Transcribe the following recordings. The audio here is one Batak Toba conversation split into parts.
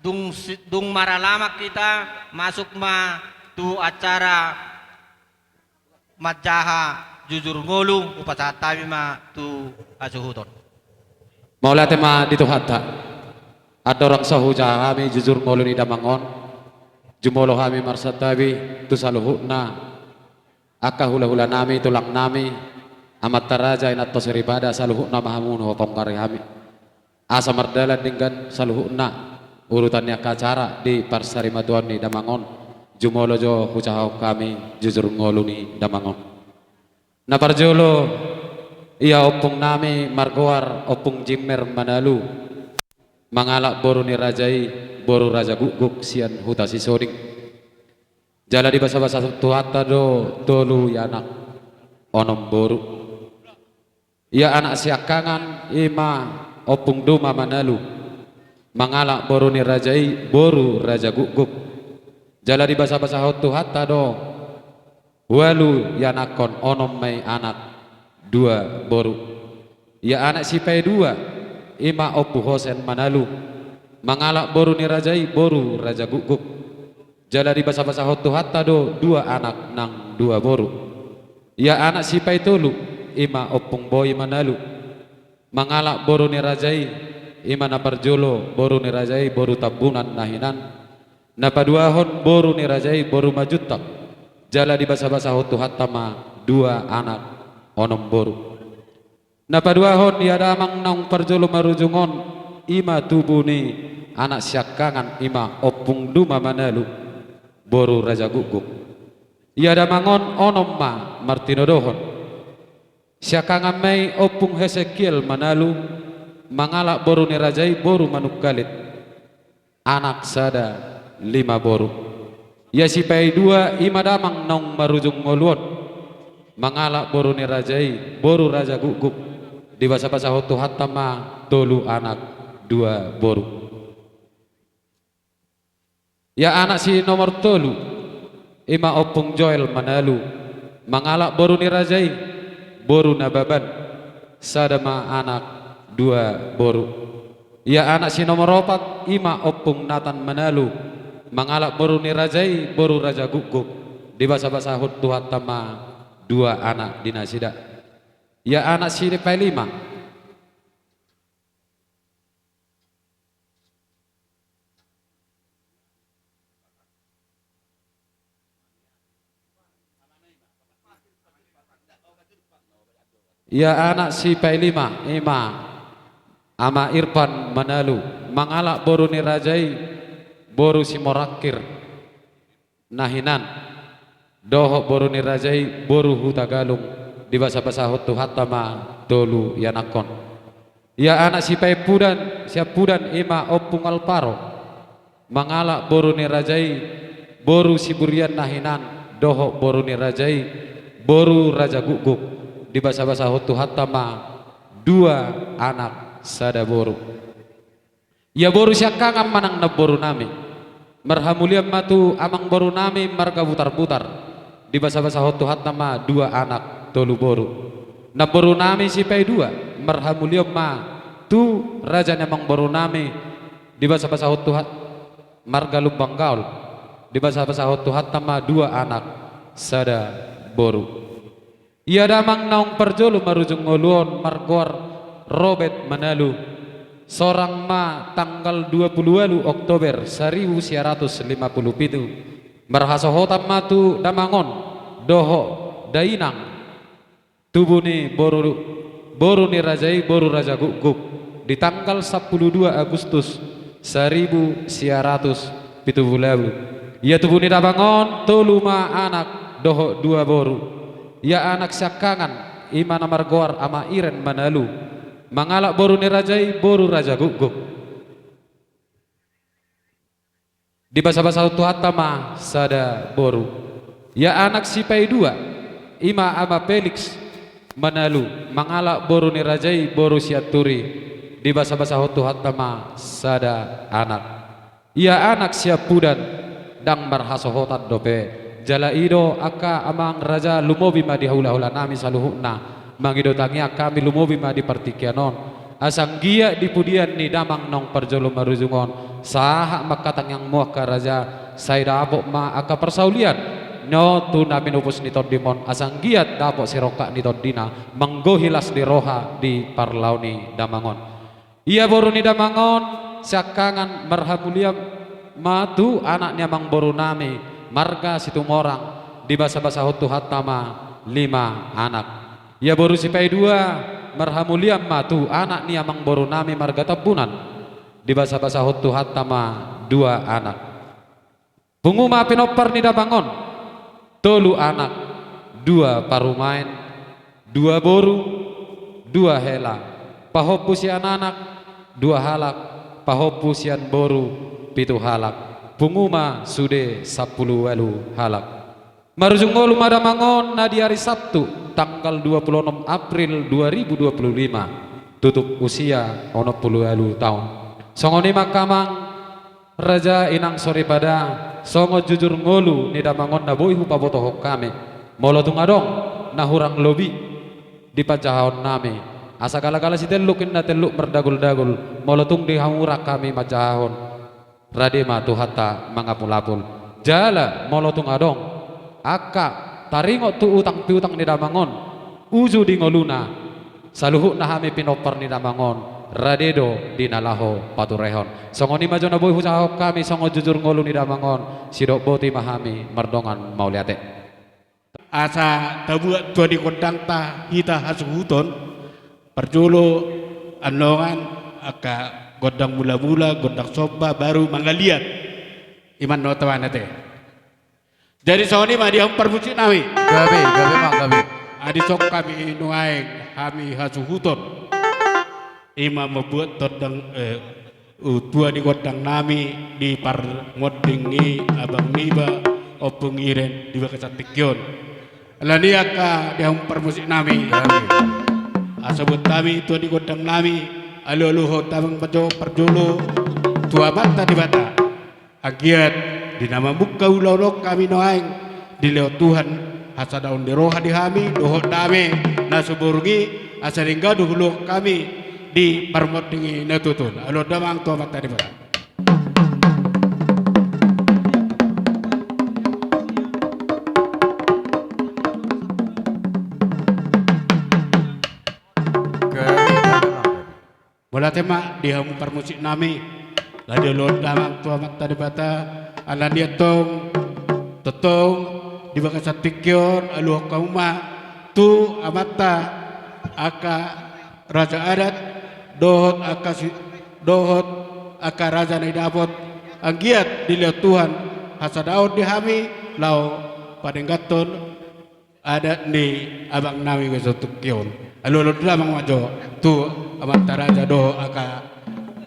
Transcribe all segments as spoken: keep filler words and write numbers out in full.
Dung si-, dung maralaman hita, masuk ma tu acara manjaha jujur ngolu, hupasahat hami ma tu hasuhuton. Mauliate ma di Tuhanta. Andorang so hujaha hami jujur ngolu ni damang on, jumolo hami marsantabi tu saluhutna angka hulahulanami, tulangnami, amanta raja, inanta soripada, saluhutna ma hamu na hupangari hami. Asa mardalan denggan saluhutna urutan ni angka acara di parsarimatuaon ni damang on, jumolo jo hujahahon hami jujur ngolu ni damang on. Na parjolo, ia ompungnami margoar Ompung Jimmer Manalu, mangalap boru ni raja i, boru Raja Gukguk sian Huta Sisoding. Jala dibasabasahon Tuhanta do tolu i anak, onom boru. Ia anak siangkangan i ma Ompung Duma Manalu, mangalap boru ni raja i, boru Raja Gukguk. Jala dibasabasahon Tuhanta do ualu i anakkon, onom ma i anak, dua boru. Ia anak sipaidua i ma Ompu Hosen Manalu, mangalap boru ni raja i, boru Raja Gukguk. Jala dibasabasahon Tuhanta do dua anak nang dua boru. Ia anak sipaitolu i ma Ompung Boi Manalu, mangalap boru ni raja i, i ma na parjolo boru ni raja i, boru Tambunan na hinan. Na paduahon boru ni raja i, boru Majuntak. Jala dibasabasahon Tuhanta ma dua anak, onom boru. Na paduahon, ia damang naung parjolo marujung on, i ma tubu ni anak siangkangan i ma Ompung Duma Manalu, boru Raja Gukguk. Ia damang on onom ma martinodohon. Siangkangan ma i Ompung Hesekiel Manalu, mangalap boru ni raja i, boru Manungkalit. Anak sada, lima boru. Ia sipaidua i ma damang naung marujung ngolu on, mangalap boru ni raja i, boru Raja Gukguk. Dibasabasahon Tuhanta ma tolu anak, dua boru. Ia anak si nomor tolu i ma Ompung Joel Manalu, mangalap boru ni raja i, boru Nababan. Sada ma anak, dua boru. Ia anak si nomor opat i ma Ompung Natan Manalu, mangalap boru ni raja i, boru Raja Gukguk. Dibasabasahon Tuhanta ma dua anak di nasida. Ia anak sipailima. Ia anak sipailima i ma Ama Irfan Manalu, mangalap boru ni raja i, boru Simorangkir na hinan, dohot boru ni raja i, boru Hutagalung. Dibasabasahon Tuhanta ma tolu i anakkon. Ia anak sipaimpudan, siampudan i ma Ompung Alvaro, mangalap boru ni raja i, boru Siburian na hinan, dohot boru ni raja i, boru Raja Gukguk. Dibasabasahon Tuhanta ma dua anak, sada boru. Ia boru siangkangan manang namborunami, marhamulian ma tu amangborunami marga Butarbutar. Dibasabasahon Tuhanta ma dua anak, tolu boru. Namborunami sipaidua, marhamulian ma tu raja ni amangborunami. Dibasabasahon Tuhan, marga Lumban Gaol. Dibasabasahon Tuhanta ma dua anak, sada boru. Ia damang naung parjolo marujung ngolu on margoar Robert Manalu. Sorang ma tanggal dua pulu ualu Oktober saribu sia ratus lima pulu pitu. Marhasohotan ma tu damang on dohot dainang, tubu ni boru, boru ni raja i, boru Raja Gukguk, di tanggal sampulu dua Agustus saribu sia ratus pitu pulu ualu. Ia tubu ni damang on tolu ma anak dohot dua boru. Ia anak siangkangan i ma na margoar Ama Iren Manalu, mangalap boru ni raja i, boru Raja Gukguk. Dibasabasahon Tuhanta ma sada boru. Ia anak sipaidua i ma Ama Felix Manalu, mangalap boru ni raja i, boru Sianturi. Dibasabasahon Tuhanta ma sada anak. Ia anak siampudan, ndang marhasohotan dope. Jala i do angka amang raja, lumobi ma di hulahulanami saluhutna. Mangido tangiang hami, lumobi ma di partingkian on. Asa anggiat di pudian ni damang naung parjolo marujung on, sahat ma angka tangiangmu angka raja, sai dapot ma angka parsaulian, ninna tu na pinupus ni tondimon, asa anggiat dapot sirongkap ni tondina, manggohi las ni roha di parlao ni damang on. Ia boru ni damang on, siangkangan marhamulian ma tu anak ni amangboru nami, marga Situmorang, dibasabasahon Tuhanta ma lima anak. Ia boru sipaidua, marhamulian ma tu anak ni amangboru nami marga Tambunan, dibasabasahon Tuhanta ma dua anak. Pungu ma pinompar ni damang on, tolu anak, dua parumaen, dua boru, dua hela, pahompu sian anak, dua halak, pahompu sian boru, pitu halak, pungu ma sude sampulu ualu halak. Marujung ngolu ma damang on na di ari Sabtu, tanggal dua puluh enam April dua ribu dua puluh lima, tutup usia onom pulu ualu taon. Songon i ma angka amang raja, inang soripada, songon jujur ngolu ni damang on na boi hupabotohon hami. Molo tung adong na hurang lobi di panjahaon nami, asa galagala sitelluk inna telluk mardaguldagul, molo tung di hamu hurang hami manjahahon, rade ma Tuhanta mangapulapul. Jala molo tung adong angka taringot tu utang piutang ni damang on, uju di ngoluna, saluhutna hami pinompar ni damang on, rade do di na laho paturehon. Songon i ma jo na boi hujahahon hami songon jujur ngolu ni damang on, sidok boti ma hami mardongan mauliate. Asa tabuat tua di gondangta hita hasuhuton, parjolo annongan angka gondang mulamula, gondang somba, baru mangaliat. I ma annon, Tuan, ate. Jadi songon i ma di hamu parmusik nami. Gabe, gabe ma, gabe. Adison hami nuaeng hami hasuhuton. I ma mambuat tondang, eh, tua ni gondang nami di parmonding ni abang niba Ompung Iren di bagasan tingki on. Alani i angka di hamu parmusik nami. Gabe. Asa buat hami tua ni gondang nami, alualuhon damang ma jo parjolo tu Amanta Debata. Anggiat di na mamungka ulaon on hami nuaeng, dilehon Tuhan hasadaon ni roha di hami dohot dame na sumurung i, asa denggan do ulaon hami di parmonding i na tutu on. Alualuhon damang tu Amanta Debata. Mauliate ma di hamu parmusik nami, na dialualuhon damang tu Amanta Debata, alani i antong, tongtong, di bagasan tingki on, alualuhon hamu ma tu amanta angka raja adat, dohot angka si-, dohot angka raja na didapot, anggiat dilehon Tuhan hasadaon di hami, laho padengganhon adat ni abang nami bagasan tingki on. Alualuhon damang ma jo tu amanta raja dohot angka,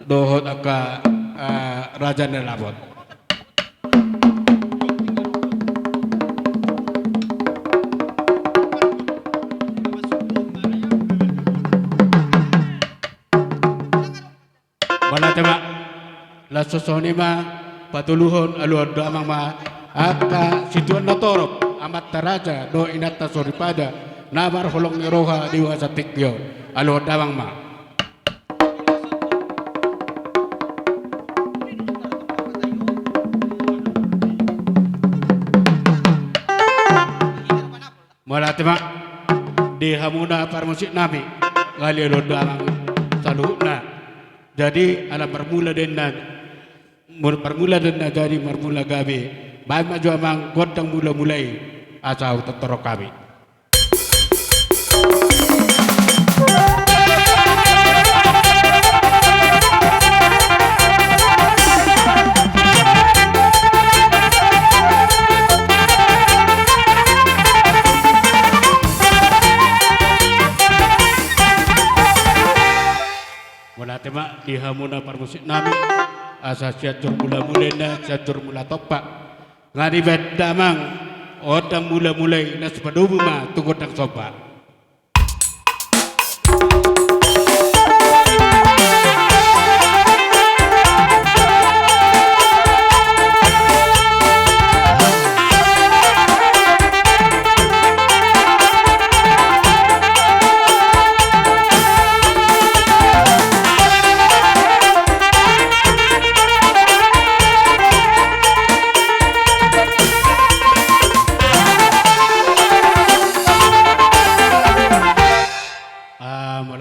dohot angka, eh, raja na dapot. Mauliate ma. Laos songon i ma patoluhon, alualuhon damang ma angka situan na torop, amanta raja dohot inanta soripada, na marholong ni roha di bagasan tingki on. Alualuhon damang ma. Mauliate ma di hamuna parmusik nami, alualuhon damang saluhutna. Jadi ala marmula do inna, mur-, marmula do inna jadi marmula gabe. Baen ma jo amang gondang mulamula i asa hutortor hami. Mauliate ma di hamuna parmusik nami, asa Sianjur Mulamula inna, Sianjur Mula Tompa. Nga dibaen damang gondang mulamula i, na sipadomu ma tu gondang somba.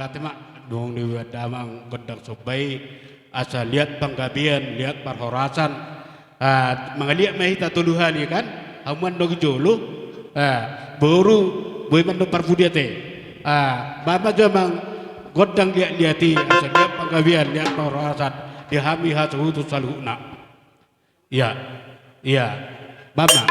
Ate ma, dung dibuat damang gondang somba i, asa liat panggabean, liat parhorasan. Ah, mangaliat ma hita tolu hali kan, hamu annon di jolo, ah, boru, boi ma annon parpudi ate. Ah, bahen ma jo amang gondang liat-liat i, asa liat panggabean, liat parhorasan, di hami hasuhuton saluhutna. Ia, ia, bahen ma.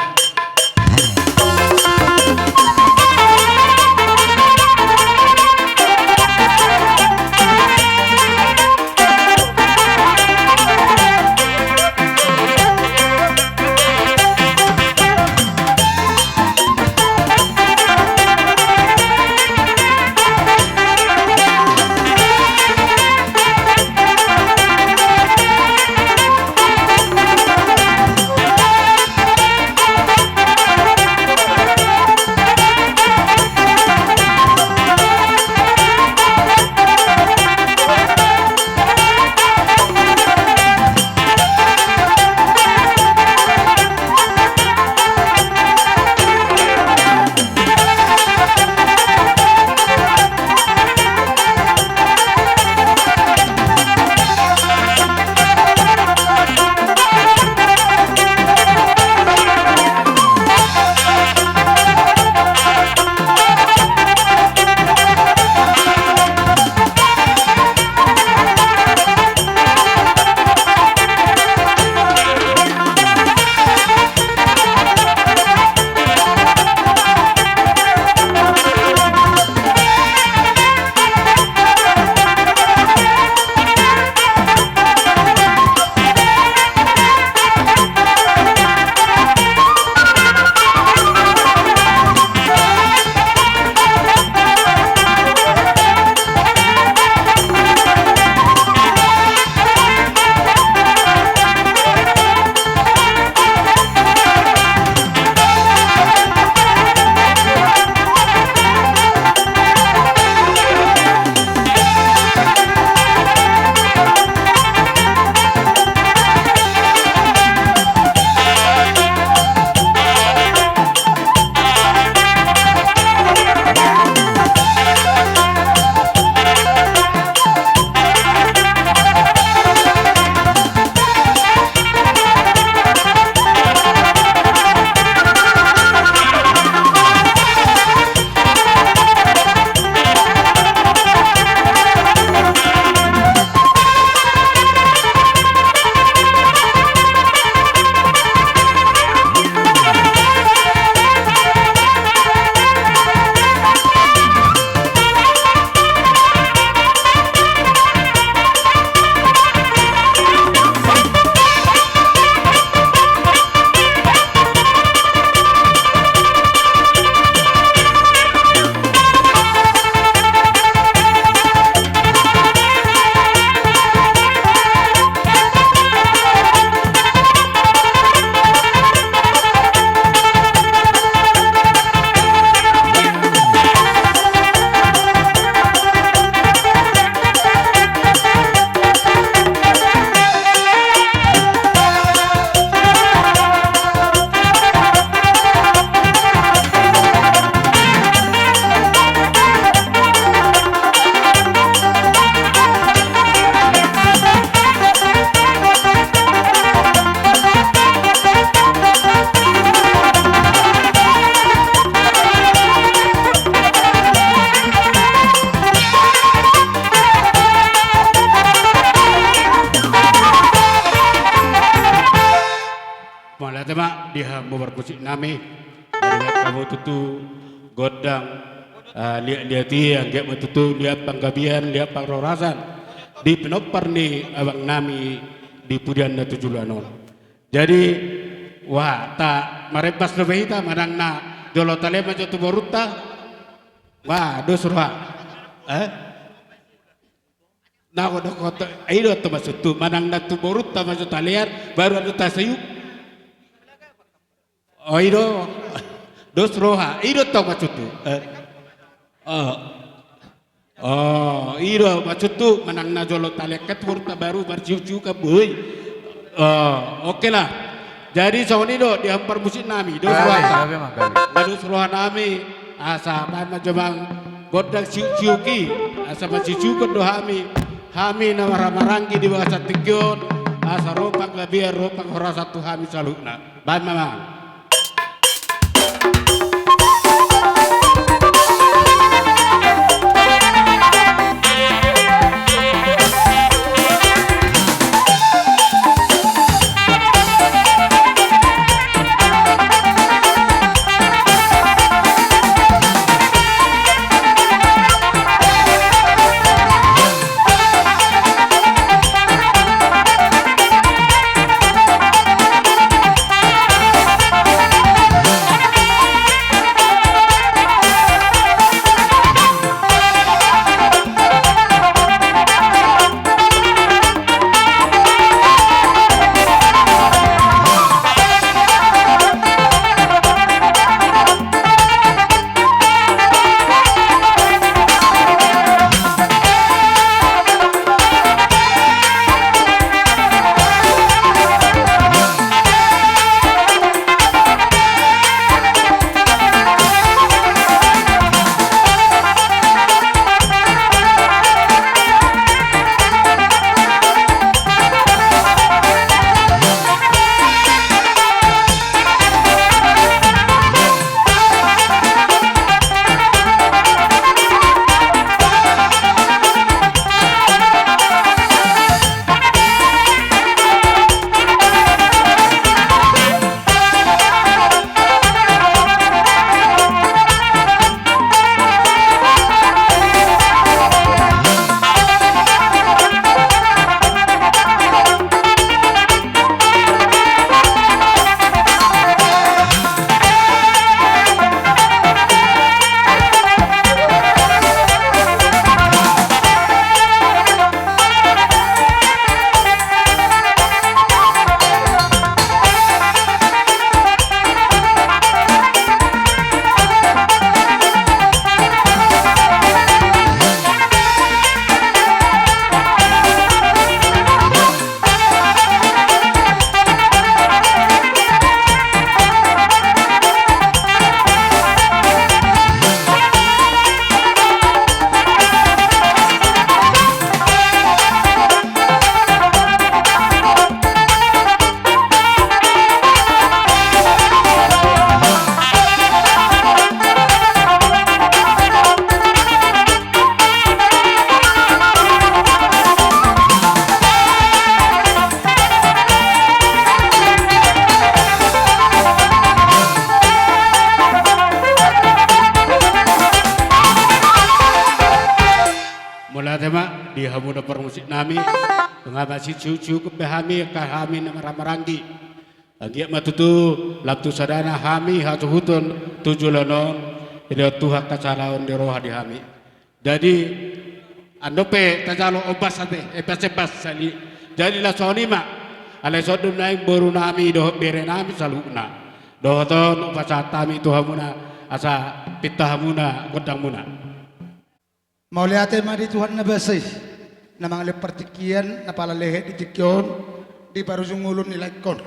Mauliate ma di hamu parmusik nami. Mauliate ma tutu gondang, ah, liat-liat i, anggiat ma tutu liat panggabean, liat parhorasan di pinompar ni abang nami di pudian na tu joloan on. Jadi, wah, ta marembas dope hita manang na jolo talean ma jo tu borunta. Wah, dos roha. Eh? Na, ho, do, ho, to, i do antong maksudhu, manang na tu borunta ma jo talean, baru adong tasayuk. Oh, i do. Dos roha, i do antong maksudhu. Eh. Oh. Oh, i do maksudhu, manang na jolo talean kan tu borunta baru marsiuk-siukan, boi. Oh, oke lah. Jadi songon i do di hamu parmusik nami, dos roha. Gabe, gabe ma, gabe. Dos roha nami, asa bahen ma jo amang gondang siuk-siuk i. Asa masisukut do hami, hami na marhahamaranggi di bagasan tingki on, asa ro panggabean ro panghorasan tu hami saluhutna. Baen ma, Amang. Mauliate ma di hamuna parmusik nami. Nunga masisukut be hami angka hami na marhahamaranggi. Anggiat ma tutu lam tu sadana hami hasuhuton tu joloan on, didok Tuhan angka salaon ni roha di hami. Jadi, andorang pe tajalo ombas ate, eh, ombas, ombas sali. Jadi, laos songon i ma, alai songon i do naeng boru nami dohot bere nami saluhutna. Dohot on hupasahat hami tu hamuna, asa pinta hamuna gondang muna. Mauliate ma di Tuhan na basa i, na mangalehon partingkian, na pala lehet di tingki on, di parujung ulu ni laengkon.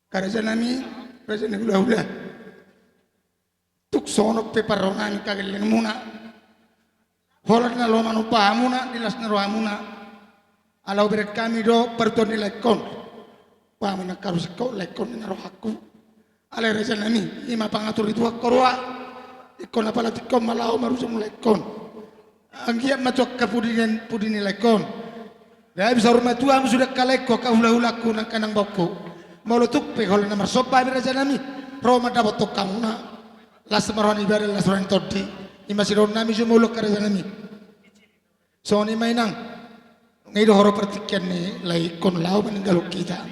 Angka raja nami, raja ni hulahula. Tung songon on pe parroha nami angka gellengmuna. Holan na lomo manumpak hamuna, di las ni rohamuna. Ala hubereng hami do partuaon ni laengkon. Pamu na karu singkop laengkon na rohangku. Alai raja nami, i ma pangatur ni Tuhan ho roha. Ingkon apala tingki on ma laho marujung laengkon. Anggiat ma tu angka pudi ni, pudi ni laengkon. Gabe saur matua hamu sude angka laengku, angka hulahulangku, nang angka inang baoku. Molo tung pe holan na marsomba hami raja nami, ro mandapothon hamuna. Las ma roha ni badan, las roha ni tondi. I ma sidohonon nami jumolo angka raja nami. Songon i ma inang. Nga i do horo partingkian ni laengkon laho maninggalhon hita.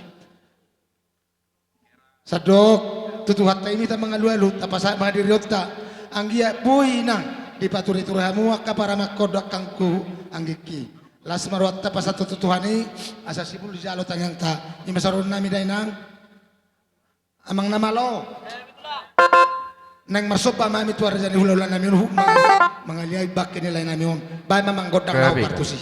Sandok tu Tuhanta i ma hita mangalualu, tapasahat ma hadirionta. Anggiat boi inang dipaturitur hamu angka paramangkon dohot angka anggi. Las ma rohanta pasahathon tu Tuhan i, asa sibul dijalo tangiangta. I ma sarohon nami da inang. Amang na malo. Naeng marsomba ma hami tu raja ni hulahula nami on, huhut ma mangaliai bangke ni lae nami on. Baen ma amang gondang laho partusi.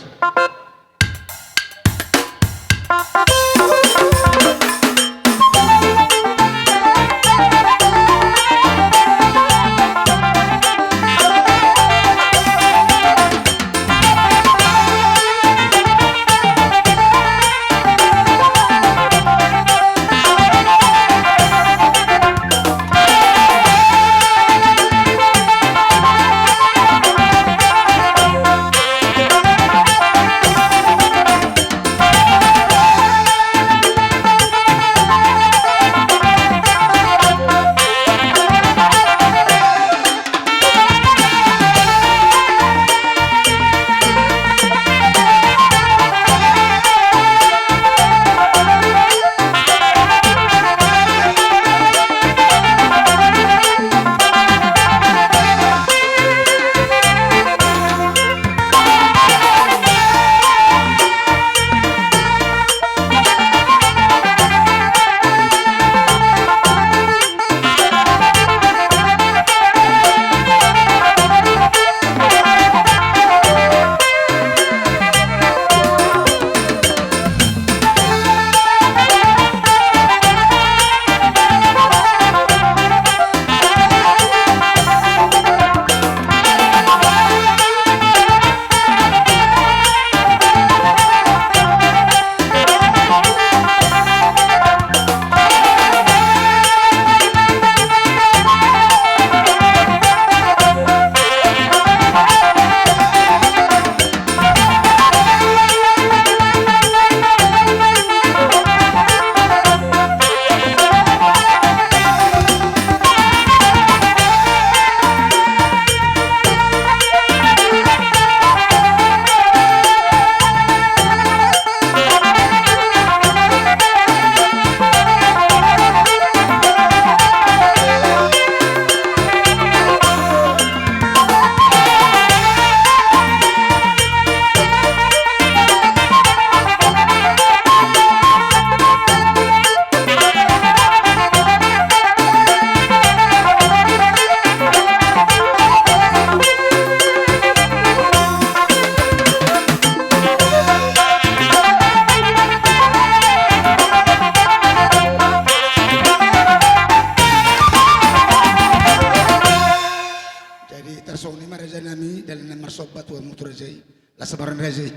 Jadi tarsongon i ma raja nami, dalan na marsomba tu hamu tu raja i. Las sabaran raja i.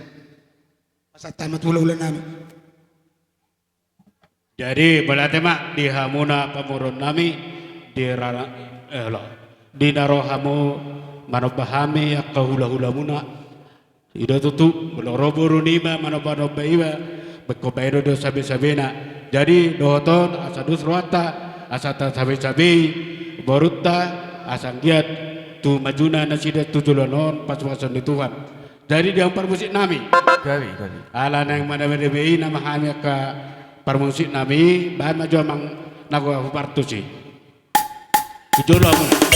Pasahat ma tu hula-hula nami. Jadi mauliate ma di hamuna pamoruon nami, di rana, eh, lo, di na ro hamu manomba hami angka hula-hula muna. I do tutu, molo ro boru niba manomba-nomba iba, bengkon baen do sabe-sabena. Jadi dohot on asa dos rohanta, asa tasabe-sabei borunta, asa anggiat tu majuna nasida tu joloan on pasupasu ni Tuhan. Jadi di hamu parmusik nami. Gabe, gabe. Ala naeng madabe-dabe i nama hami angka parmusik nami, baen ma jo amang na hupartus i. Tu jolo hamuna.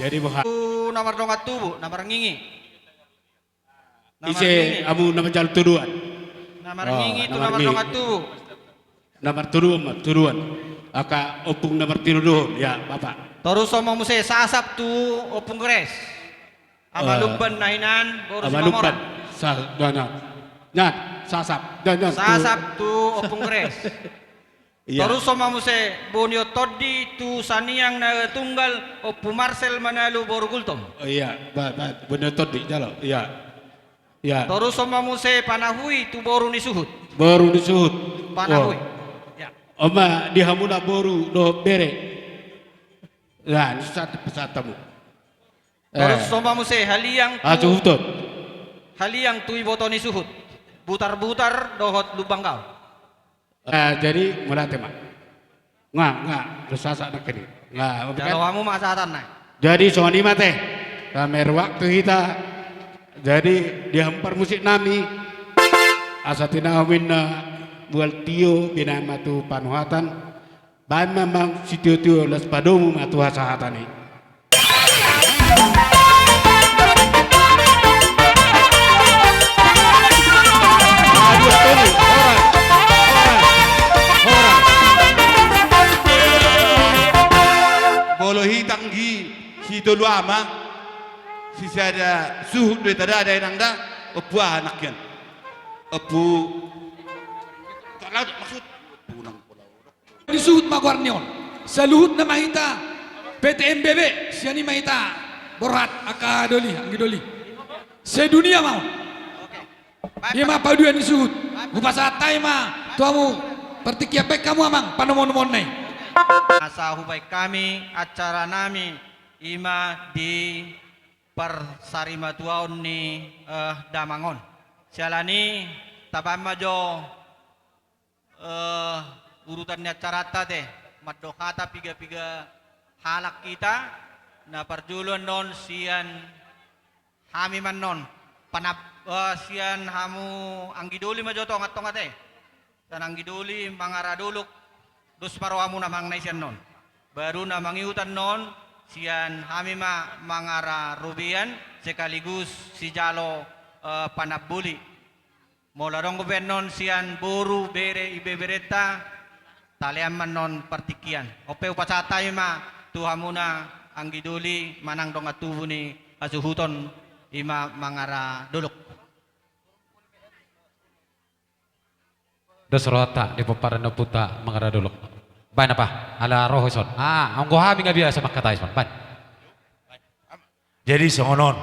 Jadi boha. Tu na mardongan tubu, na marngingi. Ise hamu na manjalo todoan? Na marngingi tu na mardongan tubu. Na martodoan ma, todoan. Angka ompung na martinodohon, ya, Bapak. Torushon ma muse sasap tu Ompung Gres. Ama Lumban na hinan, boru Sitomorang. Sasap, dan, dan. Sasap, dan, dan. Sasap tu Ompung Gres. Torushon ma muse Bonion Tondi tu Saniang na tunggal, Ompu Marsel Manalu boru Gultom. Iya, Bonion Tondi, jalo. Iya. Torushon ma muse Panahui tu boru ni suhut. Boru ni suhut. Panahui. Ima di hamuna boru dohot bere. Nah, ini satu pesan tamu. Torushon ma muse Haliang tu, Haliang tu iboto ni suhut. Butarbutar dohot Lumban Gaol. Jadi mauliate ma. Nga, nga, dosa sa nangkin. Nga, jalo hamu ma sahatanna. Jadi songon i ma te. Tamaher waktu hita. Jadi di hamu parmusik nami, asa tinahu ma inna mual tio binahen ma tu panuhatan. Baen ma amang sitiotio, laos padomu ma tu hasahatan i. Molo hita anggi sitolu ama, sisada suhut do hita da, da inang da. Ompu aha nangkin? Ompu, tak laut maksud. Di suhut ma goar ni on. Saluhutna ma hita P T M B B, sian i ma hita borhat angka doli, anggi doli. Sedunia ma on. Ima paduan ni suhut. Hupasahat hami ma tu hamu partingkian, baen hamu amang panomunomuonna i. Asa hubaen hami acara nami ima di parsarimatuaon ni, eh, damang on. Siala ni i tabaen ma jo eh, urutan ni acaranta te, mandok hata piga-piga halak hita, na parjolo annon sian hami ma annon, panap-, eh, sian hamu anggi doli ma jo tongatonga te. Sian anggi doli mangara dolok, dos ma rohamuna manang na i sian annon. Baru na mangihut annon, sian hami ma mangara robean, sekaligus sijalo, eh, panamboli. Molo adong dope annon sian boru, bere, ibeberenta, talean ma annon partingkian. On pe hupasahat hami ma tu hamuna anggi doli manang dongan tubu ni hasuhuton ima mangara dolok. Dos rohanta di pomparan ni ompunta mangara dolok. Baen apa? Ala roha ison. Ah, anggo hami nga biasa mangkatai ison. Baen. Jadi songon on,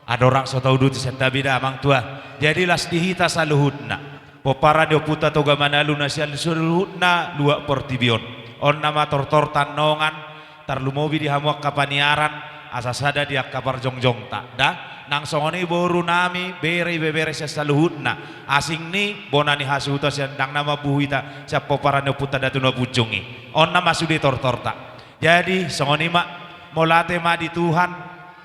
andorang so tauduti santabi da amang tua. Jadi las di hita saluhutna. Pomparan ni ompunta Toga Manalu na sian saluhutna luat portibi on. On nama tortorta annongan, tarlumobi di hamu angka paniaran, asa sada di angka parjongjongta. Da, nang songon i boru nami, bere, ibebere sian saluhutna. Asing ni bona ni hasuhuton sian ndang na mambuhu hita sian pomparan ni ompunta Datu Napunjung i. On nama sude tortorta. Jadi songon i ma, mauliate ma di Tuhan,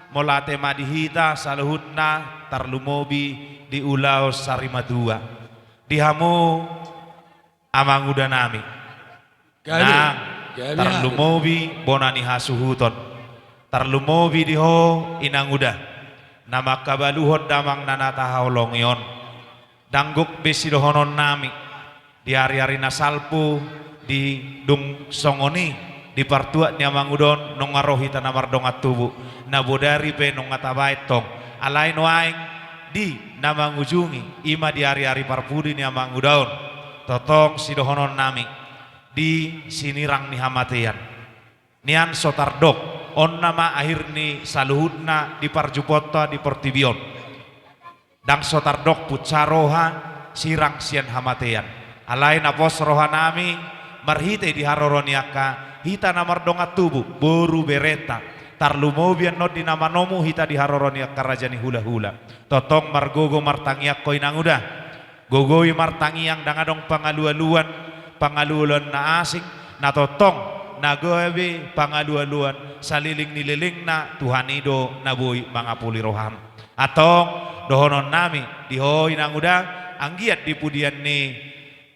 mauliate ma di hita saluhutna, tarlumobi di ulaon sarimatua. Di hamu amanguda nami. Gabe, nang gabe tarlumobi bona ni hasuhuton. Tarlumobi di ho inanguda. Na mangkabaluhon damang na na tahaholongi on. Ndang gok be sidohonon nami. Di ari-ari na salpu, di dung songon i, di partuat ni amanguda on, nunga ro hita na mardongan tubu, na bodari pe nunga tabaen tong. Alai nuaeng, di na mangujungi, ima di ari-ari parpudi ni amanguda on, tongtong sidohonon nami, di sinirang ni hamatean. Nian so tardok, on nama akhir ni saluhutna di parjumponta di portibi on. Ndang so tardok punsa roha sirang sian hamatean. Alai na pos rohanami marhite di haroro ni angka hita na mardongan tubu, boru berenta. Tarlumobi annon di na manomu hita di haroro ni angka raja ni hulahula. Tongtong margogo martangiang ho inanguda. Gogoi martangiang ndang adong pangalualuan, pangalualuan na asing, na tongtong, na gabe pangalualuan, saliling ni lelengna Tuhan i do na boi mangapuli roham. Antong, dohononnami, di ho inanguda, anggiat di pudian ni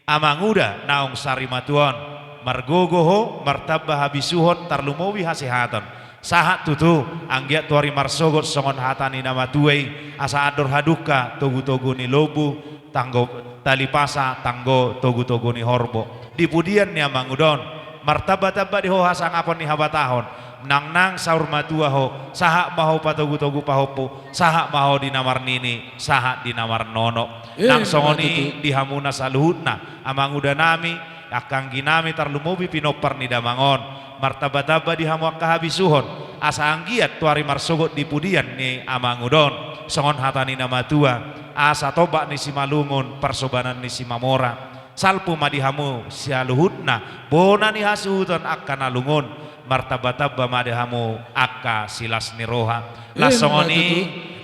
amanguda, naung sarimatua on, margogo ho, martamba habisuhon, tarlumobi hasehaton, Sahat tutu, anggiat tu ari marsogot songon hata ni na matua i, asa andor hadungka togu-togu ni lombu, tanggo tali pasa, tanggo togu-togu ni horbo. Di pudian ni amangudon, martamba-tamba di ho hasangapon ni habatahon, nang nang saur matua ho, sahat ma ho patogu-togu pahompu, sahat ma ho di na marnini, sahat di na marnono. Nang songon i di hamuna saluhutna, amanguda nami, angka anggi nami tarlumobi pinompar ni damang on, martamba-tamba di hamu angka habisuhon, asa anggiat tu ari marsogot di pudian ni amangudon, songon hata ni na matua, asa tombak ni Simalungun, parsobanan ni Simamora, salpu ma di hamu saluhutna, bona ni hasuhuton angka na lungun, martamba-tamba ma di hamu angka silas ni roha. Las songon i,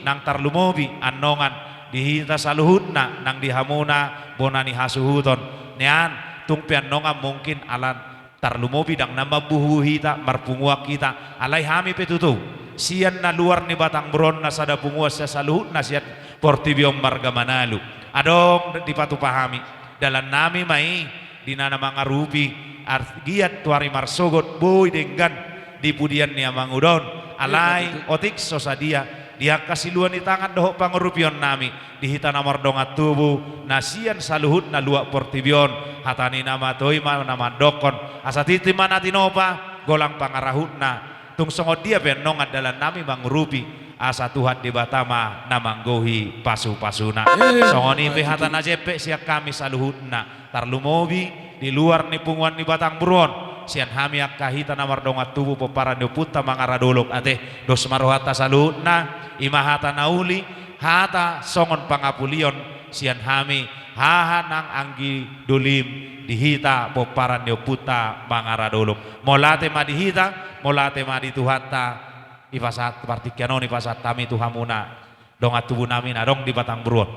nang tarlumobi annongan, di hita saluhutna, nang di hamuna, bona ni hasuhuton, nian, tung pe annongan mungkin ala tarlumobi ndang na mambuhu hita, marpunguan hita, alai hami pe tutu, sian na luar ni batang buronna sada punguan sasaluhutna sian portibi on marga Manalu. Adong dipatupa hami, dalan nami ma i, di na mangarupi, anggiat tu ari marsogot boi denggan, di pudian ni amangudon, alai otik so sadia, di angka siluan ni tangan dohot pangurupion nami, di hita na mardongan tubu, na sian saluhutna luat portibi on, hata ni na matua i ma na mandokkon, asa tintin ma na tinopa, golang pangarahutna, tung songon dia pe annongan dalan nami mangurupi, asa Tuhan Debata ma na manggohi pasu-pasuna. Songon i pe hata na jempek sian hami saluhutna, tarlumobi, di luar ni punguan ni batang buru on, sian hami angka hita na mardongan tubu pomparan ni ompunta Mangara Dolok ate, dos ma rohanta saluhutna, i ma hata na uli, hata songon pangapulion, sian hami, haha nang anggi dolim, di hita pomparan ni ompunta Mangara Dolok. Mauliate ma di hita, mauliate ma di Tuhanta, i pasahat partingkian on i pasahat hami tu hamuna, dongan tubu nami na adong di batang buru on.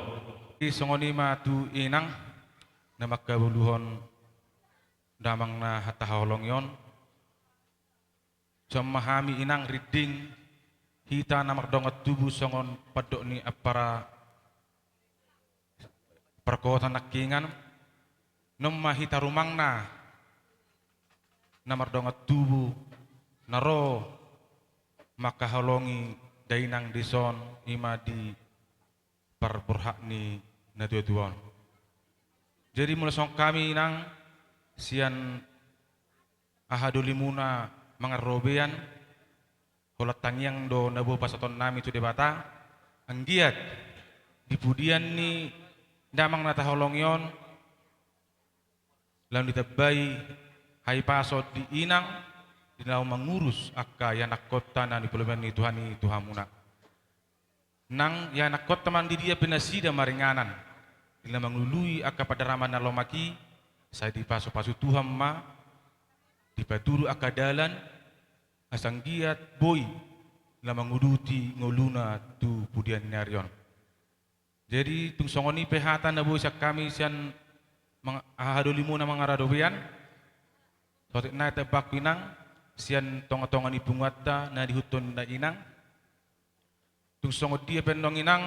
Di songon i ma tu inang, na mangkabubuhon damang na hata haholongi on. Suang ma hami inang rinding, hita na mardongan tubu songon pandok ni ampara parkota nangkingan, nunga ma hita rumangna, na mardongan tubu, na ro, mangkaholongi dainang dison, i ma di parborhat ni natua-tua on. Jadi molo songon hami inang, sian aha dolimuna mangarrobean, holan tangiang do na boi pasahaton nami tu Debata, anggiat, di pudian ni damang na taholongi on, laho ditambai hahipason di inang, di laho mangurus angka ianakkonta na nipalumon ni Tuhan i tu hamuna. Nang ianakkonta manang di dia pe nasida maringanan, di na mangalului angka pandaraman na lomak i, sai dipasu-pasu Tuhan ma, dipatudu angka dalan, asa anggiat boi, na manguduti ngoluna tu pudian ni ari on. Jadi, tung songon i pe hata na boi sian hami sian mang-, aha dolimuna mangarrobean, saotik nai tambahon inang, sian tonga-tonga ni punguanta na diihuthon inang, tung songon dia pe annon inang,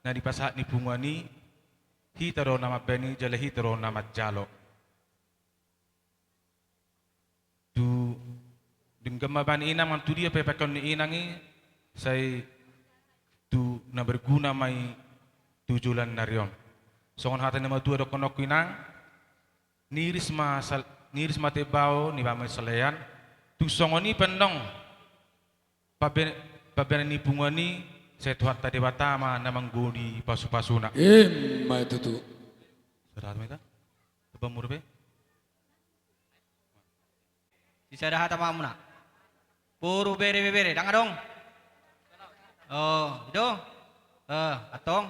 na dipasahat ni punguan i, hita do na mambahen i, jala hita do na manjalo. Tu denggan ma bahen ni inang, manang tu dia pe pangkeon ni inang i, sai tu na berguna ma i tu joloan ni ari on. Songon hata ni na matua dohononku inang, niris ma sal-, niris ma tembao, niba ma salean, tung songon i pe annon, pambe-, pambahenan ni punguan i, sai Tuhanta Debata ma na manggohi pasu-pasuna. Emma tutu. Sada hata ma hita? Tebang muru pe? Sisada hata ma hamuna. Boru, bere, ibebere, ndang adong? Oh, i do. Eh, antong.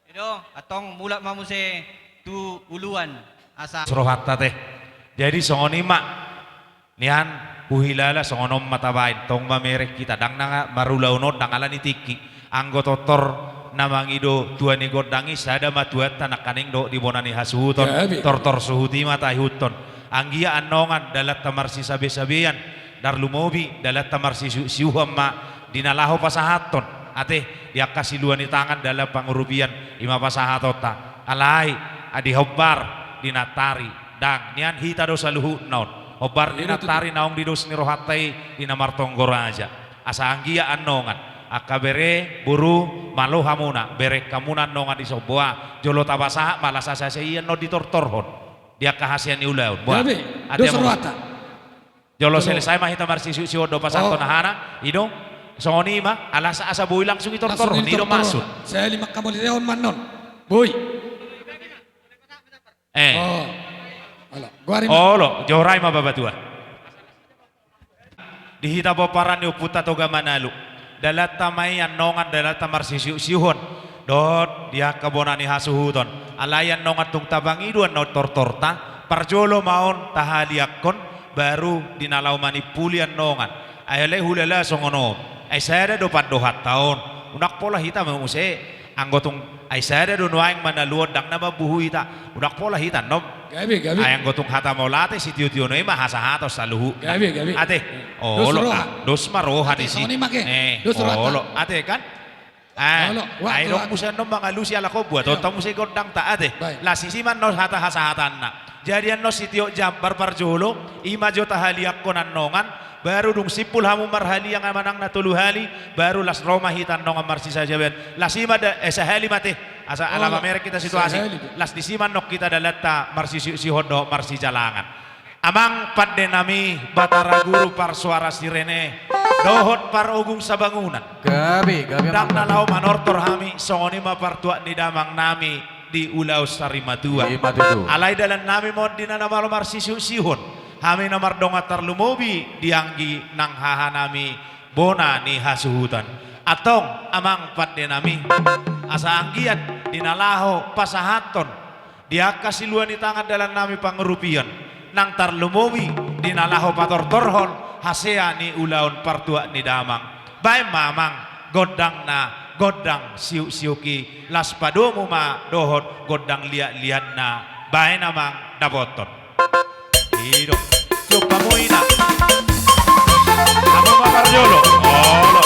I do, antong mulak ma muse tu uluan, asa. Suruh hata te. Jadi songon i ma. Nian, huhilala songon on ma tabaen, tong mamereng hita, ndang na marulaon on, ndang ala ni tingki. Anggo tortor na mangido tua ni gondang i, sada ma tuanta nangkaning dohot di bona ni hasuhuton, tortor suhut i ma taihuthon. Anggiat annongan dalanta marsisabe-sabean, tarlumobi dalanta marsisiuhuan ma, di na laho pasahathon, ate, di angka siluan ni tangan dalan pangurupian, i ma pasahatonta. Alai, adi hombar, di na tari, ndang, nian hita do saluhutna on. Hombar ni nantuari naung di dos ni rohanta i di na martonggo raja. Asa anggiat annon angka bere, boru, malo hamuna, bereng hamuna annon di son, boha, jolo tapasahat ma laos asa sai annon ditortorhon di angka hasea ni ulaon. Boha. Gabe, ate dos amang. Rohanta. Jolo selesai ma hita marsisiusiuon dohot pasahathon hahana, i do. Songon i ma, alai asa boi langsung ditortorhon, i do maksud. Sahali mangkamolihon ma annon. Boi. Eh. Olo, goari ma. Olo, jorai ma bapatua. Di hita pomparan ni ompunta Toga Manalu. Dalanta ma i annon, dalanta marsisiusiuon dohot di angka bona ni hasuhuton. Alai annon tung tapangido annon tortorta, parjolo ma on tahaliangkon, baru di na laho manimpuli annon. Ai alai hulala songon on. Ai sada do pandohanta on. Unang pola hita ma muse. Anggo tung ai sada do nuaeng Manalu on, ndang na mambuhu hita. Unang pola hita annon. Gabe, gabe. Ai anggo tung hata mauliate sitiotionon i ma hasahaton saluhutna. Gabe, gabe. Ate. Olo, dos roha. Ah, dos ma roha disi. Ate, songon i ma ke. Eh, dos roha. Olo, ate kan? Ah, olo, ai adong muse annon mangalusi halak on, boha, tonta muse gondangta, ate. Baik. Laos disi ma annon hata hasahatanna. Jadi annon sitiop jambar parjolo, i ma jo tahaliangkon annon, baru dung simpul hamu marhaliang manang na tolu hali, baru laos ro ma hita annon marsisajabon. Laos i ma da, eh, sahali ma ate. Asa ala mamereng hita situasi. Sahali do. Laos disi ma annon hita dalanta marsisiusiuon dohot marsijalangan. Amang pandenami, Batara Guru Parsuara Sirene, dohot Par Ogung Sabangunan. Gabe, gabe. Ndang na laho manortor hami, songon i ma partuat ni damangnami di ulaon sarimatua. I ma tutu. Alai dalannami ma on di na malo marsisiusiuon. Hami na mardongan tarlumobi di anggi nang hahanami bona ni hasuhuton. Antong, amang pandenami, asa anggiat di na laho pasahathon di angka silua ni tangan dalannami pangurupion, nang tarlumobi di na laho patortorhon hasea ni ulaon partuat ni damang. Baen ma amang gondangna, gondang siuksiuk i, laos padomu ma dohot gondang liatliatna, baen amang dapothon. I do. Tiop hamu ina. Hamu ma parjolo. Olo.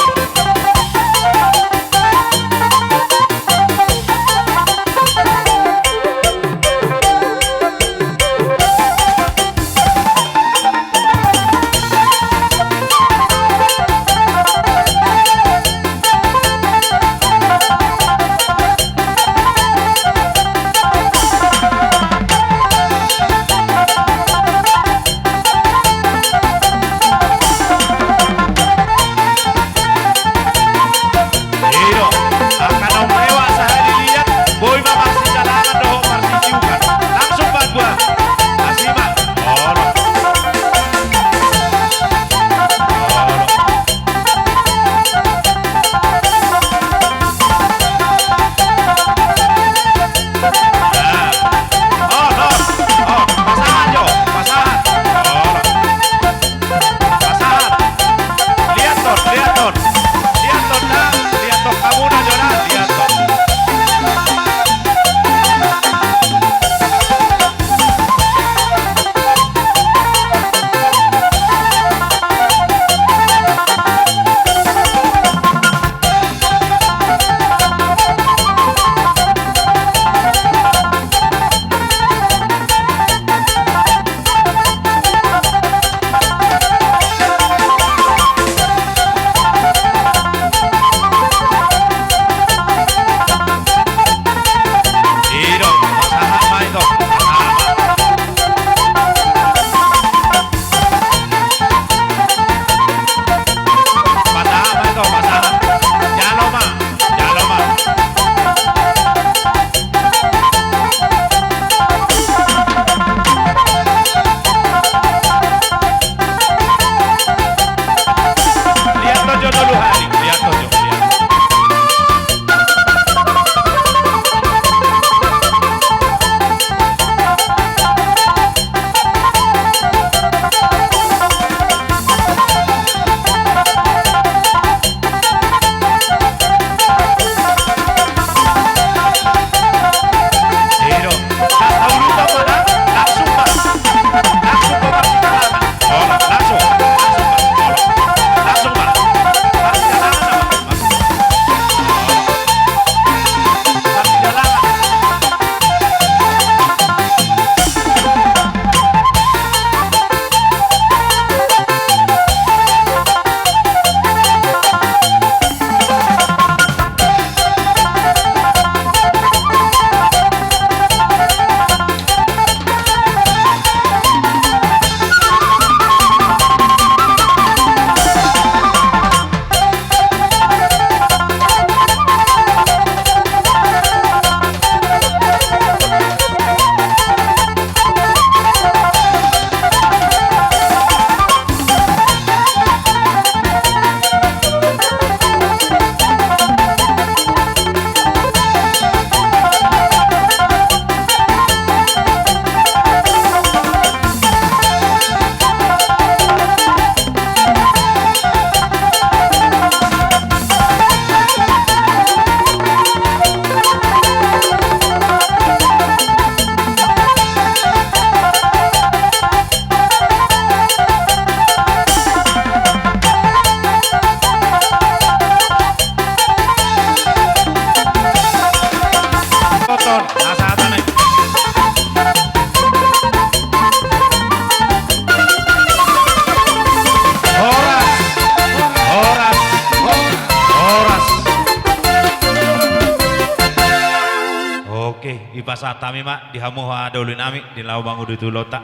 Oke, dipasahat hami ma di hamu haha doli nami di laho mangudut ulaonta.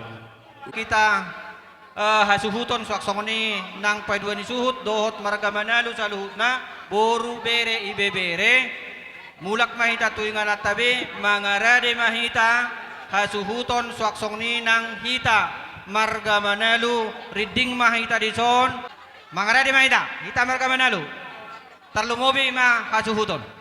Hita, eh, hasuhuton suang songon i nang paidua ni suhut dohot marga Manalu saluhutna, boru, bere, ibebere. Mulak ma hita tu ingananta be, mangarade ma hita hasuhuton suang songon i nang hita marga Manalu, rinding ma hita dison. Mangarade ma hita, hita marga Manalu. Tarlumobi ma hasuhuton.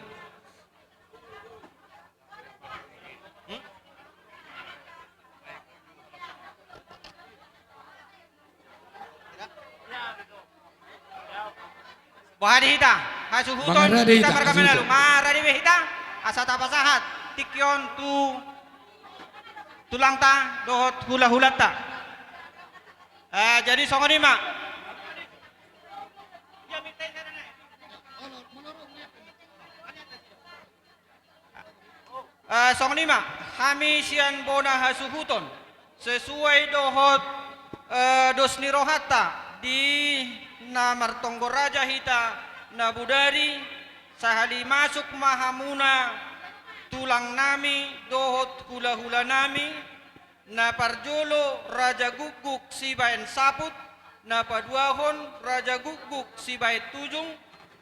Boha di hita? Hasuhuton. Mangarade hita, hita marga Manalu. Hasuhuton. Mangarade be hita, asa tapasahat tingki on tu tulangta dohot hulahulanta. Eh, jadi songon i ma. Eh, songon i ma, hami sian bona hasuhuton, sesuai dohot, eh, dos ni rohanta, di na martonggo raja hita na bodari, sahali masuk ma hamuna tulang nami dohot hulahula nami, na parjolo Raja Gukguk sibaen saput, na paduahon Raja Gukguk sibaen tujung,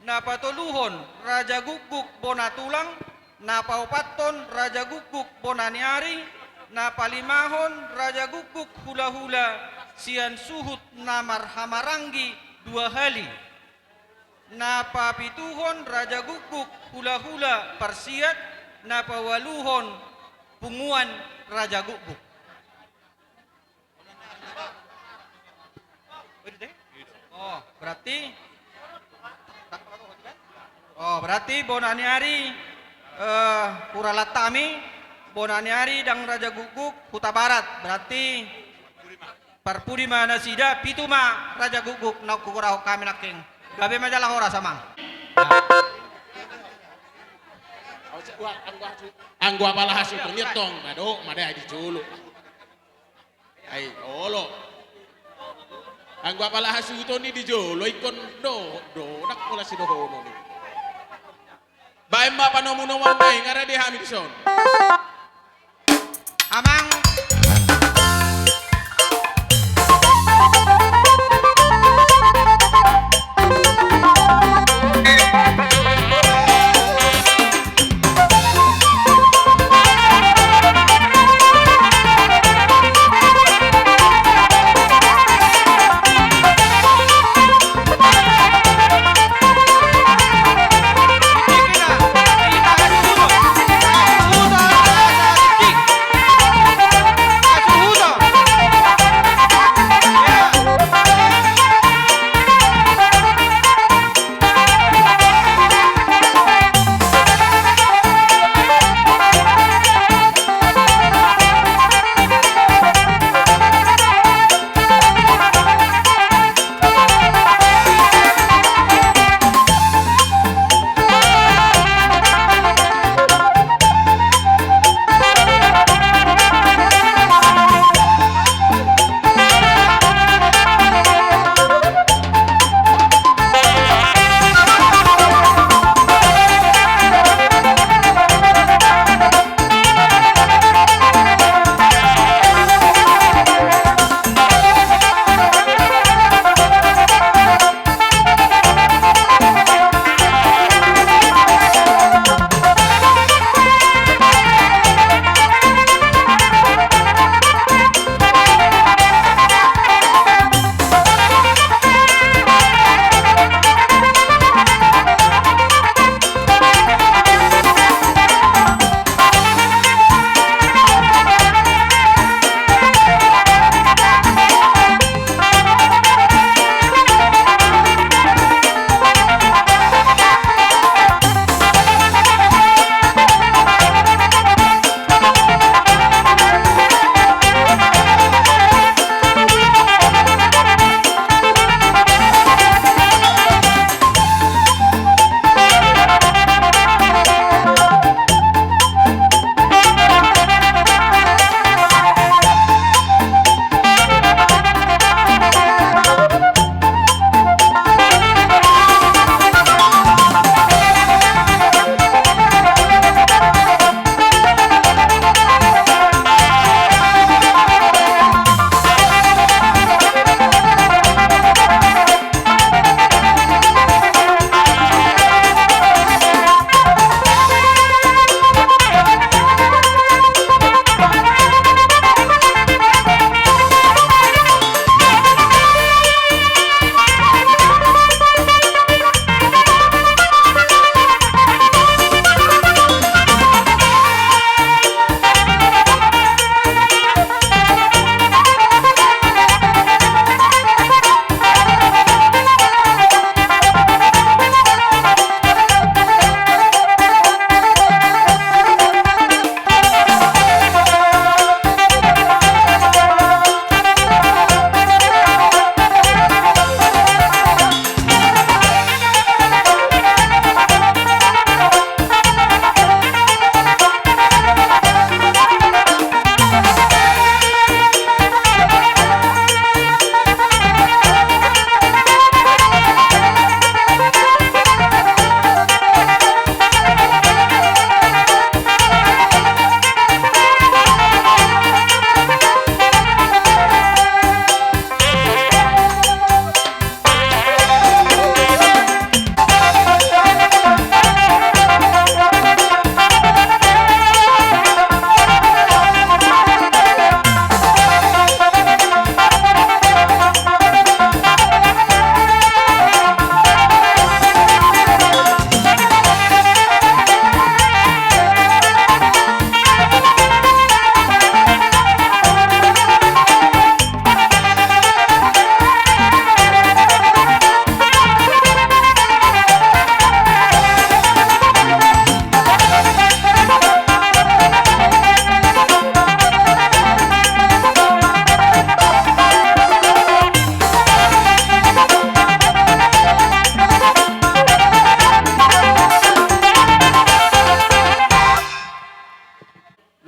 na patoluhon Raja Gukguk bona tulang, na paopathon Raja Gukguk bona ni ari, na palimahon Raja Gukguk hulahula sian suhut na marhamaranggi dua hali. Na papituhon Raja Gukguk hulahula parsiat, na paualuhon punguan Raja Gukguk. Oh, berarti, oh, berarti bona ni ari, eh, huralanta hami, bona ni ari ndang Raja Gukguk Hutabarat, berarti parpudi ma nasida, pitu ma Raja Gukguk naung hugorahon hami nangkin. Gabe ma jala horas, Amang. Anggo apala hasuhuton i tong, madok ma da di jolo. Ai olo. Anggo apala hasuhuton i di jolo, ingkon do, do, ndang pola sidohonon i. Baen ma panomunomuan nai, nga rade hami dison. Amang.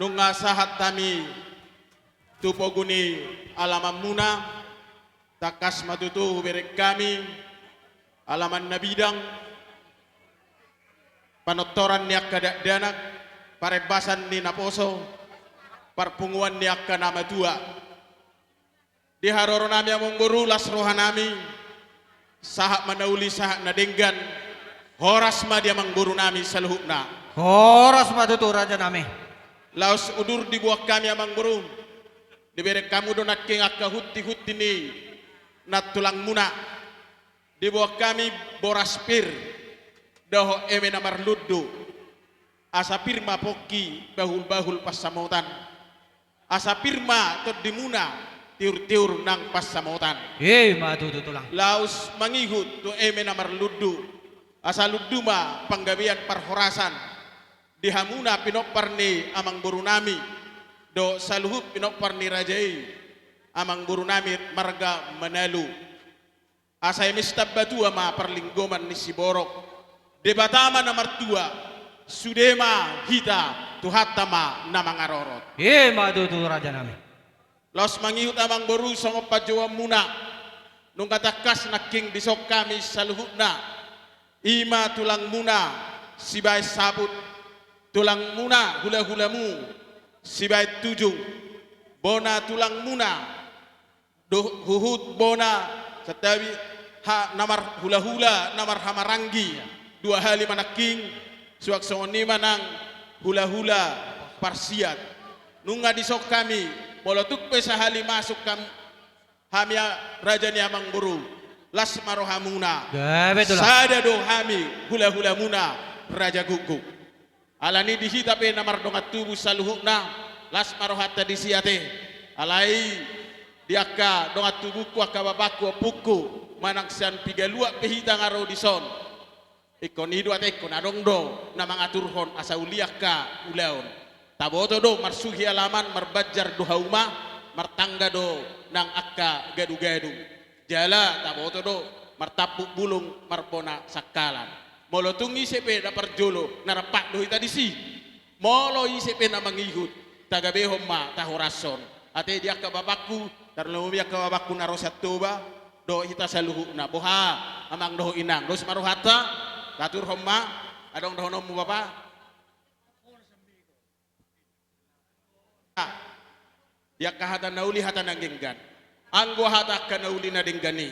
Nunga sahat hami tu pogu ni alamanmuna, tangkas ma tutu hubereng hami alaman na bidang, panortoran ni angka dakdanak, parembasan ni naposo, parpunguan ni angka na matua. Di haroronami amangboru, las rohanami, sahat ma na uli sahat na denggan. Horas ma di amangborunami saluhutna. Horas ma tutu rajanami. Laos udur diboan hami amangboru, dibereng hamu do nangkin angka huntihunti ni nantulangmuna. Diboan hami boras pir dohot eme na marlundu, asa pir ma pongki bahulbahul pansamotan. Asa pir ma tondimuna tiurtiur nang pansamotan. I ma tutu tulang. Laos mangihut tu eme na marlundu, asa lundu ma panggabean parhorasan di hamuna pinompar ni amangborunami dohot saluhut pinompar ni raja i, amangborunami marga Manalu. Asa eme sitambatua ma parlinggoman ni siborok. Debata ma na martua, sude ma hita, Tuhanta ma na mangarorot. I ma tutu rajanami. Laos mangihut amangboru songon panjouonmuna, nunga tangkas nangkin dison hami saluhutna, i ma tulangmuna sibaen saput, tulangmuna hulahulamu sibaen tujung, bona tulangmuna, do huhut bona, santabi, ha, na marhulahula, na marhamaranggi, dua hali ma nangkin, suang songon i ma nang hulahula parsiat. Nunga dison hami, molo tung pe sahali masuk ham-, hami a-, raja ni amangboru, las ma rohamuna. Gabe tulang. Sada do hami hulahulamuna, Raja Gukguk. Alani di hita pe na mardongan tubu saluhutna, las ma rohanta disi ate. Alai di angka dongan tubungku, angka bapangku, ompungku, manang sian piga luat pe hita nga ro dison, ingkon i do ate, ingkon adong do na mangaturhon asa uli angka ulaon. Taboto do marsuhi alaman, marbanjar do hauma, martangga do nang angka gadugadu. Jala taboto do martampuk bulung, marbona sangkalan. Molo tung ise pe na parjolo, na rampak do hita disi. Molo ise pe na mangihut, tagabehon ma tahorashon. Ate di angka bapangku, tarlumobi angka bapangku na ro sian Toba, dohot hita saluhutna. Boha, amang dohot inang, dos ma rohanta, taturhon ma, adong dohononmu bapa? Di angka hata na uli, hata na denggan. Anggo hata angka na uli na denggan i,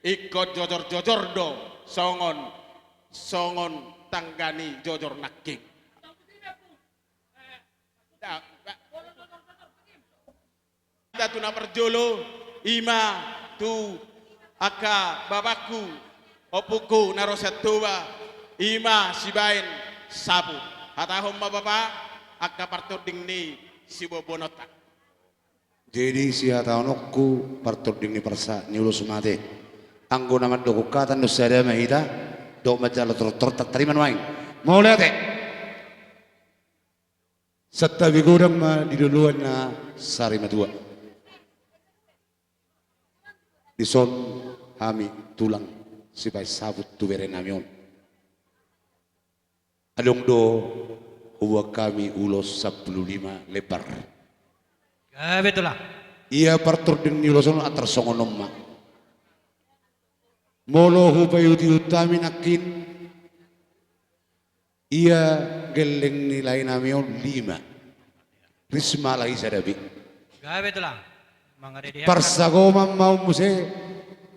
ingkon jojorjojor do, songon, songon tangga ni jojor nangkin. Hita tu na parjolo, i ma tu angka bapangku, ompungku na ro sian Toba, i ma sibaen saput. Hatahon ma bapa, angka partording ni sibobononta. Jadi sihatahononku partording ni parsahat ni ulos ma ate. Anggo na mandok hata do sada ma hita, dohot manjalo tortor, tartarima nuaeng. Mauliate. Santabi godang ma di loloan na sarimatua. Dison hami tulang sibaen saput tu berenami on. Adong do huboan hami ulos sampulu lima lembar. Gabe tulang. Ia partording ni ulos on antar songon on ma. Molo hupaihutihut hami nangkin, ia gelleng ni laenami on lima. Risma lahi sada be. Gabe tulang. Mangaredi. Parsagoman ma on muse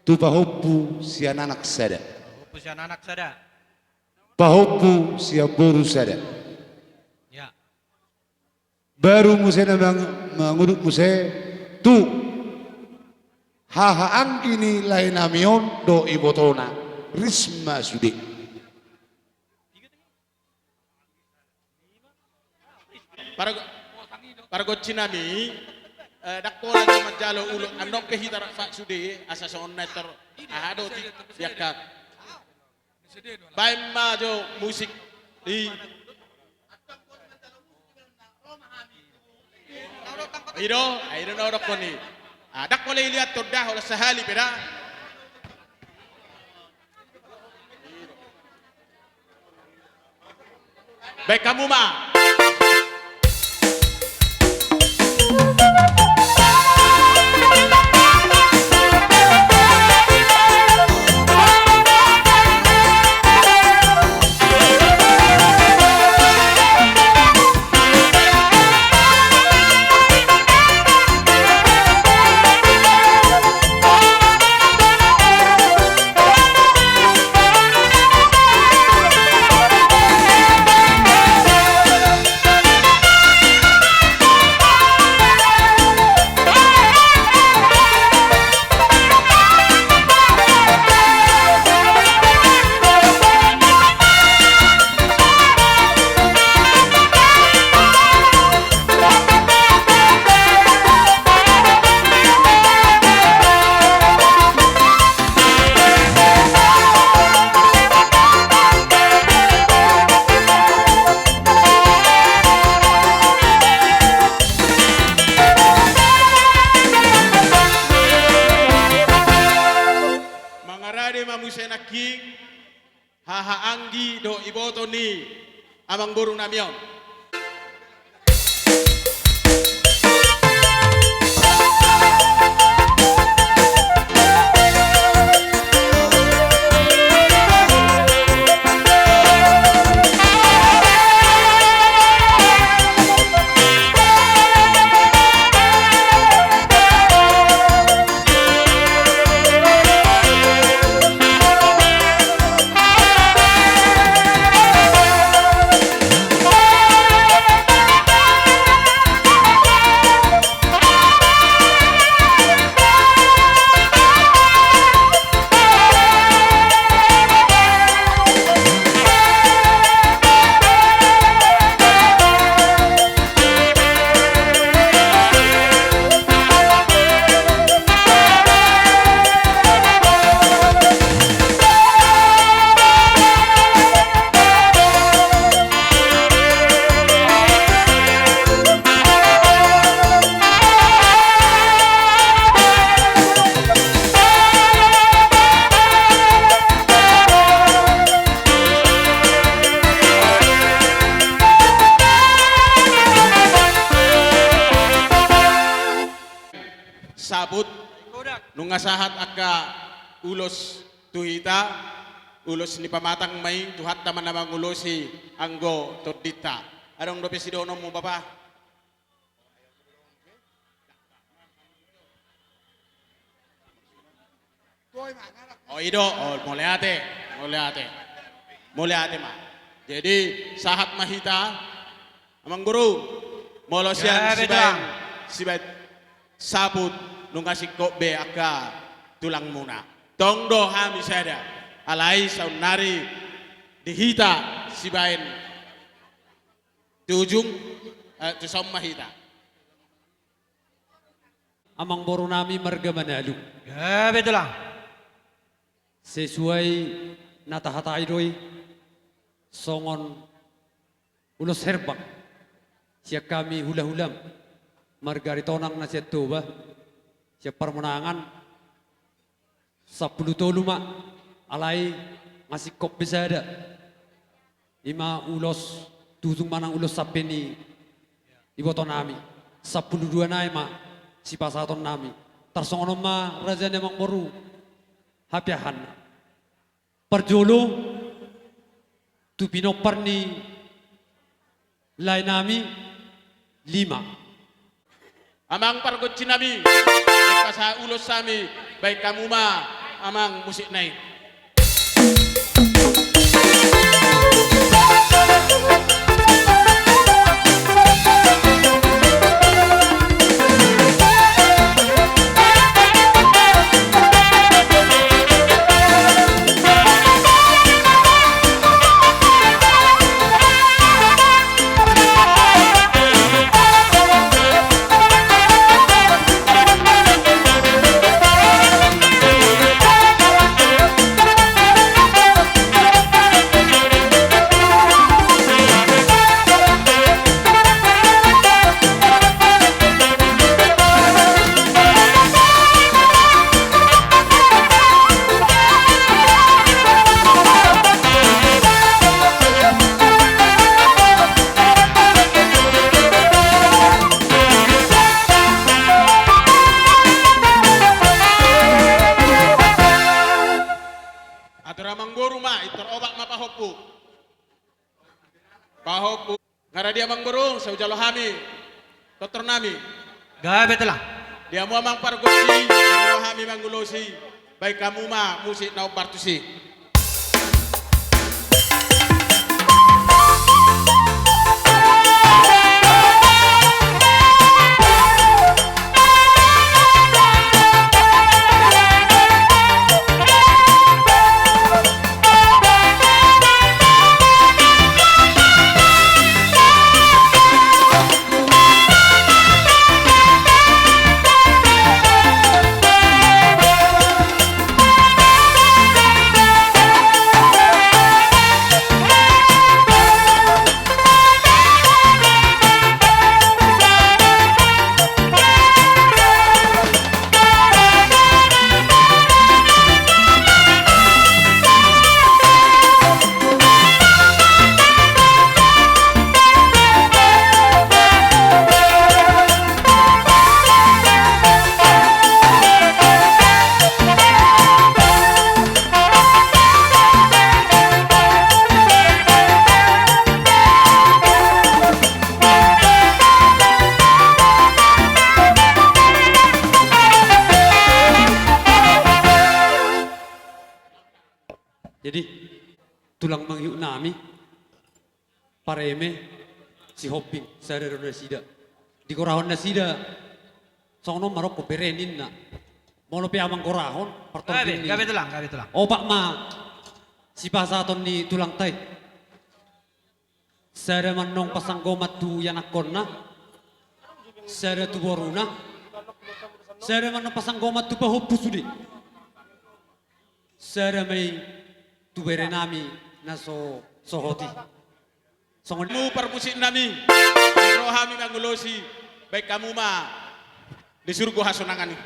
tu pahompu sian anak sada. Pahompu sian anak sada. Pahompu sian boru sada. Ya. Baru muse na mang-, mangudut muse tu hahaanggi ni laenami on dohot ibotona, risma sude. Pargo-, pargonsinami, eh, ndang pola jo manjalo ulos, andong pe hita rap sude, asa songon na tor, aha do ti, diangkat. Baen ma jo musik i. I do, i do na hudokkon i. Ah, ndang pola iliat tonda, holan sahali pe da. Baen hamu ma. hahaanggi dohot iboto ni amangboru nami on. Saput, nunga sahat angka ulos tu hita, ulos ni pamatang ma i, Tuhanta ma na mangulosi anggo tondinta. Adong dope sidohononmu, Bapa? O, i do, o, mauliate, mauliate. Mauliate ma. Jadi, sahat ma hita, Amangboru, molo sian sibaen, sibaen saput, nunga singkop be angka tulangmuna. Tong do hami sada, alai saonnari di hita sibaen tu ujung, eh, tu son ma hita. Amangboru nami marga Manalu. Gabe, Tulang. Sesuai na tahatai do i, songon ulos herbang sian hami hulahulam, marga Aritonang na sian Toba, sian Parmonangan, sampulu tolu ma, alai nga singkop be sada. I ma ulos tutung manang ulos sampe ni iboto nami. Sampulu dua nai ma sipasahaton nami. Tarsongon on ma raja ni amangboru hapeahanna. Parjolo, tu pinompar ni lae nami, lima. Amang pargonsi nami, pasahat ulos hami, baen hamu ma amang musikna i. Atur amangboru ma, pintor obat ma pahompu. Pahompu. Nga ra di amangboru, sai hujalo hami tortor nami. Gabe, Tulang. Di hamu amang pargonsi, ro hami mangulosi, baen hamu ma musik na hombar tusi. tulang mangihut nami, pareme, Sihombing, sada do nasida. Digorahon nasida songon on ma dohonon bere ninna. Molo pe ahu manggorahon, partondion ni. Gabe, gabe tulang, gabe tulang. Opat ma sipasahaton ni tulangta i. Sada ma annon pasanggoman tu ianakhonna, sada tu boruna, sada ma annon pasanggoman tu pahompu sude, sada ma i tu bere nami na so sohot i. Songon i ma parmusik nami, ro hami mangulosi, baen hamu ma di surgo hasonangan i.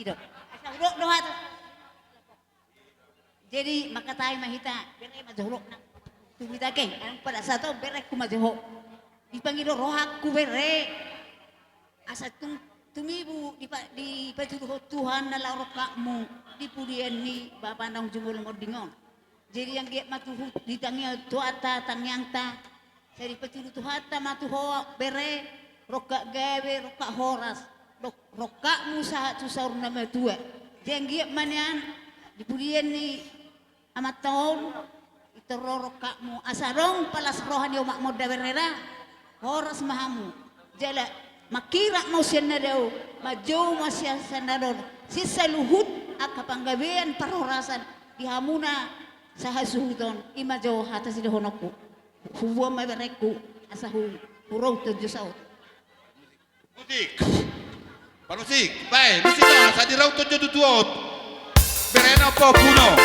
I do. Asa hudok do hata. Jadi mangkatai ma hita, bere ma jo hudok na. Tubu ita ke, anu pada sato bere ku ma jo ho. Dipangido rohangku bere. Asa tung tumibu dipa, dipatuduhon Tuhan na laho rongkapmu di pudian ni bapa na jumolo monding on. Jadi anggiat ma tutu ditangiang Tuhanta tangiangta. Sai dipatudu Tuhanta ma tu ho bere, rongkap gabe, rongkap horas, rongkapmu sahat tu saur na matua. Jadi anggiat ma nian di pudian ni amanta on, i tor ro rongkapmu asa adong palas roha ni omakmu da bere da, horas ma hamu. Jala mangkirap ma sian na dao, manjou ma sian na dao, sian saluhut angka panggabean parhorasan di hamuna sahasuhuton, i ma jo hata sidohononku. Huboan ma berengku asa hu, hurauthon jo saut. Musik. Parmusik, bae, musik on, asa dirauthon jo tutu on. Berena pahompu on.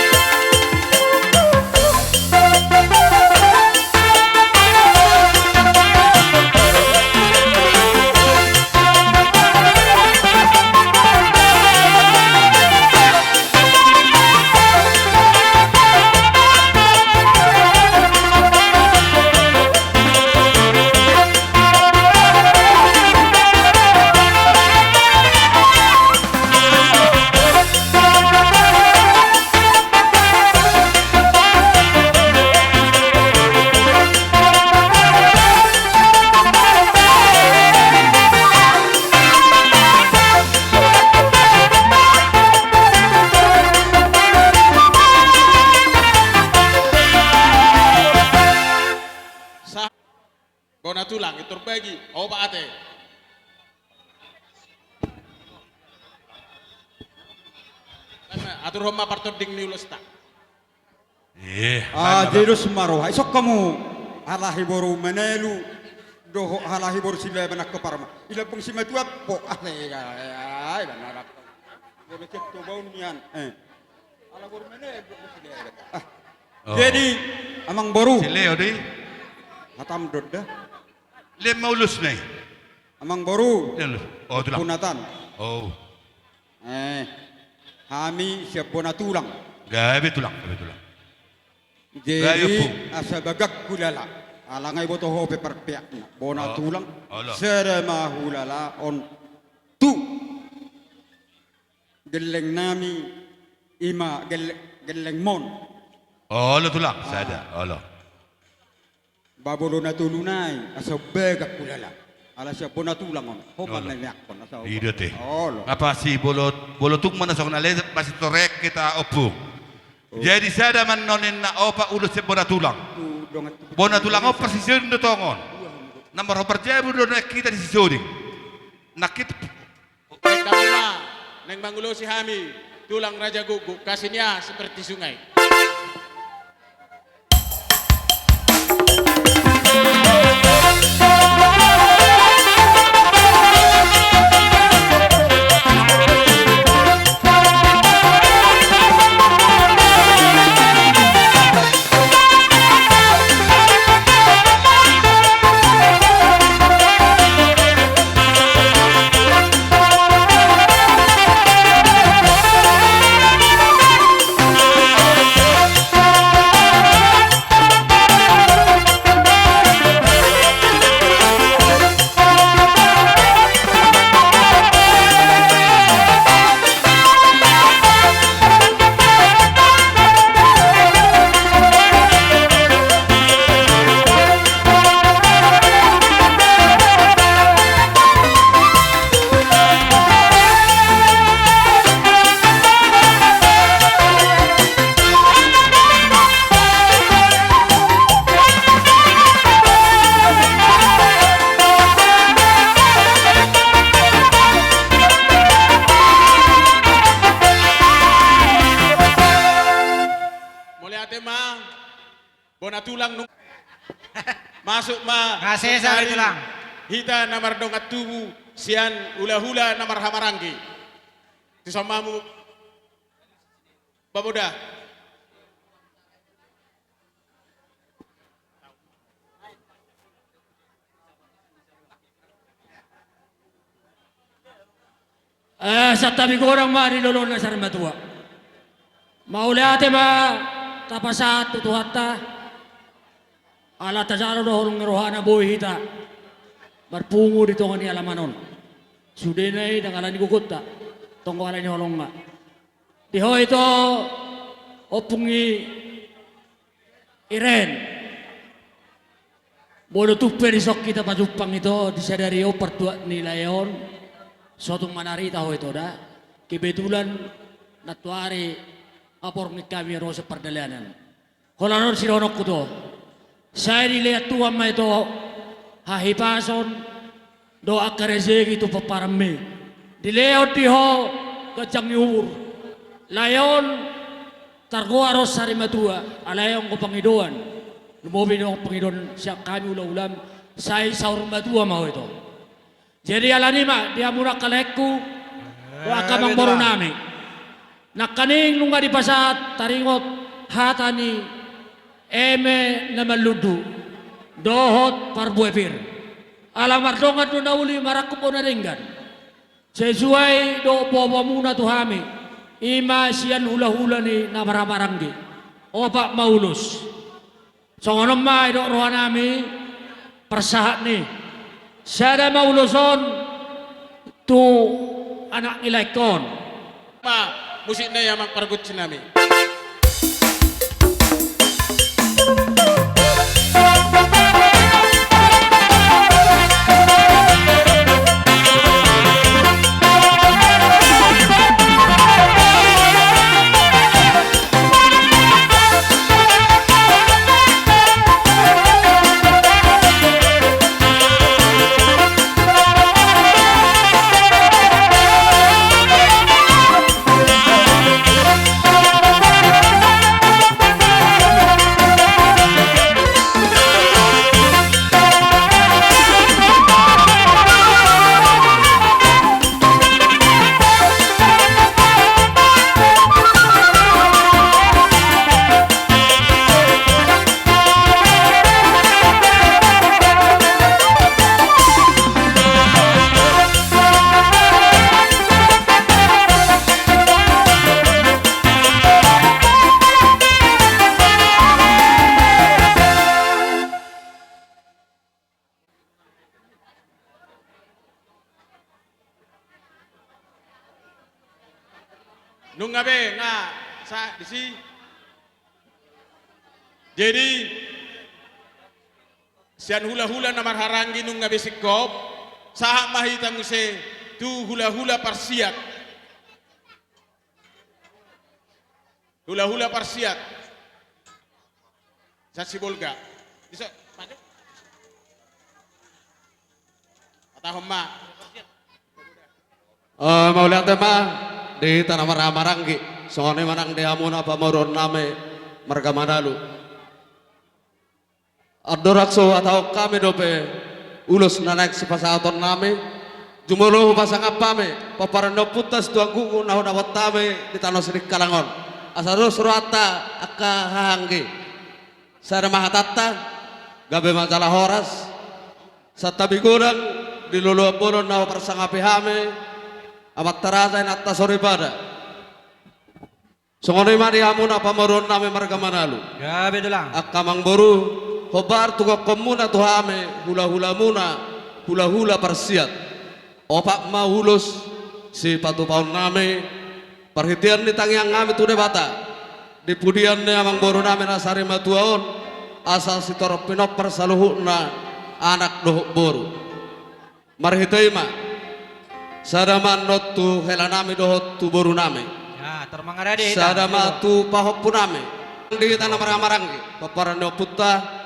Bona tulang, i tor bagi, opat ate. Aturhon ma partonding ni ulosta. Eh, ah, baen ma, baen ma. Jadi dos ma roha. Isok hamu halahi boru Manalu dohot halahi boru Silaban angka parma. I lambung simatua po, ah, lega, ya, ya, na rap. Dia becek tu baun nian. Eh. Ala boru Manalu dohot boru Silaban. Ah. Oh. Jadi, amang boru. Sileo di. Hatam dodda. Lem ma ulos nai. Amang boru. Lem ulos. Oh, tulang. Punatan. Oh. Eh, hami sian bona tulang. Gabe tulang, gabe tulang. Jadi, gabe, pu, asa bagak kulala. Ala nga iboto ho pe parpeakna, bona tulang. Olo. Sada ma hulala on tu gelleng nami, i ma gelle-, gelleng mon. Olo tulang, sada, olo. Ba molo na tolu nai, asa bagak hulala. Ala sian bona tulang on, ho ma memeakkon, asa ho. Ida te. Olo. Apa si bolo, bolo tung mana song na lezat, masih torek kita opung. Jadi sada ma annon ninna opat ulos sian bona tulang. Bona tulang on parsisoding do tongon. Na marhombar jabu do naeng hita di sisoding. Nangkin. Baik, hamu ma naeng mangulosi hami, tulang Raja Guguk, kasihnya seperti sungai. Mauliate ma, bona tulang nung. Masuk ma. Nga sesa, tulang. Hita na mardongan tubu sian hulahula na marhahamaranggi. Tu son ma hamu, Baboda. Eh, santabi godang ma di lolona sarimatua. Mauliate ma tapasahat tu Tuhanta. Ala tajalo do holong ni rohana boi hita marpungu di tonga ni alaman on. Sudena i ndang ala ni gogonta, tonggo ala ni holongna. Di ho ito, ompung ni Iren. Molo tung pe dison hita pajumpang ito di sadari on, partuat ni lae on, so tung manarita ho ito da. Kebetulan nantoari apor ni hami ro sian pardalanan. Holan on sidohononku tu ho. Sai dilehon Tuhan ma ito hahipason dohot angka rezeki tu pomparanmi. Dilehon di ho ganjang ni umur. Lae on targoar on sarimatua, alai anggo pangidoan, lumobi do pangidoan sian hami hulahulam, sai saur matua ma ho ito. Jadi alani i ma di hamu angka laengku dohot angka amangboru nami. Nangkaning nunga dipasahat taringot hata ni eme na marlundu dohot parbue pir. Ala mardongan do na uli marangkup bona denggan. Sesuai do boaboamuna tu hami, i ma sian hulahula ni na marhahamaranggi. Opat ma ulos. Songon on ma didok rohanami parsahat ni. Sada ma ulos on tu anak ni laengkon. Ma, musik na i amang pargonsi nami. Gabe, nga, sa, disi. Jadi, sian hula-hula na marhahaanggi nunga be singkop, sahat ma hita muse tu hula-hula parsiat. Hula-hula parsiat. Sian Sibolga. Bisa, maju. Patahon ma. Eh, mauliate ma di hita na marhahamaranggi. Songon i ma nang di hamuna pamoruon nami marga Manalu. Andorang so huhatahon hami dope ulos na naeng sipasahaton nami, jumolo hupasangap hami pomparan ni ompunta Situan Gukguk na hudapot hami di tano Sidikalang on. Asa dos rohanta angka hahaanggi. Sada ma hatanta, gabe ma jala horas. Santabi godang di loloan bolon na huparsangapi hami, amanta raja, inanta soripada. Songon i ma di hamuna pamoruon nami marga Manalu. Gabe, Tulang. Angka amangboru, hombar tu gokhonmuna tu hami, hula-hulamuna, hula-hula parsiat. Opat ma ulos sipatupaon nami, parhitean ni tangiang nami tu Debata, di pudian ni amangboru nami na sarimatua on, asa sitorop pinompar saluhutna anak dohot boru. Marhite i ma, sada ma annon tu hela nami dohot tu boru nami. Ya, tar mangarade hita. Sada ma tu pahompu nami. Di hita na marhahamaranggi, pomparan ni ompunta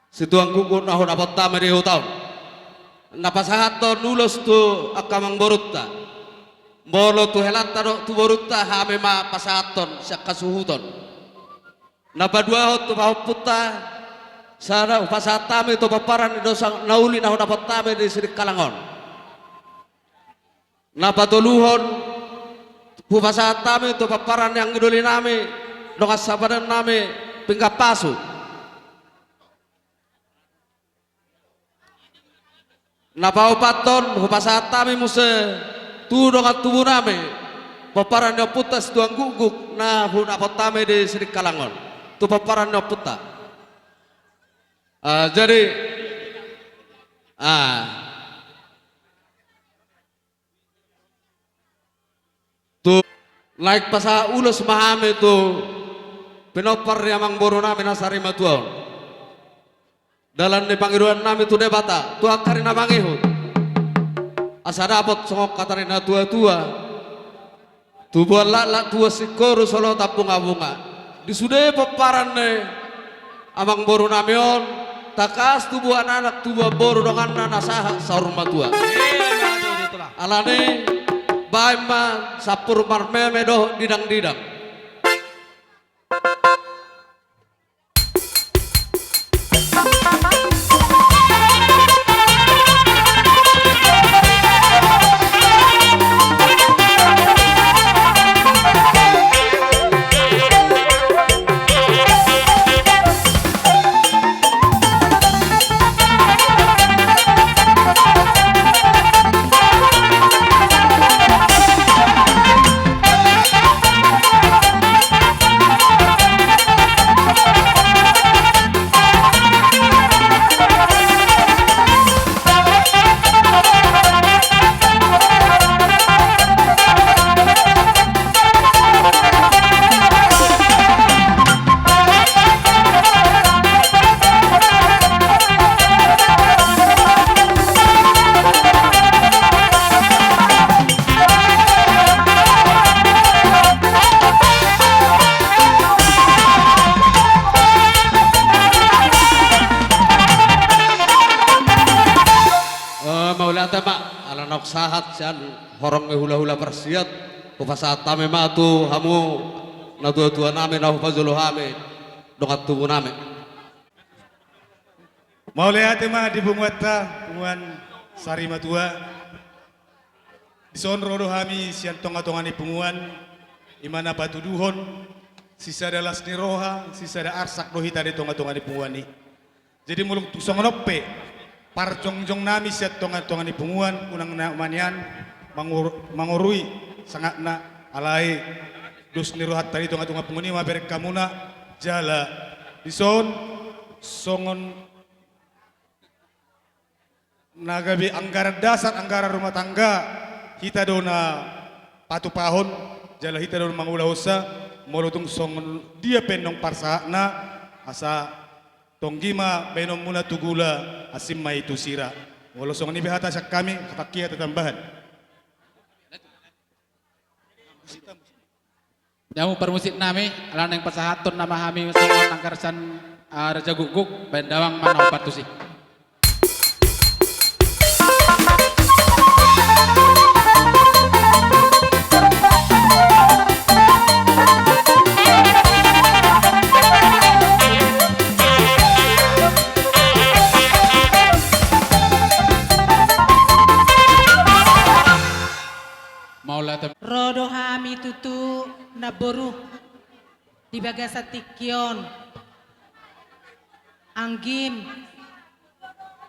Situan Gukguk na hudapot hami di huta on. Na pasahathon ulos tu angka amangborunta. Molo tu helanta dohot tu borunta, hami ma pasahathon sian hasuhuton. Na paduahon tu pahompunta, sada hupasahat hami tu pomparan ni dos na uli na hudapot hami di Sidikalang on. Na patoluhon, hupasahat hami tu pomparan ni anggi doli nami, dongan sapadan nami, Pinggan Pasu. Na paopathon, hupasahat hami muse tu dongan tubu nami, pomparan ni ompunta Situan Gukguk na hudapot hami di Sidikalang on, tu pomparan ni ompunta. Ah, jadi, ah, tu, naeng pasahat ulos ma hami tu pinompar ni amangboru nami na sarimatua on. Dalan ni pangidoan nami tu Debata, tu angka ari na mangihut, asa dapot songon hata ni na tua-tua: Tubuan laklak, tubuan singkoru, solotan bungabunga. Di sude pomparan ni amangboru nami on, tangkas tubuan anak, tubuan boru, donganna na sahat saur matua. Alani, baen ma sampur marmeme dohot didang-didang. Eh, mauliate ma, ala naung sahat sian horong ni hula-hula parsiat, hupasahat hami ma tu hamu natua-tua nami na hupajolo hami, dongan tubu nami. Mauliate ma di punguanta, punguan sarimatua. Dison ro do hami sian tonga-tonga ni punguan, i ma na patuduhon, sisada las ni roha, sisada arsak do hita di tonga-tonga ni punguan i. Jadi molo tung songon on pe, parjongjong nami sian tonga-tonga ni punguan, unang na manian, mangor-, mangorui sangatna, alai dos ni rohanta di tonga-tonga punguan i ma bereng hamuna, jala dison songon na gabe anggaran dasar, anggaran rumah tangga, hita do na patupahon, jala hita do mangulahonsa, molo tung songon dia pe nang parsahatna, asa tonggi ma baenonmuna tu gula, asing ma i tu sira. Molo songon i pe hata sian hami, apakkia tatambahan. Jamu parmusik nami, ala naeng pasahathon nama hami songon nangkarsan, ah, Raja Gukguk, baen damang ma na partusi. Mauliate. Ro do hami tutu namboru di bagasan tingki on. Anggim,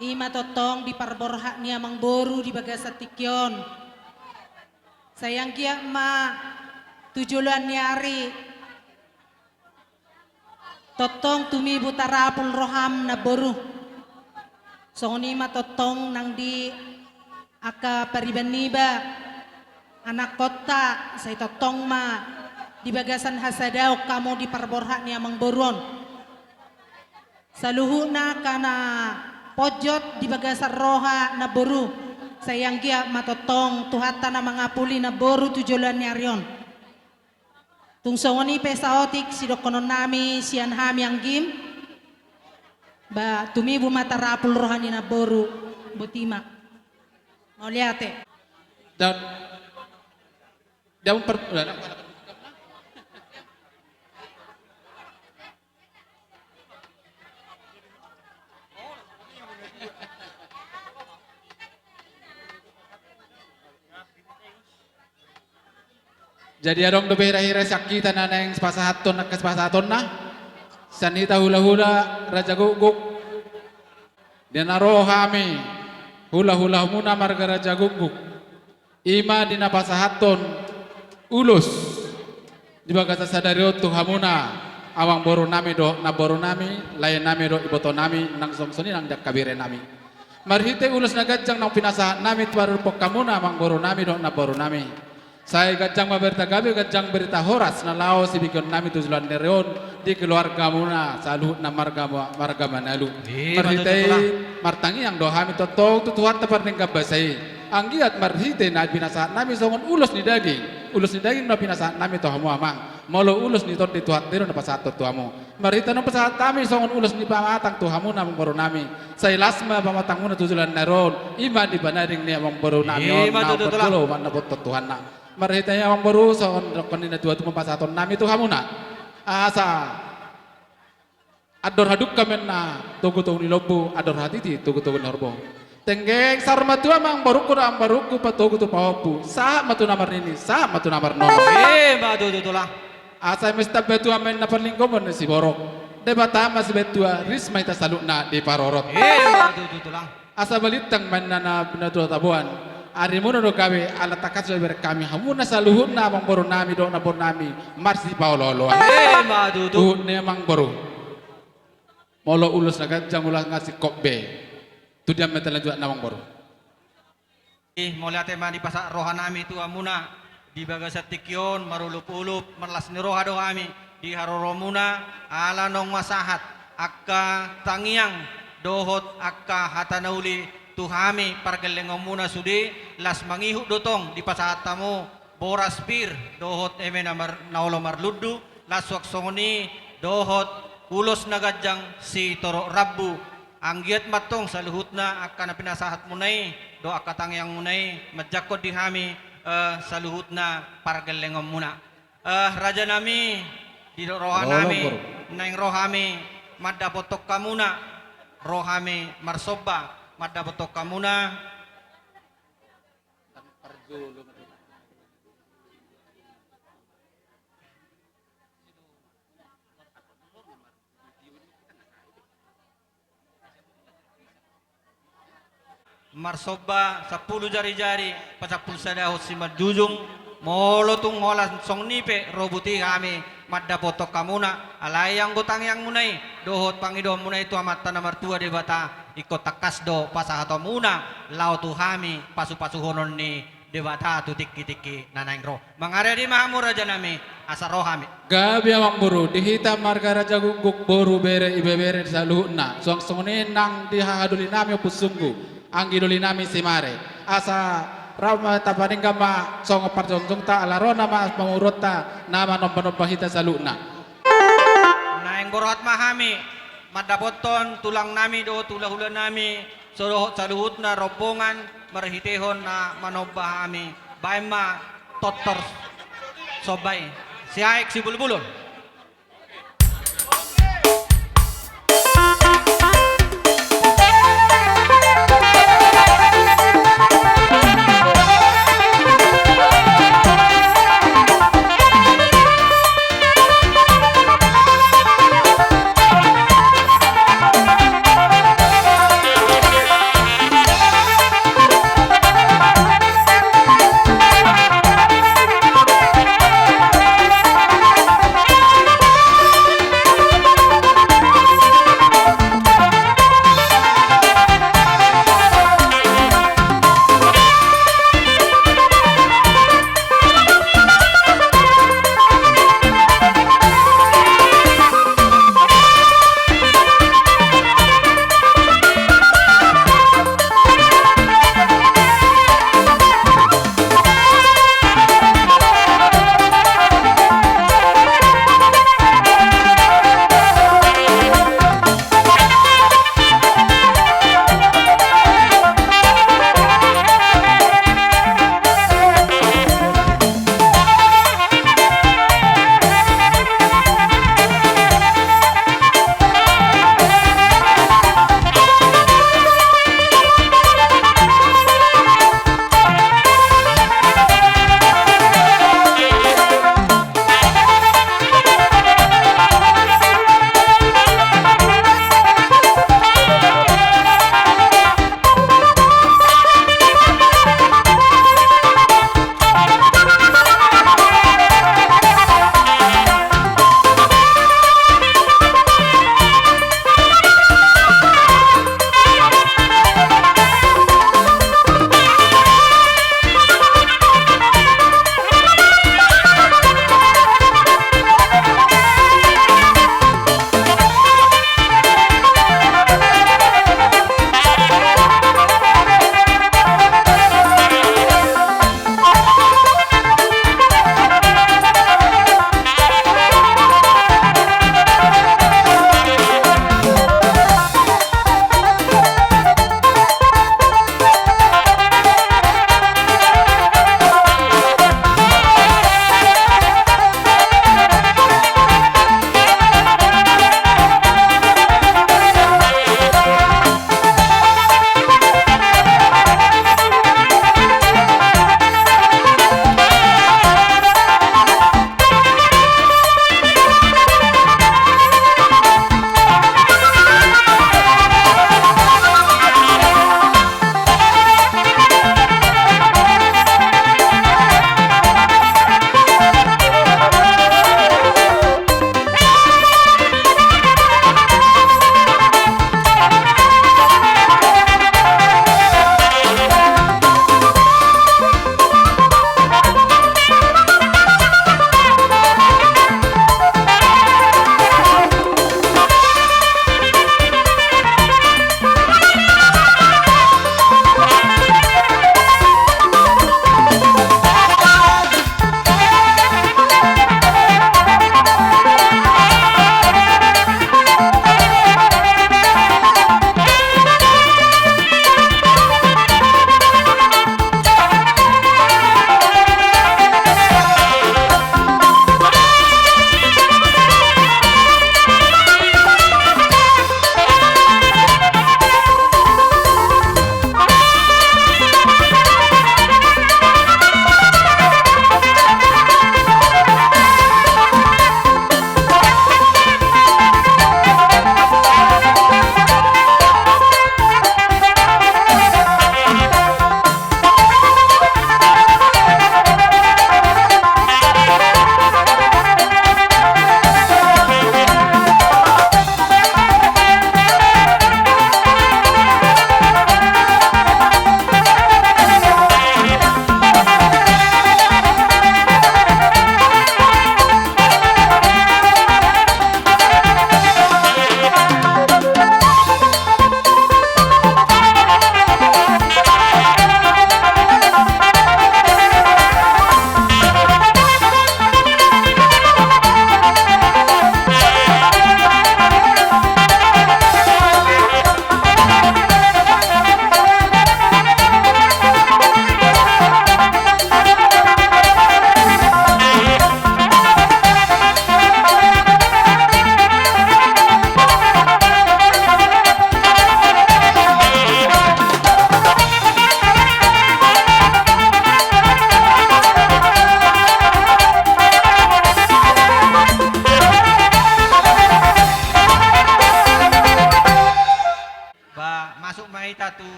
i ma tongtong di parborhat ni amangboru di bagasan tingki on. Sai anggiat ma tu joloan ni ari tongtong tumibu tarapul roham namboru. Songon i ma tongtong nang di angka pariban niba, anakkonta, sai tongtong ma di bagasan hasadaon hamu di parborhat ni amangboru on. Saluhutna angka na ponjot di bagasan roha namboru, sai anggiat ma tongtong Tuhanta na mangapuli namboru tu joloan ni ari on. Tung songon i pe saotik sidohonon nami sian hami anggim, ba tumibu ma tarapul roha ni namboru, boti ma. Mauliate. Dan, dan per-, Jadi adong dope hira-hira sian hita na naeng pasahathon angka sipasahatonna sian hita hulahula Raja Gukguk. Di na ro hami hulahulamuna marga Raja Gukguk, i ma di na pasahathon ulos di bagasan sadari on tu hamuna amangboru nami dohot namboru nami, lae nami dohot iboto nami, nang songon i nang di angka bere nami. Marhite ulos na ganjang naung pinasahat nami tu parhundul hamuna amangboru nami dohot namboru nami, sai ganjang ma berita gabe, ganjang berita horas na laho sibigeon nami tu joloan ni ari on di keluargamuna saluhutna marga, marga Manalu. Marhite i martangiang do hami tongtong tu Tuhanta pardenggan basa i. Anggiat marhite na pinasahat nami songon ulos ni daging, ulos ni daging na pinasahat nami tu hamu amang, molo ulos ni tondi Tuhanta i do na pasahathon tu hamu. Marhite naung pasahat hami songon ulos ni pamatang tu hamuna amangboru nami, sai las ma pamatangmuna tu joloan ni ari on, i ma di panading ni amangboru nami on na parjolo mandapothon Tuhanna. Marhite i amangboru songon dohonon ni na tuatua ma pasahaton nami tu hamuna. Asa andor hadungka ma inna togutogu ni lombu, andor hatiti togutogu ni horbo. Tenggeng saur matua ma amangborungku dohot namborungku, patogu tu pahompu, sahat ma tu na marnini, sahat ma tu na marnono. I ma tutu tulang. Asa eme sitambatua ma inna parlinggoman ni siborok, Debata ma sibahentua, ris ma hita saluhutna diparorot. I ma tutu tulang. Asa balintang ma inna na pinatua taboan, arimuna do gabe ala tangkas do ibereng hami hamuna saluhutna amangboru nami dohot namboru nami marsipaolooloan. I ma tutu. Huhut ni amangboru, molo ulos na ganjang ulos na singkop be, tu dia ma hita lanjutna amangboru? Mauliate ma dipasahat roha nami tu hamuna di bagasan tingki on, marolopolop marlas ni roha do hami di haroromuna, ala naung masahat angka tangiang dohot angka hata na uli tu hami pargellengonmuna sude, las mangihut do tong dipasahat hamu boras pir dohot eme na mar-, na olo marlundu, las suang songon i dohot ulos na ganjang sitorop rambu. Anggiat ma tong saluhutna angka na pinasahatmuna i dohot angka tangiangmuna i manjangkon di hami, eh, saluhutna pargellengonmuna. Eh, raja nami, didok roha nami, naeng ro hami mandapothon hamuna, ro hami marsomba mandapothon hamuna. Marsomba sampulu jarijari, pasampulu sadahon simanjujung, molo tung holan songon i pe ro boti hami mandapothon hamuna, alai anggo tangiangmuna i dohot pangidoanmuna i tu Amanta na martua Debata, ingkon tangkas do pasahatonmuna laho tu hami pasupasuhonon ni Debata tu tingki-tingki na naeng ro. Mangaradi ma hamu raja nami, asa ro hami. Gabe amang boru, di hita marga Raja Guguk, boru, bere, ibebere saluhutna. Suang songon i nang di hahadoli nami Ompu Sunggu, anggi doli nami Simare. Asa rap ma tapaninggan ma songon parjongjongta, ala ro nama pamoruonta na manomba-nomba hita saluhutna. Naeng borhat ma hami mandapothon tulang nami dohot hula-hula nami, so dohot saluhutna rombongan, marhitehon na manomba hami. Baen ma tortor somba i. Siaek sibulbulon.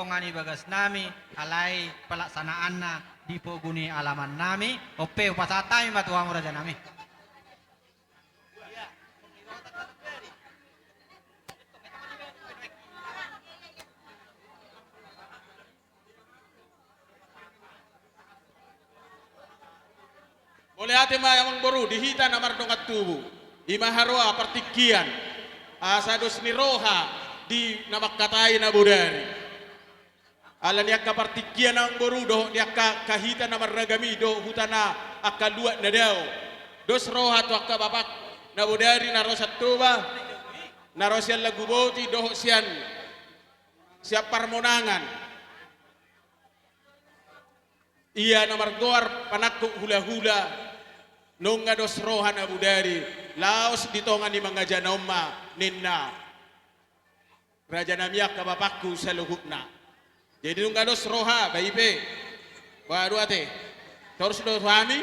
Tonga ni bagasnami, alai pelaksanaanna di pogu ni alamannami. Onpe hupasahat hami ma tu hamu rajanami. Mauliate ma amangboru di hita na mardongan tubu. I ma haroa partingkian, asa dos ni roha di na mangkatai na bodari. Ala ni angka partingkian amangboru dohot di angka hita na marragam i dohot hutana angka luat na dao. Dos roha tu angka bapak na bodari na ro sian Toba, na ro sian Laguboti dohot sian, sian Parmonangan. Ia na margoar panangkok hulahula, nunga dos roha na bodari, laos di tonga ni mangajana on ma ninna. Rajanami angka bapakku saluhutna. Jadi nunga dos roha, ba i pe. Boha do ate? Torus do tu hami?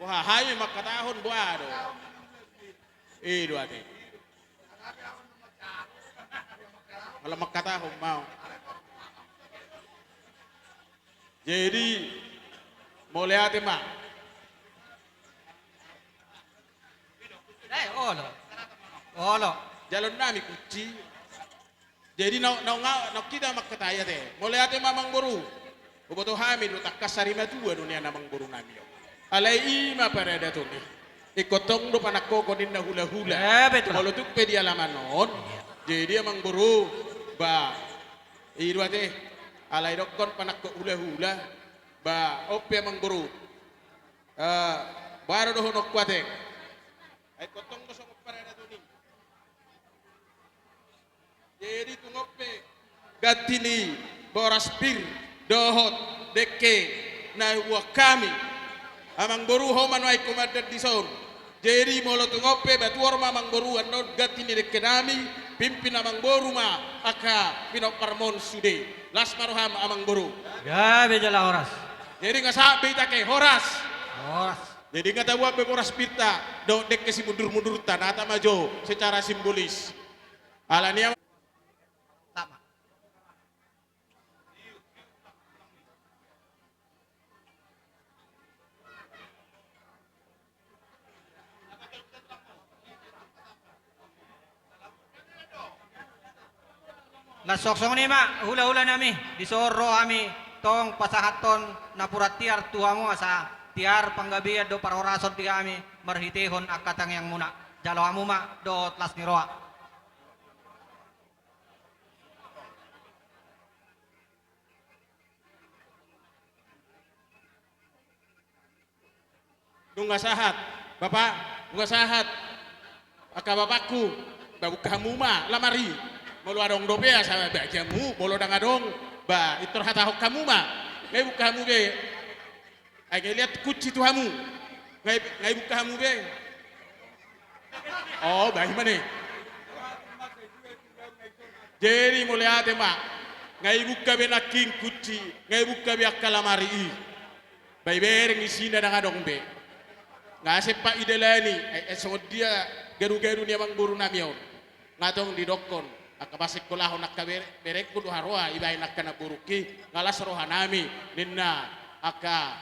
Boha hami mangkatahon boha do? I do ate. Molo mangkatahon ma. Jadi mauliate ma. Eh, olo. Olo. Jalonnami kunci. Jadi na, na, na, naung hita mangkatai ate. Mauliate ma amangboru. Huboto hami do tangkas sari matua do nian amangborunami on. Alai i ma paradaton i. Ingkon tong do panangkokon ninna hulahula. Eh, betul. Molo tung pe di alaman on. Iya. Jadi amangboru, ba, i do ate. Alai dokkon panangkok hulahula. Ba, onpe amangboru. Eh, boha do dohononku ate. Ai ingkon tong do songon paradaton i. Jadi tung on pe ganti ni boras pir dohot dengke na huboan hami. Amangboru, ho ma nuaeng humandan dison. Jadi molo tung on pe batuor ma amangboru annon ganti ni dengkenami, pimpin amangboru ma angka pinomparmon sude. Las ma roham amangboru. Gabe jala horas. Jadi nga sahat be hita ke, horas. Horas. Jadi nga tabuat be boras pirta dohot dengke simundurmundurta, nata ma jo secara simbolis. Alani Laos songon i ma hulahulanami, dison ro hami tong pasahathon napuran tiar tu hamu asa tiar panggabean dohot parhorason di hami marhitehon angka tangiangmuna. Jalo hamu ma dohot las ni roha. Nunga sahat, Bapak, nunga sahat. Angka bapakku, ba buka hamu ma lamari. Molo adong dope asa bajamu, molo ndang adong, ba pintor hatahon hamu ma. Nga ibuka hamu be. Ai nga liat kunci tu hamu. Nga i, nga ibuka hamu be. O, ba i ma ne. Jadi mauliate ma. Nga ibuka be nangkin kunci, nga ibuka be angka lamari i. Ba ibereng isina ndang adong be. Nga sempat idalani, ai, ai songon dia gadugadur ni amangborunami on. Nga tong didokkon angka pasikkolahon angka bere-, berengku do haroa ibaen angka namborungki, nga las rohanami ninna angka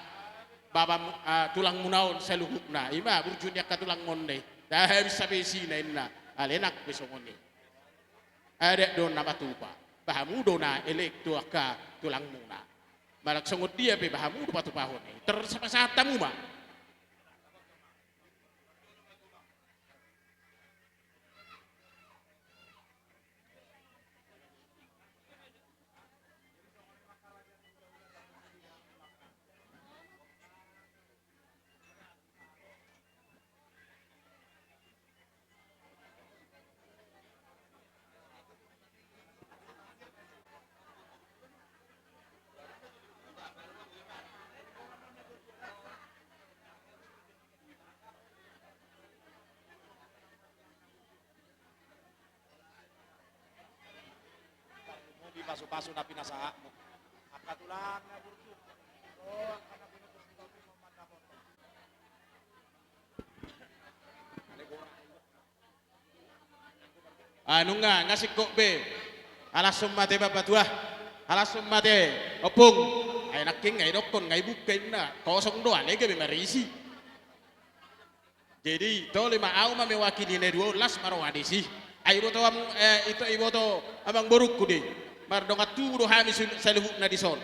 bapa, ah, tulangmuna on saluhutna. I ma burju ni angka tulangmon i. Tahabis hape isina ninna. Alai nang pe songon i. Adat do na matupa. Ba hamu do na elek tu angka tulangmuna. Manang songon dia pe ba hamu do patupahon i. Tor pasahat hamu ma. Di pasu-pasu na pinasahatmu. Angka tulang na burju. O, angka na burju. Anu nga, nga singkop be. Alashon ma ate bapa tua, alashon ma ate ompung. Ai nangkin nga idokkon nga ibungka inna, kosong do, alai gabe marisi. Jadi tole ma, ahu ma mewakili na dua on, las ma roha disi. Ai iboto am-, eh, ito iboto amangborungku do i. Mardongan tubu do hami sul-, saluhutna dison.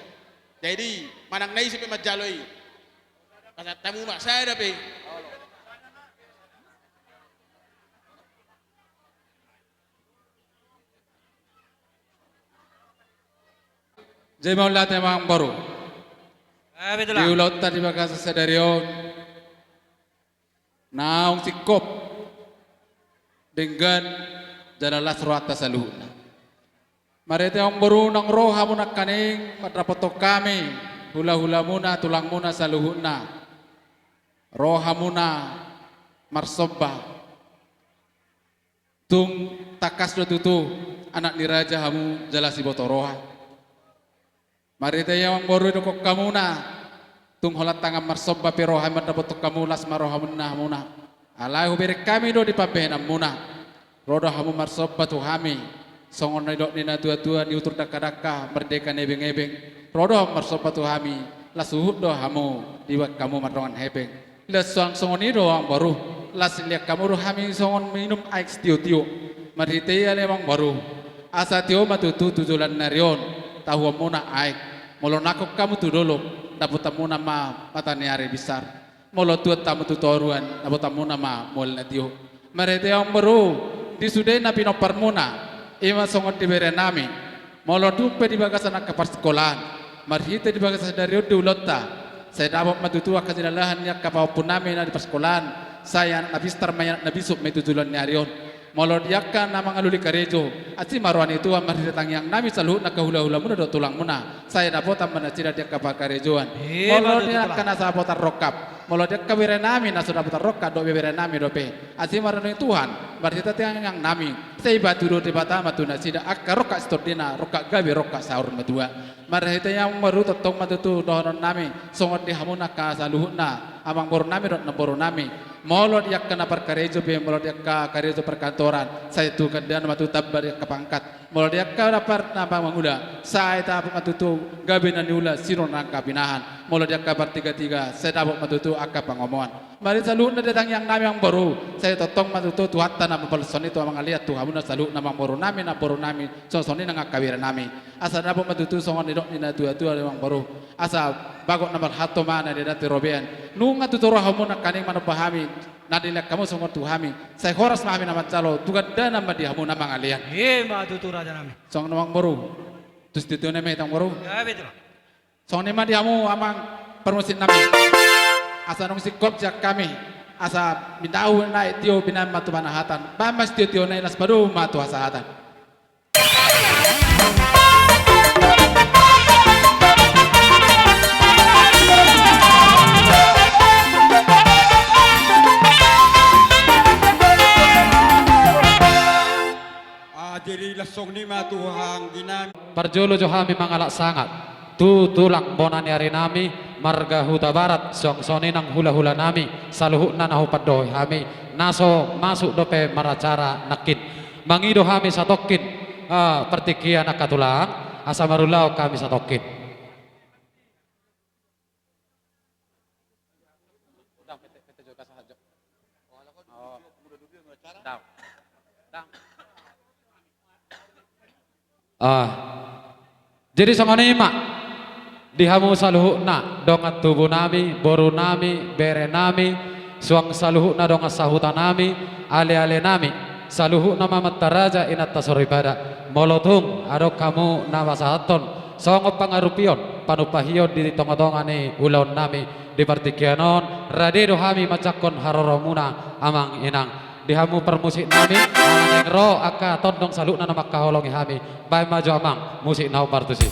Jadi manang na ise pe manjalo i, pasahat hamu ma sada pe. Jadi mauliate amangboru. Eh, betul lah. Di ulaonta di bagasan sadari on, naung singkop, denggan jala las rohanta saluhutna. Marhite amangboru, naung ro hamu nangkaning mandapothon hami hulahulamuna, tulangmuna saluhutna. Ro hamuna marsomba. Tung tangkas do tutu anak ni raja hamu jala siboto roha. Marhite i amangboru, didokkon hamuna, tung holan tangan marsomba pe ro hami mandapothon hamu, las ma rohamuna hamuna. Alai hubereng hami do di pambahenanmuna. Ro do hamu marsomba tu hami, songon na nidok ni natuatua, niutur dangkadangka, mardeka na ebengebeng. Ro do hamu marsomba tu hami, las huhut do hamu, diboan hamu mardongan hepeng. Las suang songon i do amangboru, las liat hamu do hami songon minum aek sitiotio. Marhite i ale amangboru, asa tio ma tutu tu joloan ni ari on tahuonmuna aek. Molo nangkok hamu tu dolok, dapotanmuna ma mata ni ari binsar. Molo tuat hamu tu toruan, dapotanmuna ma mual na tio. Marhite i amangboru, di sude na pinomparmuna, i ma songon di berenami. Molo tung pe di bagasan angka parsikolaan, marhite di bagasan sadari on di ulaonta, sai dapot ma tutu angka jinalahan ni angka pahompunami na di parsikolaan, sai anak na pistar ma i, anak na bisuk ma i tu joloan ni ari on. Molo di angka na mangalului karejo, asi ma roha ni Tuhan marhite tangiangnami saluhutna, angka hulahulamuna dohot tulangmuna, sai dapotan ma nasida di angka parkarejoan. Molo di angka na so dapotan rongkap, molo di angka berenami na so dapotan rongkap dohot beberenami dope, asi ma roha ni Tuhan marhite tangiangnami, sai batu do Debata ma tu nasida angka rongkap sitondina, rongkap gabe, rongkap saur matua. Marhite i amangboru, tongtong ma tutu dohononnami songon di hamuna angka saluhutna, amangborunami dohot namborunami. Molo di angka na parkarejo pe, molo di angka karejo parkantoran, sai tu gandana ma tutu tamba di angka pangkat. Molo di angka na par-, na pangula, sai dapot ma tutu gabe na niula, sinur ni angka pinahan. Molo di angka partigatiga, sai dapot ma tutu angka pangomoan. Marhite saluhutna di tangiangnami amangboru, sai tongtong ma tutu Tuhanta na mampalshon i tu amang ale, tu hamuna saluhutna amangborunami, namborunami, songon i nang angka berenami. Asa dapot ma tutu songon nidok ni natuatua amangboru, asa bagot na marhalto ma na diadati robean. Nunga tutu ro hamu nangkaning manomba hami, na dilehon hamu songon tu hami, sai horas ma hami na manjalo, tu gandana ma di hamuna amang ale. I ma tutu rajanami. Songon i amangboru, tu sitio-tio nami hita amangboru. Ya, betul. Songon i ma di hamu amang parmusiknami. Asa naung singkop sian hami, asa binahu na i tio binahen ma tu panahatan, bahen ma sitio-tio na i, las padomu ma tu hasahatan. Ah, jadi las songon i ma tu hangginami. Parjolo jo hami mangalap sangap tu tulang bona ni arinami, marga Hutabarat, suang songon i nang hulahulanami, saluhutna na hupandohot hami, na so masuk dope maracara nangkin. Mangido hami satongkin, ah, partingkian angka tulang, asa marulaon hami satongkin. Ah. Jadi songon i ma di hamu saluhutna, dongan tubunami, borunami, berenami, suang saluhutna dongan sahutanami, alealenami, saluhutna ma amanta raja, inanta soripada. Molo tung adong hamu na pasahathon songon pangarupion, panumpahion di tongatonga ni ulaonnami di partingkian on, rade do hami manjangkon haroromuna amang inang. Di hamu parmusiknami, ala naeng ro angka tondong saluhutna na mangkaholongi hami, bahen ma jo amang musik na hombar tusi.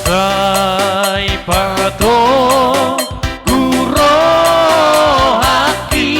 Sai patogu rohangki.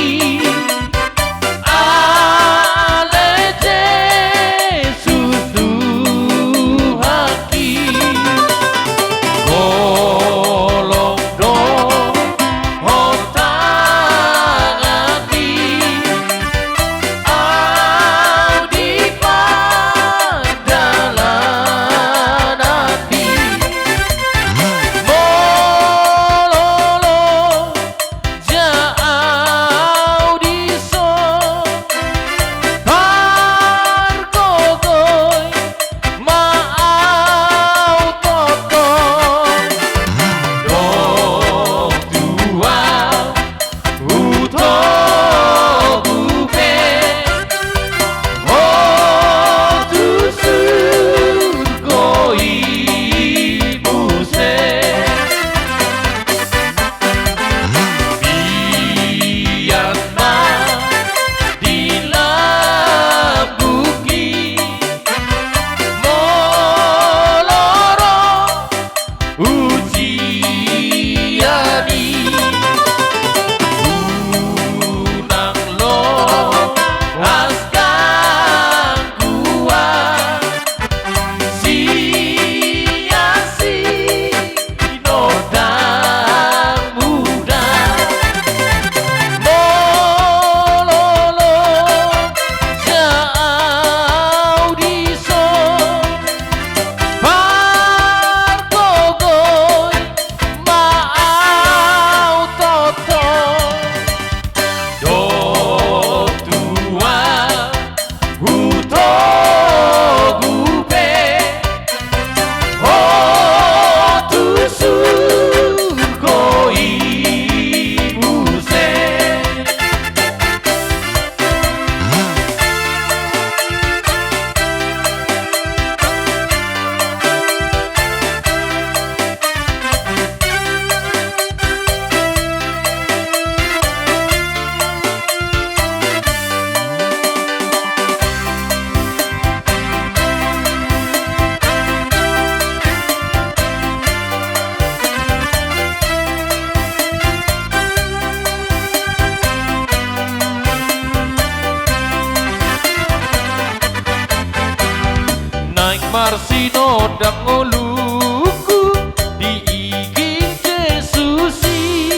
Marsinondang ngolungku di igil Jesus i,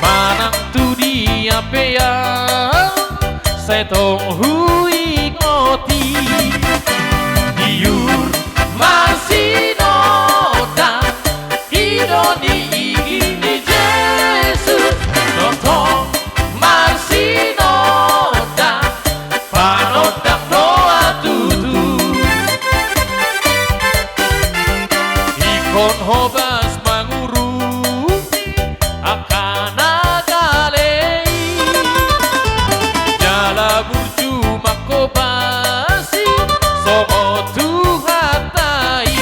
manang tu dia pe au sai tong huingot i. Di uhur marsinondang, i do ni igil ni Jesus, tongtong marsinondang, panondang do au tutu. Ingkon hobas mangurupi angka na gale i, jala burju mangkobasi songon Tuhanta i.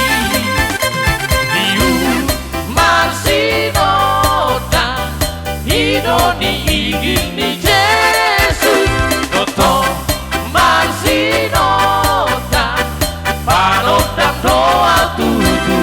Di uhur marsinondang, i do ni igil ni Jesus, tongtong marsinondang, panondang do au tutu.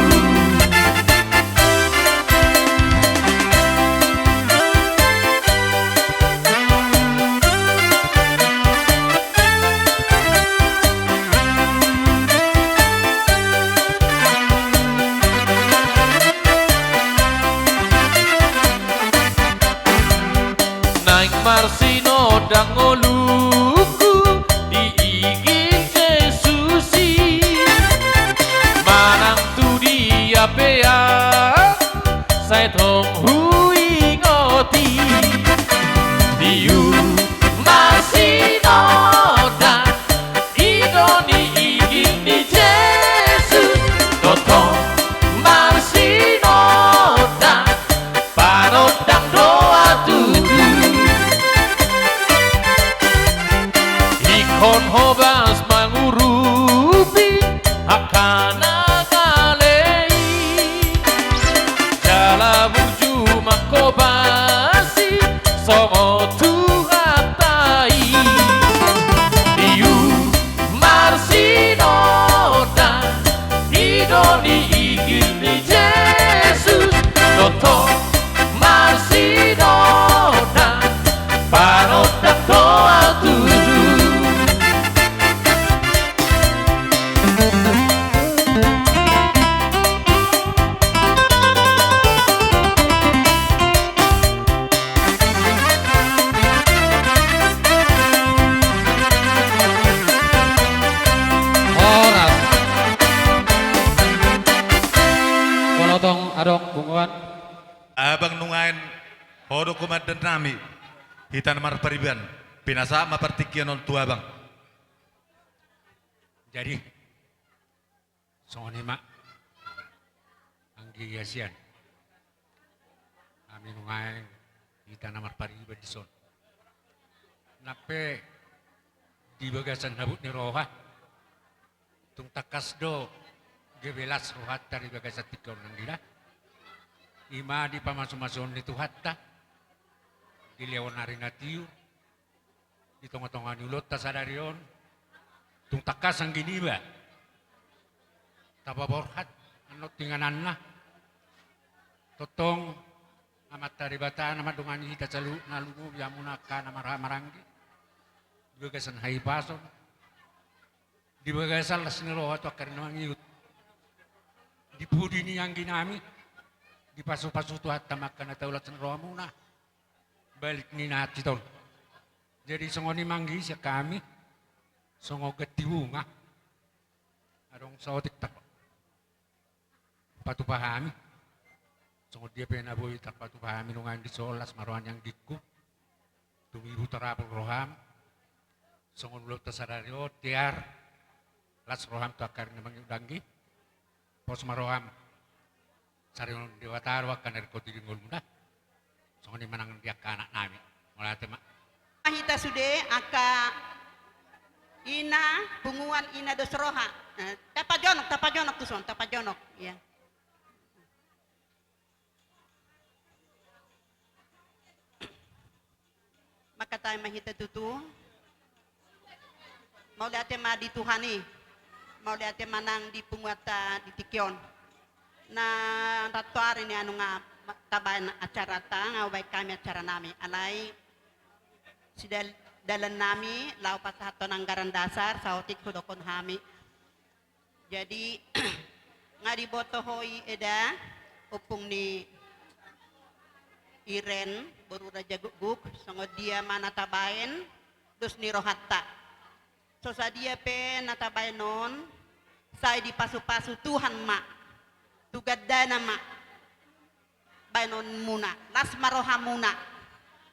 Naeng marsinondang ngolungku di igil Jesus i, manang tu dia pe au sai tong huingot i. Di uhur marsinondang, i do ni igil ni Jesus, tongtong marsinondang, panondang do au tutu. Ingkon hobas mangurupi angka na gale i, jala burju mangkobasi songon Tuhanta i. Di uhur marsinondang, i do ni igil ni Jesus, tongtong marsinondang, panondang do au tutu. Horas. Molo tong adong punguan. Abang nuaeng, ho do komandan nami, hita na marpariban, pinasahat ma partingkian on tu abang. Jadi, songon i ma, anggi hasian. Hami nuaeng, hita na marpariban dison, nang pe di bagasan habot ni roha, tung tangkas do gabe las rohanta di bagasan tingki on, anggi da. I ma di pamasumasuon ni Tuhanta, di lehon ari na tiur, di tongatonga ni ulaonta sadari on, tung tangkas anggi niba tapaborhat annon tu ingananna. Tongtong Amanta Debata na mandongani hita saluhutna, lumobi hamuna angka na marhaha maranggi, di bagasan hahipason, di bagasan las ni roha tu angka ari na mangihut, di pudi ni anggi nami, di pasupasu Tuhanta ma angka na tau las ni rohamuna, balik ni na hansit on. Jadi songon i ma anggi sian hami, songon ganti bunga, adong saotik tarpatupa hami. Songon dia pe na boi tarpatupa hami nuaeng dison, las ma roha ni anggingku, tumibu tarapul roham. Songon ulaonta sadari on, tiar las roham tu angka ari na mangihut, anggi. Pos ma roham, saringon Debata do angka na ringkot i di ngoluna. Songon i ma nang di angka anak nami. Mauliate ma. Hita sude angka ina, punguan ina dos roha. Eh, tapajonok, tapajonok tuson, tapajonok. Iya. Mangkatai ma hita tutu. Mauliate ma di Tuhan i. Mauliate ma nang di punguanta di tingki on. Na rantoari ni anu nga tabaen acaranta, nga hubaen hami acara nami. Alai sidal-, dalan nami laho pasahathon anggaran dasar, saotik hudokhon hami. Jadi, nga diboto ho i eda, ompung ni Iren, boru Raja Gukguk, songon dia ma na tabaen, dos ni rohanta. So sadia pe na tabaen on, sai dipasupasu Tuhan ma, tu gandana ma, baenonmuna, las ma rohamuna.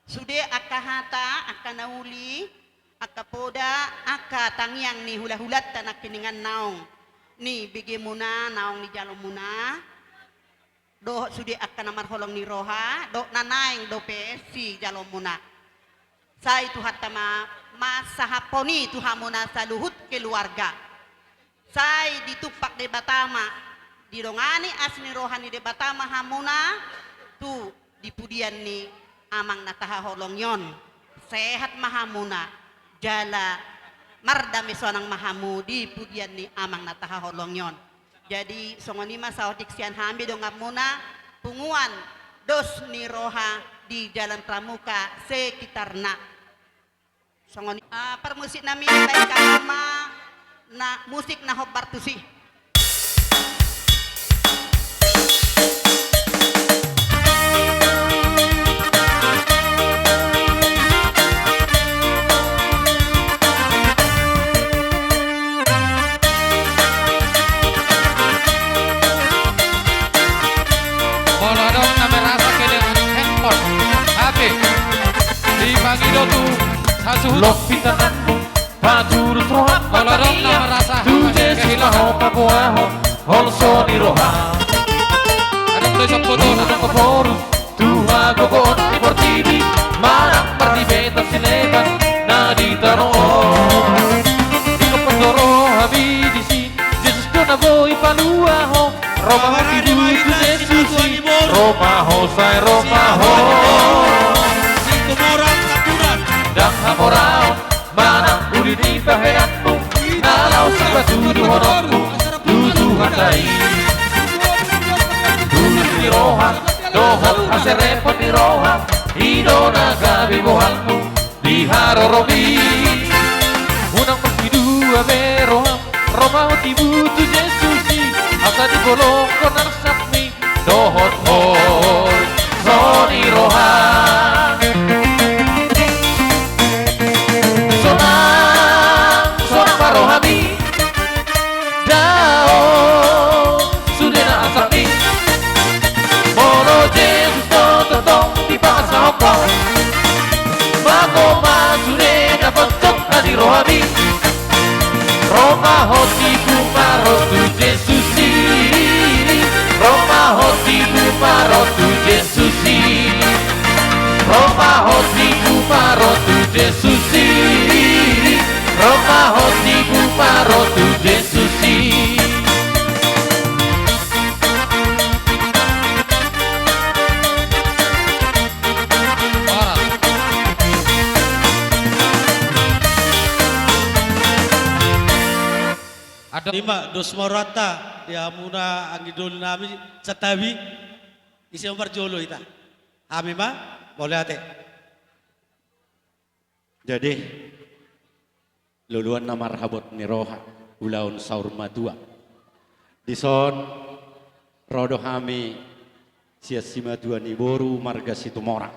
Sude angka hata, angka na uli, angka poda, angka tangiang ni hulahulanta nangkiningan naung nibegemuna, naung nijalomuna. Dohot sude angka na marholong ni roha, dohot na naeng dope sijalomuna. Sai Tuhanta ma mansahaphon i tu hamuna saluhut keluarga. Sai ditumpak Debata ma, didongani asi ni roha ni Debata ma hamuna, tu di pudian ni Amang na tahaholongi on. Sehat ma hamuna, jala mardame sonang ma hamu di pudian ni Amang na tahaholongi on. Jadi, songon i ma saotik sian hami donganmuna, punguan dos ni roha di Jalan Pramuka sekitarna. Songon i, ah, parmusik nami, baen hamu ma na musik na hombar tusi. Molo adong na merasa kehilangan handphone, H P, dipangido tu sasuhut. Lopi tanganmu, paturus roham, molo adong na merasa tu Jesus ma ho paboahon holso ni roha. Adong do i sampulu na paboru tu hagogoon ni portibi, manang pardibeta sileban na di tano on. Ingkon do rohami disi, Jesus do na boi palua ho. Ro ma ho tibu tu Jesus i, ro ma ho sai ro ma ho. Ndang hamoraon manang uli ni paheanmu, na laho sipatuduhononmu tu Tuhanta i. Tulus ni roha dohot haserepon ni roha, i do na gabe bohalmu di haroromi. Unang marsidua be roham, ro ma ho tibu tu Jesus i, asa dibolongkon arsapmi dohot holso ni roha. Sonang, sonang ma rohami, dao sudena arsapmi. Molo Jesus do tongtong dipasahat ho, mangoma sude na poncot na di rohami. Ro ma ho tibu ma ro tu Jesus i. Ro ma ho tibu ma ro tu Jesus i. Ro ma ho tibu ma ro tu Jesus i. Ro ma ho tibu ma ro tu Jesus i. Horas. Adong. I ma dos ma rohanta di hamuna anggi doli nami Santabi. Ise ma parjolo hita? Hami ma, mauliate. Jadi, loloan na marhabot ni roha, ulaon saur matua. Dison, ro do hami sian simatua ni boru marga Situmorang.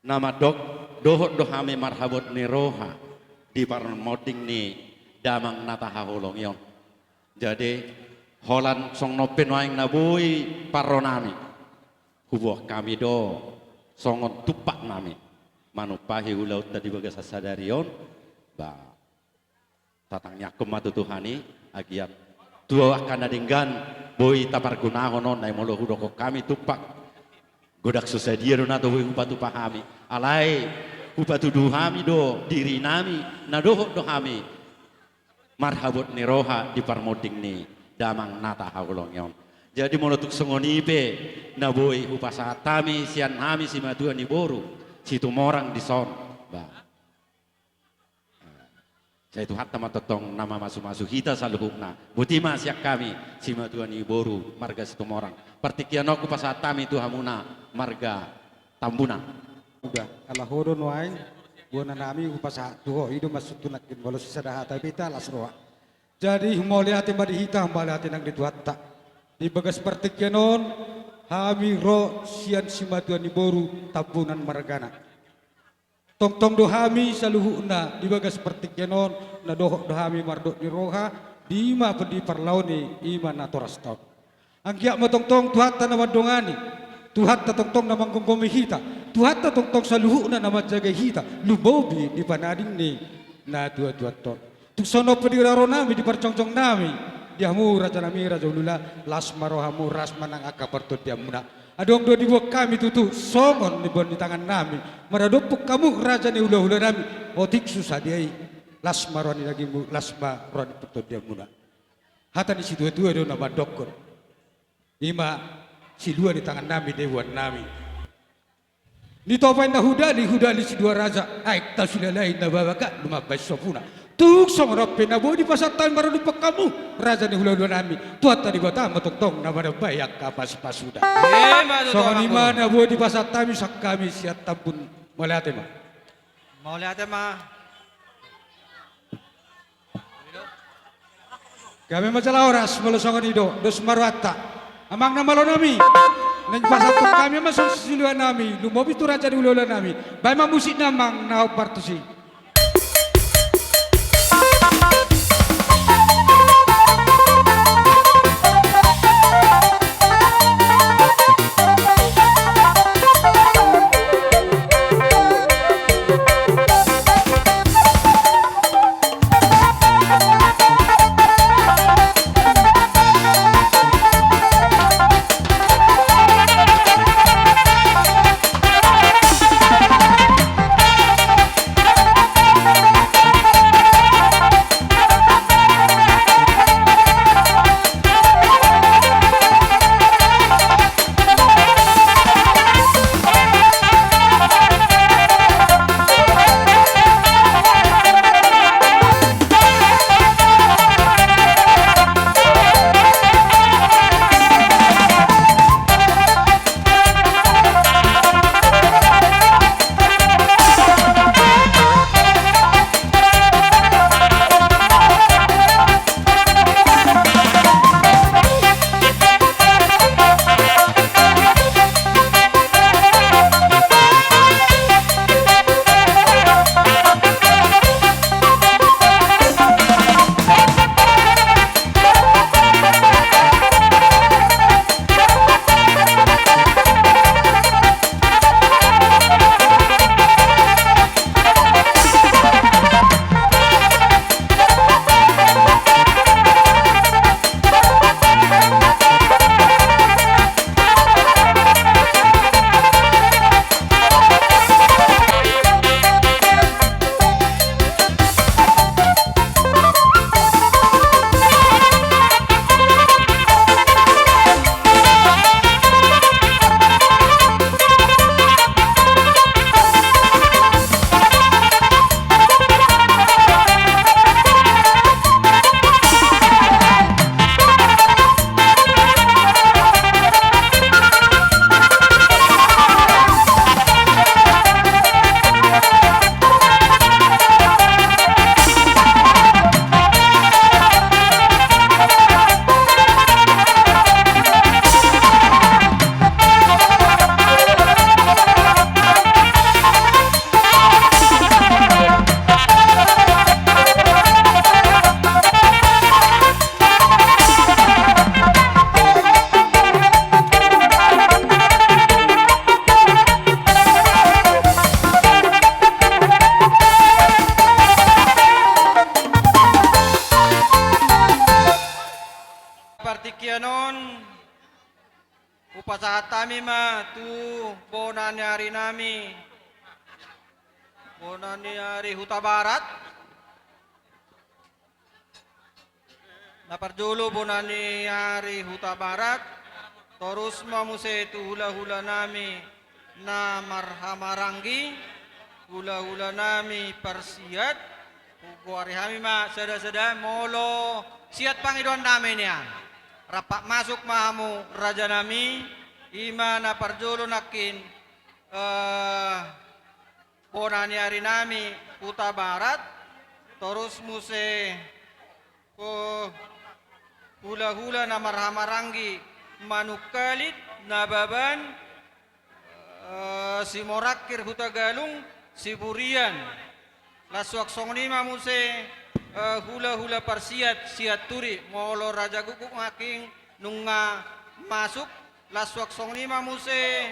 Na mandok, dohot do hami marhabot ni roha di parmonding ni damang na tahaholongi on. Jadi, holan songon on pe nuaeng na boi parro nami. Huboan hami do songon tumpak nami manumpahi ulaonta di bagasan sadari on, ba, tatangiangkon ma tu Tuhan i, agia tu angka na denggan boi tapargunahon on, ai molo hudok hami tumpak, godang so sadia do na tabo boi hupatupa hami. Alai hupatudu hami do diri nami, na dohot do hami marhabot ni roha di parmonding ni damang na tahaholongi on. Jadi molo tung songon i pe na boi hupasahat hami sian hami simatua ni boru Situmorang dison, ba, sai Tuhanta ma tongtong na mamasumasu hita saluhutna. Boti ma sian hami simatua ni boru marga Situmorang. Partingkian on hupasahat hami tu hamuna marga Tambunan. Uda, ala ho do nuaeng bona nami hupasahat tu ho, i do maksudhu nangkin, molo sisada hata pe hita las roha. Jadi mauliate ma di hita, mauliate nang di Tuhanta. Di bagas partingkian on, hami ro sian simatua ni boru Tambunan margana. Tongtong do hami saluhutna di bagas partingkian on, na dohot do hami mardok ni roha, di ma pe di parlaon i, i ma natorasta on. Anggiat ma tongtong Tuhanta na mandongani, Tuhanta tongtong na manggomgomi hita, Tuhanta tongtong saluhutna na manjagai hita, lumobi di panading ni natuatuanta on. Tung songon on pe di haroro nami, di parjongjong nami, di hamu raja nami, raja hulahula, las ma rohamu, las ma nang angka partondianmuna. Adong do diboan hami tutu, songon niboan ni tangan nami, maradophon hamu raja ni hulahula nami, otik so sadia i, las ma roha ni dagingmu, las ma roha ni partondianmuna. Hata ni situatua do na mandokkon. I ma silua ni tangan nami, diboan nami. Nitopa inna hudali, hudali silua raja, aek tau silalahi na babaga, lumambai sopuna. Tung songon on pe na boi dipasahat hami maradophon hamu, raja ni hulahula nami, Tuhanta Debata ma tongtong na manambai angka pasupasuna. Ima tutu. Songon i ma na boi dipasahat hami sian hami sian Tambun. Mauliate ma. Mauliate ma. Gabe ma jala horas, molo songon i do, dos ma rohanta. Amang na malo nami, naeng pasahathon hami ma songon silua nami, lumobi tu raja ni hulahula nami. Baen ma musik na amang na hombar tusi. Partingkian on, hupasahat hami ma tu bona ni ari nami, bona ni ari Hutabarat. Na parjolo bona ni ari Hutabarat, torus ma muse tu hulahula nami na marhahamaranggi, hulahula nami parsiat, hugoari hami ma sadasada molo siat pangidoan nami nian. Rampak masuk ma hamu raja nami, i ma na parjolo nangkin, eh, bona ni ari nami Hutabarat, torus muse Ko hulahula na marhahamaranggi, Manungkalit, Nababan, eh, Simorangkir, Hutagalung, Siburian. Laos suang songon i ma muse, eh, hulahula parsiat Sianturi, molo Raja Gukguk nangkin nunga masuk. Laos suang songon i ma muse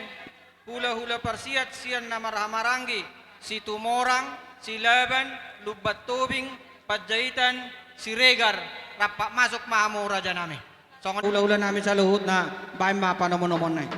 hulahula parsiat sian na marhahamaranggi, Situmorang, Silaban, Lumban Tobing, Panjaitan, Siregar. Rap masuk ma hamu rajanami. Songon hulahula nami saluhutna, baen ma panomunomuonna i.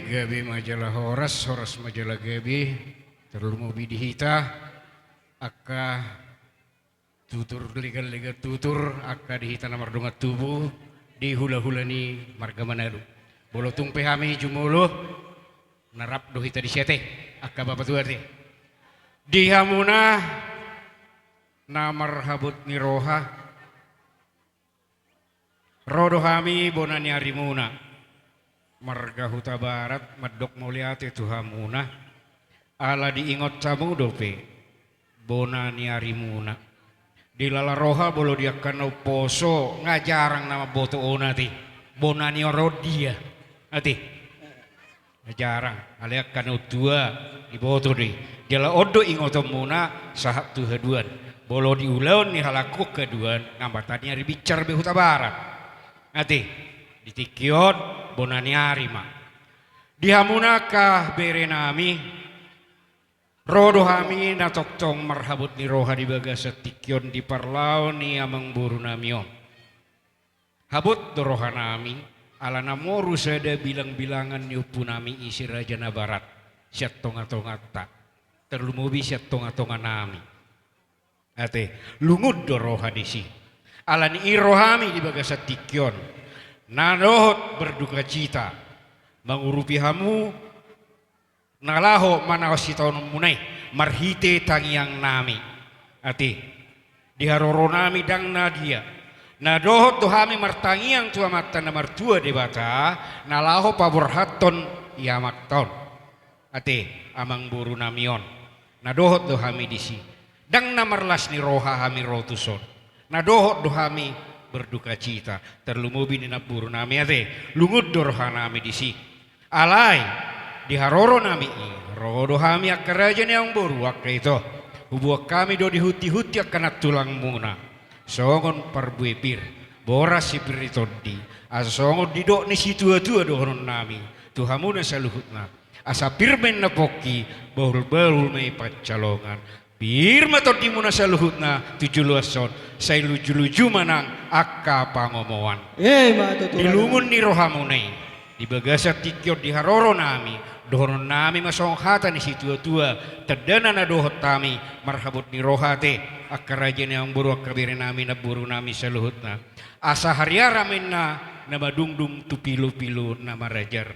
Gabe ma jala horas, horas ma jala gabe, tarlumobi di hita angka tutur, legan-legan tutur, angka di hita na mardongan tubu di hula-hula ni marga Manado. Molo tung pe hami jumolo, na rap do hita disi ate, angka bapatua ate. Di hamuna na marhabot ni roha, ro do hami bona ni arimuna, marga Hutabarat, mandok mauliate tu hamuna, ala diingot hamu dope bona ni arimuna. Dilala roha molo di angka na umposo, nga jarang na mamboto on ate, bona ni on dia ate. Jarang, alai angka na tua diboto do i. Jala on do ingotonmuna sahat tu haduan. Molo di ulaon ni halak on haduan, nga martaniari binsar be Hutabarat ate. Di tingki on bona ni ari ma. Di hamuna angka berenami, ro do hami na tongtong marhabot ni roha di bagasan tingki on di parlao ni amangborunami on. Habot do rohanami, ala na moru sada bilang-bilangan ni ompunami i si Raja Nabarat, sian tonga-tonganta, tarlumobi sian tonga-tonganami. Ate, lungun do roha disi. Ala ni i ro hami di bagasan tingki on, na dohot berdukacita mangurupi hamu, na laho manaon sitaononmuna i marhite tangiangnami. Ate, di haroronami ndang na dia. Na dohot do hami martangiang tu Amanta na martua Debata, na laho paborhathon i amanta on. Ate, amangborunami on. Na dohot do hami disi. Ndang na marlas ni roha hami ro tuson. Na dohot do hami berdukacita. Tarlumobi ni namborunami ate, lungun do rohanami disi. Alai, di haroronami i, ro do hami angka raja ni amangboru, angka ito. Huboan hami do di hunti-hunti angka nantulangmuna. Songon parbue pir, boras si pir ni tondi, asa songon didok ni situa-tua dohononnami tu hamuna saluhutna. Asa pir ma inna pongki, bahul-bahul ma i pansalongan. Pir ma tondimuna saluhutna tu joloan on, sai luju-luju ma nang angka pangomoan. Ima tutu. Di lungun ni rohamuna i, di bagasan tingki on di haroronami, dohononnami ma songon hata ni situa-tua, tandana na dohot hami marhabot ni roha ate, angka raja ni amangboru, angka berenami, namborunami saluhutna. Asa hariara ma inna na madungdung tu pilu-pilu na marajar.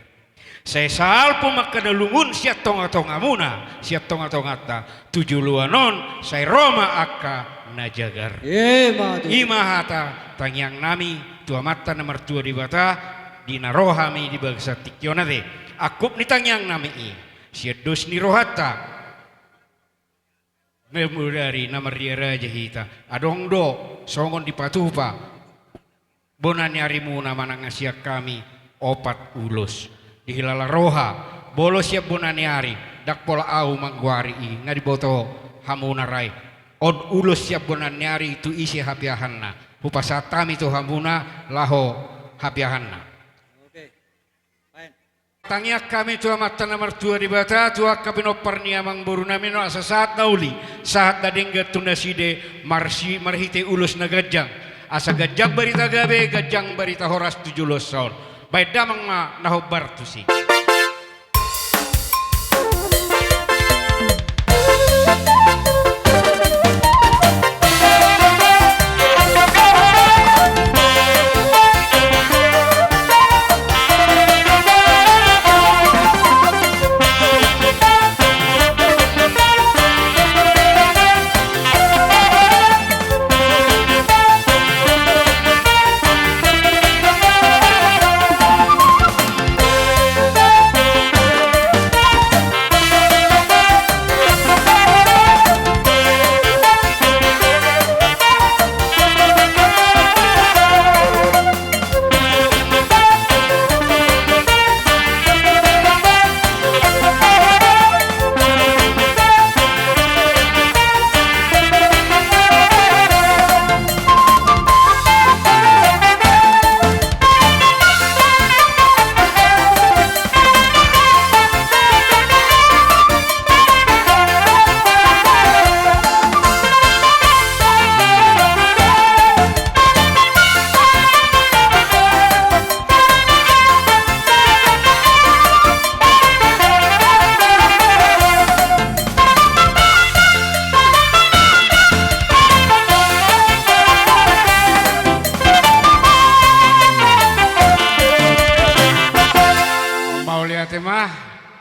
Sai salpu ma angka na lungun sian tonga-tongamuna, sian tonga-tonganta, tu joloan on, sai ro ma angka na jagar. Ima tutu. Ima hata tangiangnami tu Amanta na martua Debata, di na ro hami di bagasan tingki on ate. Angkup ni tangiangnami i, sian dos ni rohanta. Namboru ari na marria raja hita, adong do songon dipatupa bona ni arimuna manang sian hami opat ulos. Dihilala roha, molo sian bona ni ari, ndang pola ahu manggoari i, nga diboto hamuna ra i. On ulos sian bona ni ari tu ise hapeahanna. Hupasahat hami tu hamuna laho hapeahanna. Oke. Baen. Tangiang hami tu Amanta na martua Debata, tu angka pinompar ni amangborunami on asa sahat na uli, sahat na denggan tu nasida marsi-, marhite ulos na ganjang. Asa ganjang barita gabe, ganjang barita horas tu joloan on. Baen damang ma na hombar tusi.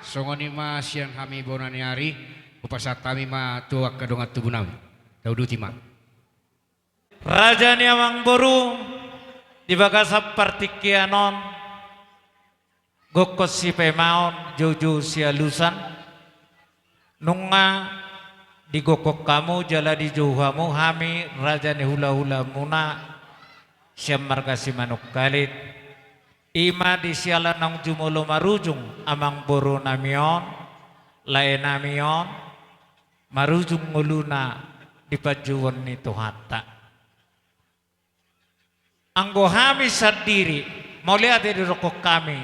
Songon i ma sian hami bona ni ari, hupasahat hami ma tu angka dongan tubu nami. Tauduti ma. Raja ni amangboru, di bagasan partingkian on, gokhon sipaimaon, joujou sialusan, nunga digokhon hamu jala dijou hamu hami raja ni hulahulamuna sian marga Simanungkalit, i ma di siala naung jumolo marujung amangboru nami on, lae nami on, marujung ngoluna di panjouon ni Tuhanta. Anggo hami sandiri, mauliate do didokhon hami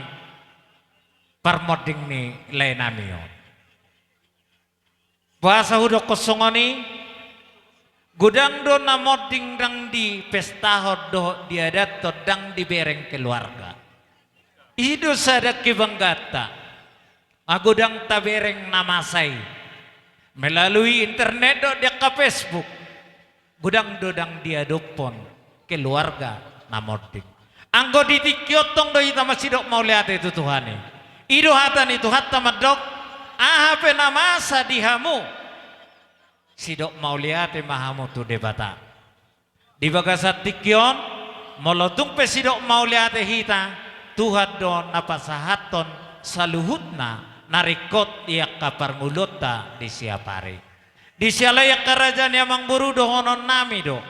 parmonding ni lae nami on. Boasa hudokhon songon i? Godang do na monding ndang dipestahon dohot diadathon ndang dibereng keluarga. I do sada kebanggaanta. Nga godang tabereng na masa i. Melalui internet dohot di angka Facebook. Godang do ndang diadophon keluarga na monding. Anggo di tingki on tong do hita masidok mauliate tu Tuhan i. I do hata ni Tuhanta mandok, aha pe na masa di hamu, sidok mauliate ma hamu tu Debata. Di bagasan tingki on, molo tung pe sidok mauliate hita, Tuhan do na pasahathon saluhutna na ringkot di angka parngoluonta di siapari. Di siala i angka raja ni amangboru, dohonon nami do,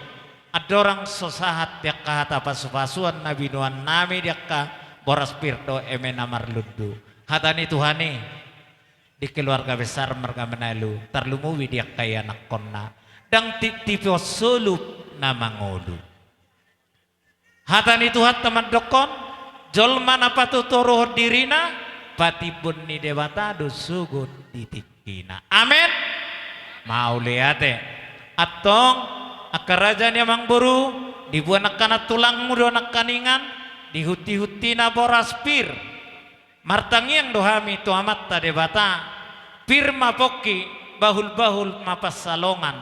andorang so sahat di angka hata pasupasuan na binoan nami di angka boras pir dohot eme na marlundu. Hata ni Tuhan i, di keluarga besar marga Manalu, tarlumobi di angka ianakhonna, ndang titipon solup na mangolu. Hata ni Tuhanta mandokhon, jolma na patutoruhon dirina, patimbun ni Debata do sogot di tingkina. Amen. Mauliate. Antong, angka raja ni amangboru, diboan angka nantulangmu do nangkaningan, dihuntihuntina boras pir. Martangiang do hami tu Amanta Debata, pir ma pongki, bahulbahul ma pansalongan,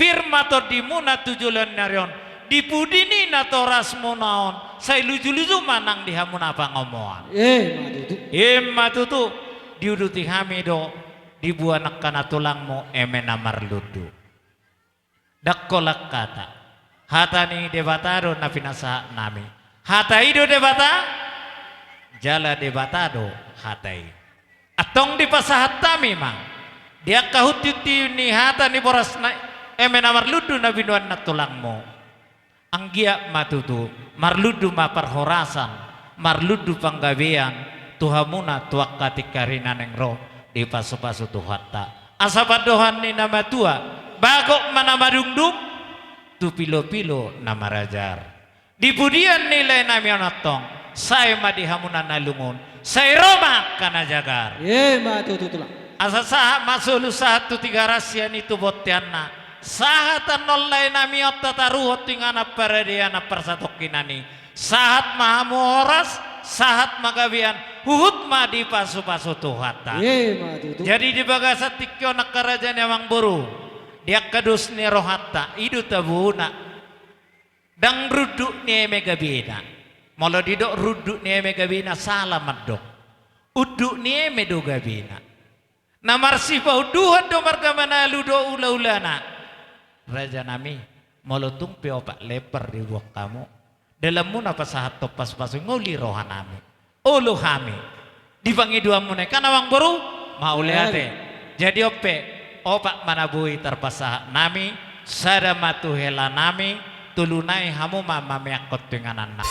pir ma tondimuna tu joloan ni ari on, di pudi ni natorasmuna on, sai lujuluju ma nang di hamuna pangomoan. Emma tutu. Emma tutu, diuduti hami do, diboan angka nantulangmu eme na marlundu. Ndang holan hata. Hata ni Debata do na pinasahat nami. Hata i do Debata, jala Debata do hata i. Antong dipasahat hami ma. Di angka huntihunti ni hata ni boras na eme na marlundu na binoan nantulangmu. Anggiat ma tutu, marlundu ma parhorasan, marlundu panggabean, tu hamuna tu angka tingki ari na naeng ro, dipasupasu Tuhanta. Asa pandohan ni na matua, bagot ma na madungdung, tu pilopilo na marajar. Di pudian ni lae nami on antong, sae ma di hamuna na lungun, sai ro ma angka na jagar. Emma tutu tulang. Asa sahat ma solu sahat tu Tigaras sian i tu bonteanna. Sahat annon lae nami on tataruhon tu inganan paradianan parsatongkinan i. Sahat ma hamu horas, sahat ma gabean, huhut ma dipasupasu Tuhanta. Emma tutu. Jadi di bagasan tingki on angka raja ni amangboru, di angka dos ni rohanta, i do tabona. Ndang runduk ni eme gabena. Molo didok runduk ni eme gabena, sala mandok. Unduk ni eme do gabena. Na marsipaunduhan do marga Manalu dohot ulaulana. Raja nami, molo tung pe opat lembar dibuat hamu, dalanmuna pasahathon pasupasu, ngolu roha nami. Olo hami. Di pangidoanmuna i kan amangboru, mauliate. Amen. Jadi on pe, opat ma na boi tarpasahat nami, sada ma tu hela nami, tolu nai hamu ma mameakkon tu ingananna.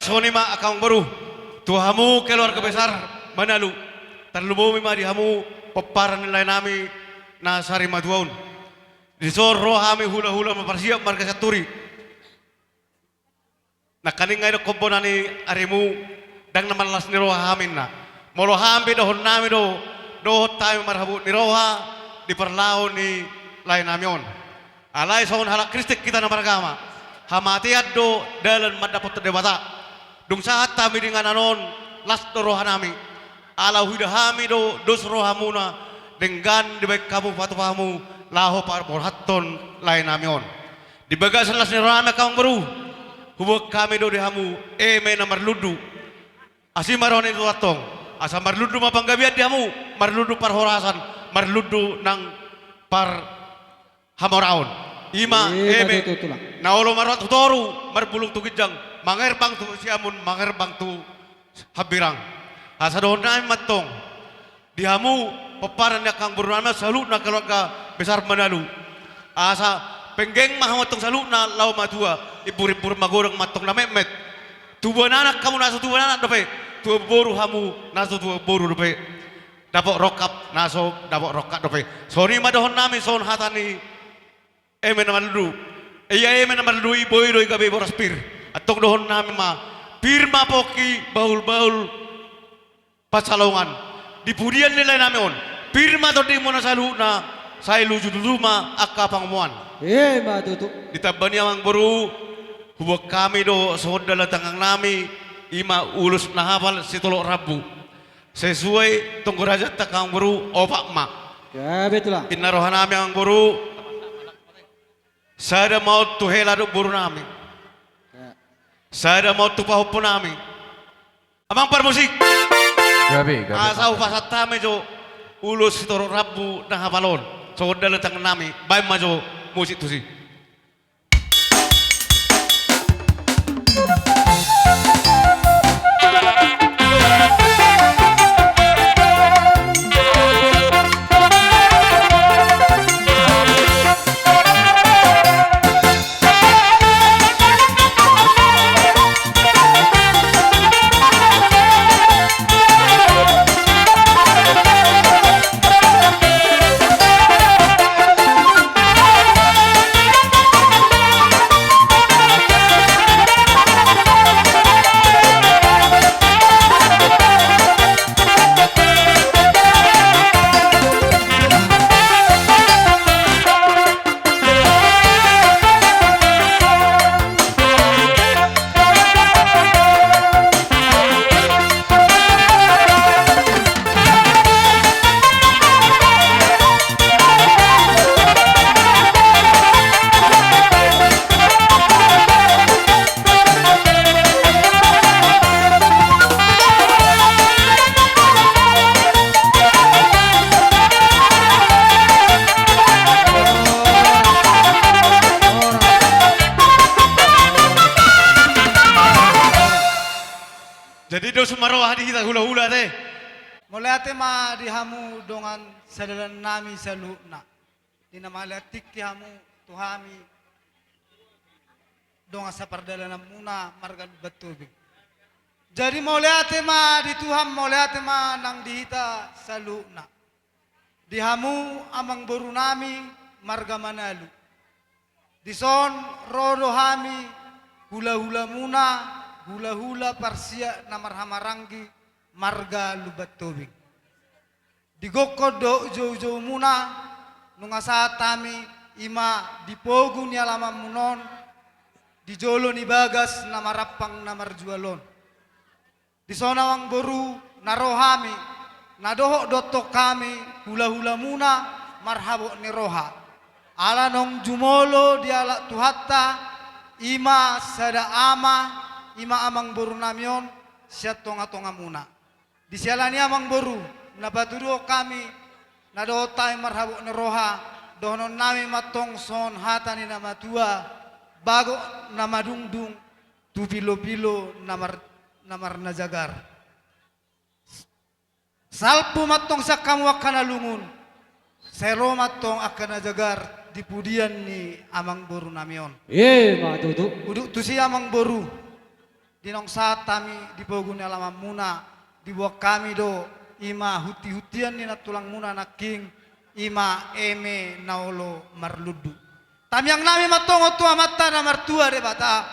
Songon i ma angka amangboru, tu hamu keluarga besar Manalu, tarlumobi ma di hamu pomparan ni laenami na sarimatua on. Dison ro hami hulahula marsiap marga Sianturi. Nangkaning nga i do kombona ni arimu, ndang na marlas ni roha hami ninna. Molo hami dohononnami do, dohot hami marhabot ni roha di parlaho ni laenami on. Alai songon halak Kristen hita na maragama, hamatean do dalan mandapothon Debata. Dung sahat hami di inganan on, las do rohanami. Ala huida hami do dos rohamuna, denggan dibaen hamu patupamu laho parborhathon laenami on. Di bagasan las ni rohanami angka amangboru, huboan hami do di hamu eme na marlundu. Asi ma roha ni Debata antong, asa marlundu ma panggabean di hamu, marlundu parhorasan, marlundu nang parhamoraon. I ma eme na olo marrohak tu toru, marbulung tu ginjang, mangerbang tu siamun, mangerbang tu hambirang. Asa dohononnami ma antong di hamu pomparan ni angka amangborunami saluhutna keluarga besar Manalu. Asa penggeng ma hamu antong saluhutna laho matua, imbur-imbur magodang ma antong na metmet. Tubuan anak hamu na so tubuan anak dope, tubuan boru hamu na so tubuan boru dope. Dapot rongkap na so dapot rongkap dope. Songon i ma dohononnami songon hata ni eme na marlundu. Ia eme na marlundu i boi do i gabe boras pir. Antong dohononnami ma, pir ma pongki, bahul-bahul pansalongan di pudian ni laenami on. Pir ma tondimuna saluhutna, sai luju-luju ma angka pangomoan. I ma tutu. Ditamba ni i amangboru, huboan hami do songon dalan tangiangnami, i ma ulos na hapal sitolop rambu. Sesuai tonggo rajanta angka amangboru, opat ma. Gabe tulang. Inna rohanami amangboru, sada ma on tu hela dohot borunami. Sada ma on tu pahompunami. Amang parmusik. Gabe, gabe. Asa hupasahat hami jo ulos sitolop rambu na hapal on. Songon dalan tangiangnami, baen ma jo musik tusi. Jadi dos ma roha di hita hulahula te. Mauliate ma di hamu dongan sadalannami saluhutna. Di na mauliate tingki hamu tu hami dongan sapardalananmuna marga Lumban Tobing. Jadi mauliate ma di Tuhan, mauliate ma nang di hita saluhutna. Di hamu amangborunami marga Manalu. Dison ro do hami hulahulamuna, hulahula parsiak na marhahamaranggi marga Lumban Tobing. Di gokhon dohot joujoumuna, nunga sahat hami, i ma di pogu ni alamanmuna on, di jolo ni bagas na marampang na marjual on. Dison amangboru, na ro hami, na dohot do antong hami hulahulamuna marhabot ni roha. Ala naung jumolo dialap Tuhanta, i ma sada ama, i ma amangborunami on sian tongatongamuna. Di siala ni i amangboru, na patuduhon hami, na dohot hami marhabot ni roha, dohononnami ma antong songon hata ni na matua, bagot na madungdung, tu pilopilo na mar-, na marnajagar. Salpu ma antong sian hamu angka na lungun, sai ro ma antong angka na jagar di pudian ni amangborunami on. I ma tutu. Udut tusi amangboru. Di naung sahat hami di pogu ni alamanmuna, diboan hami do i ma huntihuntian ni nantulangmuna nangkin, i ma eme na olo marlundu. Tangiangnami ma antong on tu Amanta na martua Debata,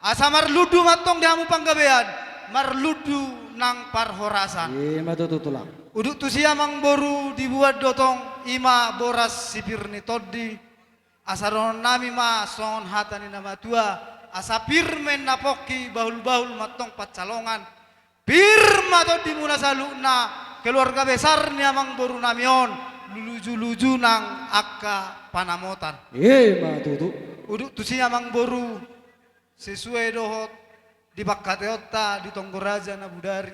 asa marlundu ma antong di hamu panggabean, marlundu nang parhorasan. I ma tutu, Tulang. Udut tusi, Amangboru, diboan do tong i ma boras si pir ni tondi, asa dohononnami ma songon hata ni na matua, asa pir ma inna pongki, bahulbahul ma antong pansalongan, pir ma tondimuna saluhutna, keluarga besar ni amangborunami on, lujuluju nang angka panamotan. I ma tutu. Udut tusi, Amangboru, sesuai dohot di pangkataionta di tonggo raja na bodari,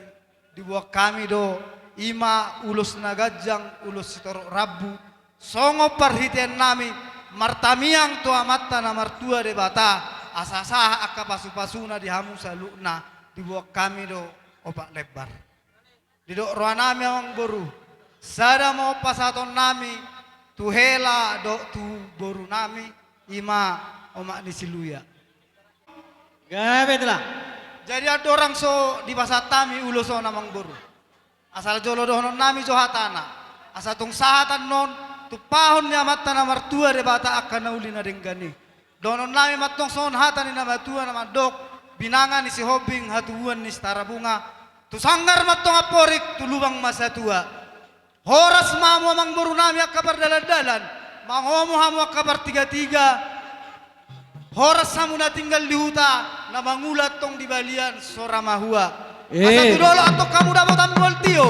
diboan hami do i ma ulos na ganjang, ulos sitorop rambu, songon parhiteannami martangiang tu Amanta na martua Debata, asa sahat angka pasupasuna di hamu saluhutna, diboan hami do opat lembar. Didok rohanami, Amangboru, sada ma on pasahatonnami tu hela dohot tu borunami, i ma omak ni si Luya. Gabe, Tulang. Jadi andorang so dipasahat hami ulos on, Amangboru, asal jolo dohononnami jo hatana, asa tung sahat annon tumpahon ni Amanta na martua Debata angka na uli na denggan i. Dohononnami ma antong songon hata ni na matua na mandok: Binanga ni Sihombing, hatubuan ni Sitarabunga, tu sanggar ma antong amporik, tu lubang ma satua. Horas ma hamu, Amangborunami, angka pardalandalan, mangomo hamu angka partigatiga, horas hamu na tinggal di huta, na mangula antong di balian so ra mahua. Asa tu dolok antong hamu dapotan bual tio,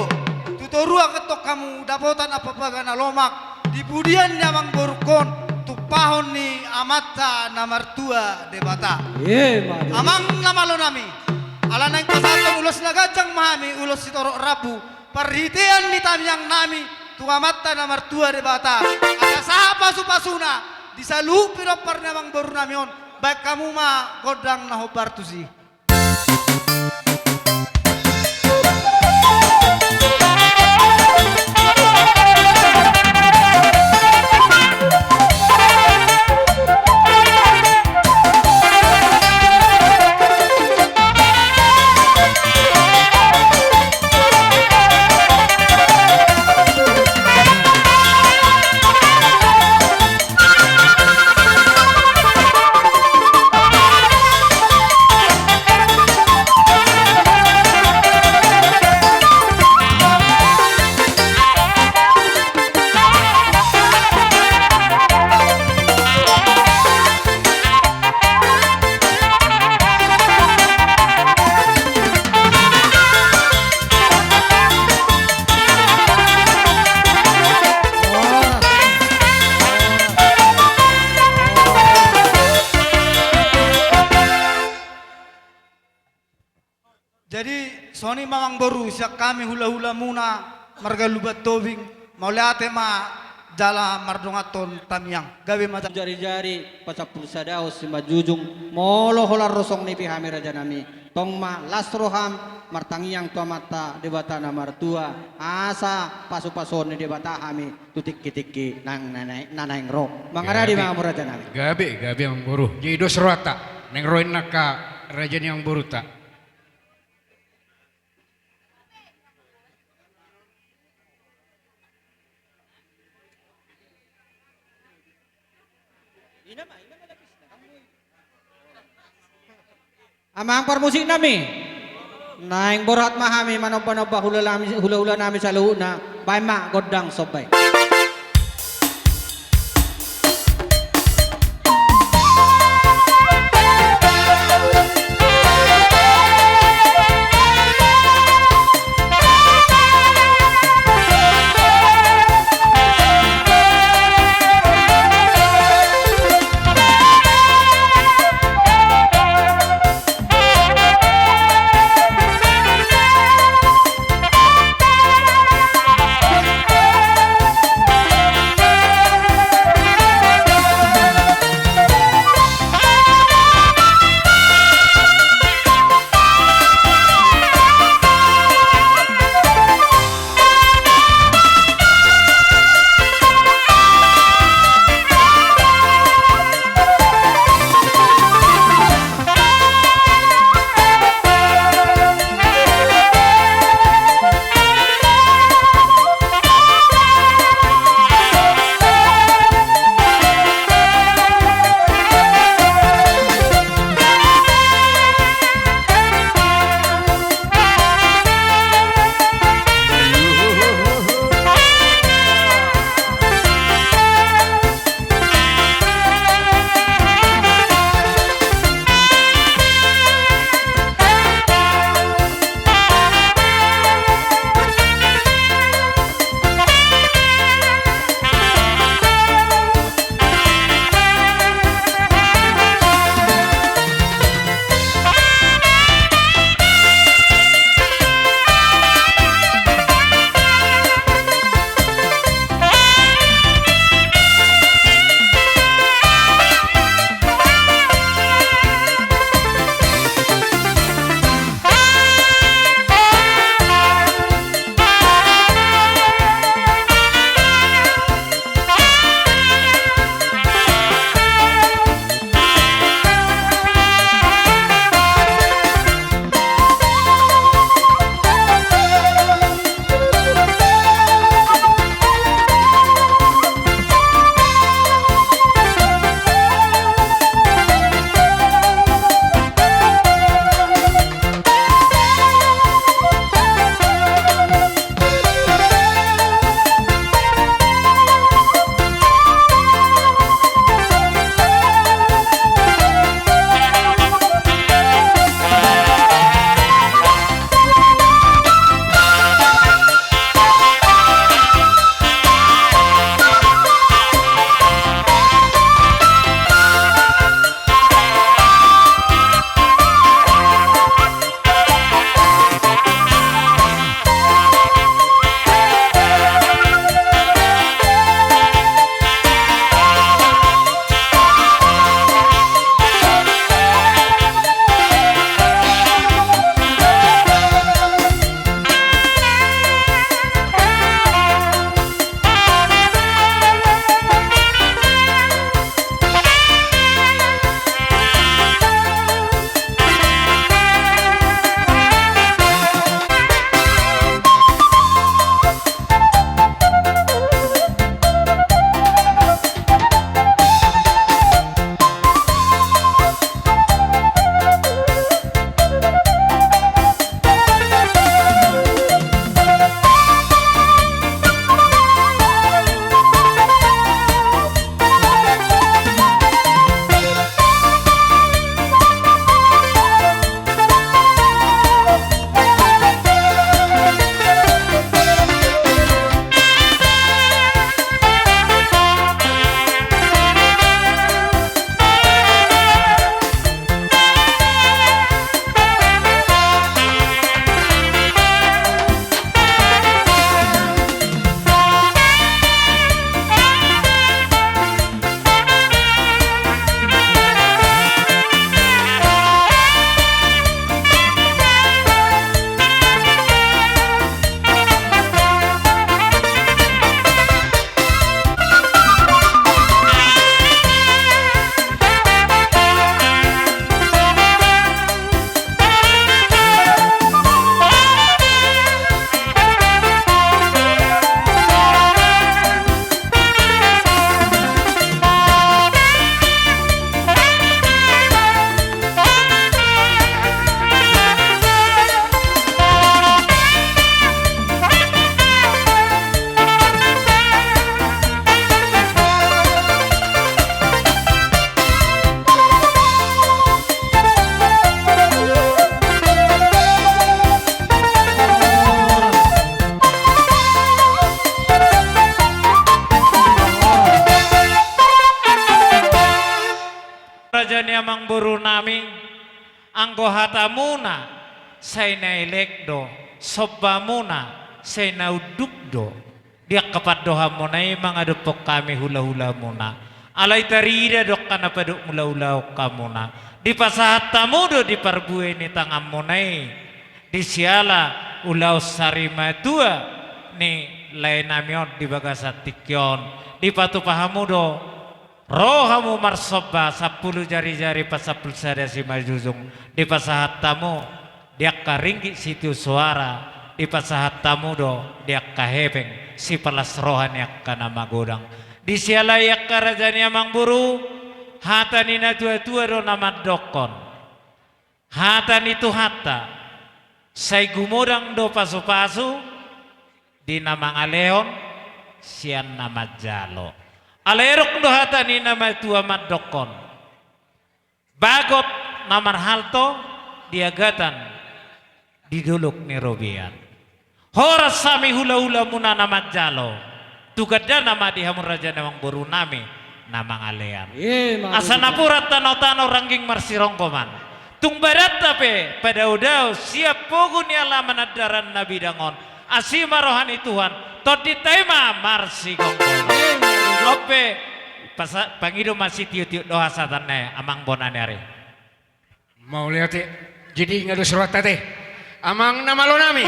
tu toruan antong hamu dapotan ampapaga na lomak, di pudian ni amangborungkon, tumpahon ni Amanta na martua Debata. Amang na malonami, ala naeng pasahathon ulos na ganjang ma hami, ulos sitorop rambu, parhitean ni tangiangnami tu Amanta na martua Debata, asa sahat pasupasuna di saluhut pinompar ni amangborunami on, baen hamu ma gondang na hombar tusi. Jadi songon i ma, Amangboru, sian hami hulahulamuna marga Lumban Tobing, mauliate ma jala mardonganhon tangiang. Gabe ma. Jarijari pasampulu sadahon simanjujung, molo holan ro songon i pe hami, rajanami, tong ma las roham martangiang tu Amanta Debata na martua, asa pasupasuon ni Debata hami tu tingkitingki na naeng, na naeng ro. Mangaradi ma hamu, rajanami. Gabe, gabe, Amangboru. Jadi dos rohanta, naeng ro ninna angka raja ni amangborunta. Amang parmusiknami, naeng borhat ma hami manombanomba hulahulanami, hulahulanami saluhutna, baen ma gondang somba i. Boru nami, anggo hatamuna sai na elek do, sombamuna sai na unduk do. Di angka pandohanmuna i mangadophon hami hulahulamuna. Alai tarida do angka na padok mulaulaon hamuna. Dipasahat hamu do di parbue ni tanganmuna i. Di siala ulaon sarimatua ni lae nami on di bagasan tingki on. Dipatupa hamu do. Ro hamu marsomba sampulu jarijari pasampulu sada simanjujung, dipasahat hamu di angka ringgit sitio soara, dipasahat hamu do di angka hepeng sipalas roha ni angka na magodang. Di siala i angka raja ni amangboru, hata ni natuatua do na mandokkon. Hata ni Tuhanta, sai gumodang do pasupasu di na mangalehon sian na manjalo. Alai adong do hata ni na matua mandokkon, bagot na marhalto di agatan di dolok ni robean. Horas hami hulahulamuna na manjalo, tu gandana ma di hamu raja ni amangboru nami na mangalean. Asa napuran tanotano rangging marsironggoman. Tung badanta pe padaodao sian pogu ni alaman andaran na bidang on. Asi ma roha ni Tuhan, tondinta i ma marsigomgoman. On pe, pangido ma sitiotio do hasahatan i, amang bona ni ari. Mauliate. Jadi nga dos rohanta te, amang na malo nami.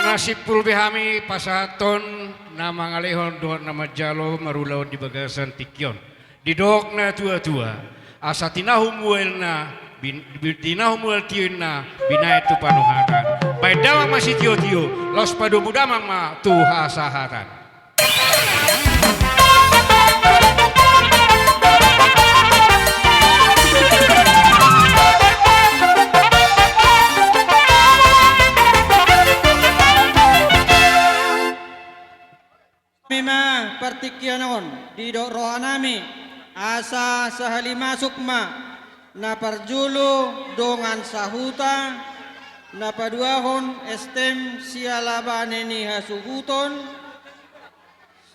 Na simpul be hami pasahathon na mangalehon dohot na manjalo marulaon di bagasan tingki on. Didok na tuatua, asa tinahu mual na, tinahu mual tio inna, binahen tu panuhatan. Baen damang ma sitiotio, laos padomu damang ma tu hasahatan. Memang partingkian on didok roha nami, asa sahali masuk ma, na parjolo dongan sahuta, na paduahon S T M siala bane ni hasuhuton,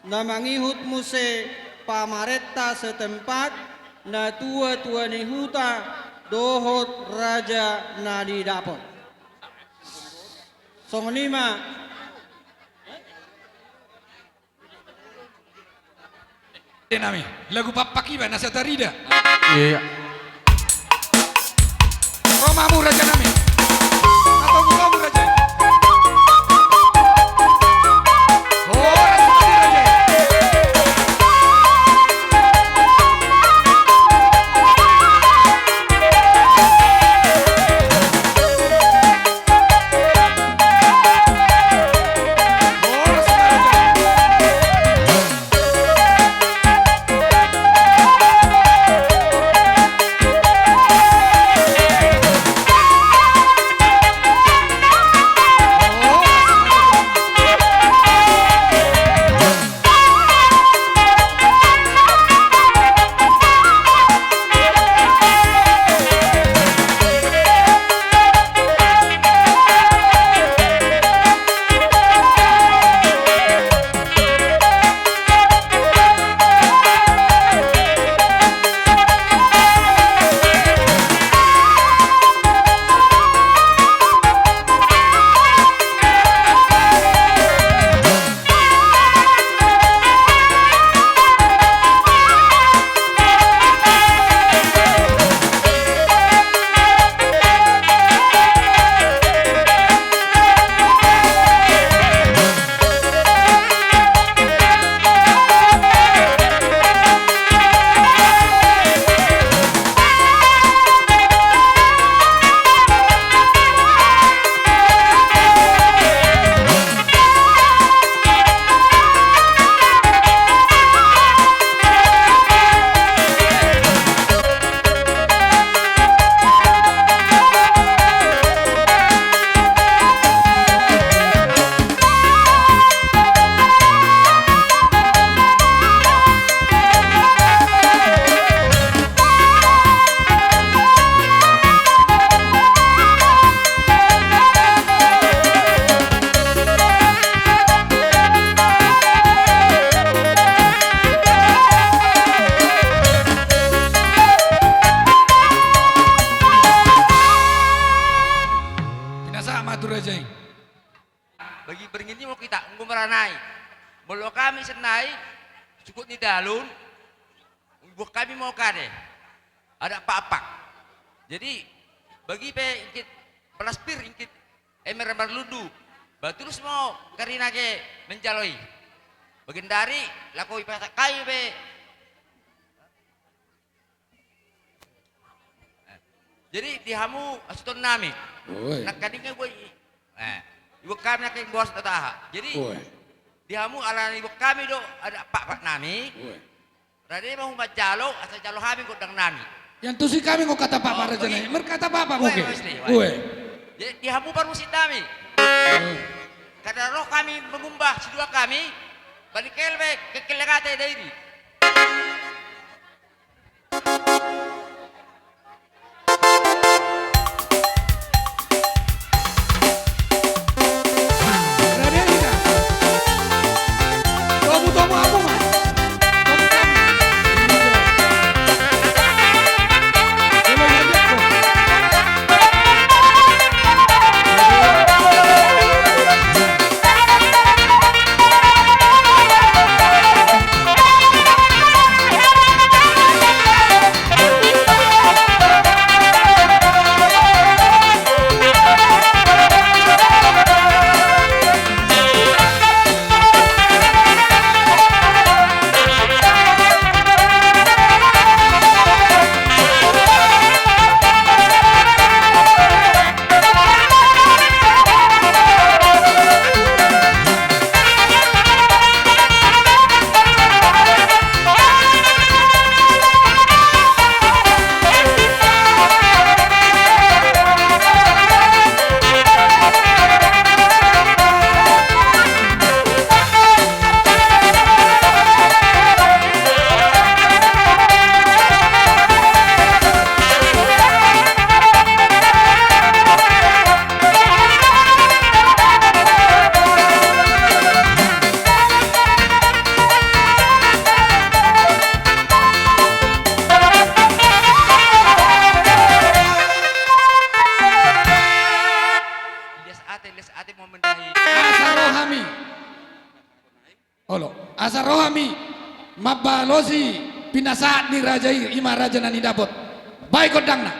na mangihut muse pamarenta setempat, na tuatua ni huta, dohot raja na didapot. Songon i ma. Nami, lagu Pakpak iba na satarida. Iya. Ro ma hamu raja nami. Atau ro ma hamu raja. Horas ma di raja. Raja i. Bagi beringin i molo hita, anggo maranai. Molo hami sian nai, sungkun ni dalun, iboan hami molo kade. Adat Pakpak. Jadi, bagi pe ingkit palas pir, ingkit emera marlundu. Ba tulus ma karina ke manjalo i. Bagendari, laho i pasak kayu pe. Jadi, di hamu hasuhuton nami. Oi. Nangkaning iboan i. Eh, iboan hami nangkaning boas na taha. Jadi, oi, di hamu ala iboan hami do adat Pakpak nami. Oi. Rade ma hamu manjalo, asa jalo hami gondang nami. Yang tusi hami nggo hata Pakpak, oh, raja nami. Merhata Pakpak, oi, oke. Oi. Jadi, di hamu parmusik nami. Oi. Kada ro hami mangumba sidua hami, balik hami, kekel lengate dairi. Asa ro hami. Olo, asa ro hami mambalosi pinasahat ni raja i, i ma raja na nidapot. Baen gondangna.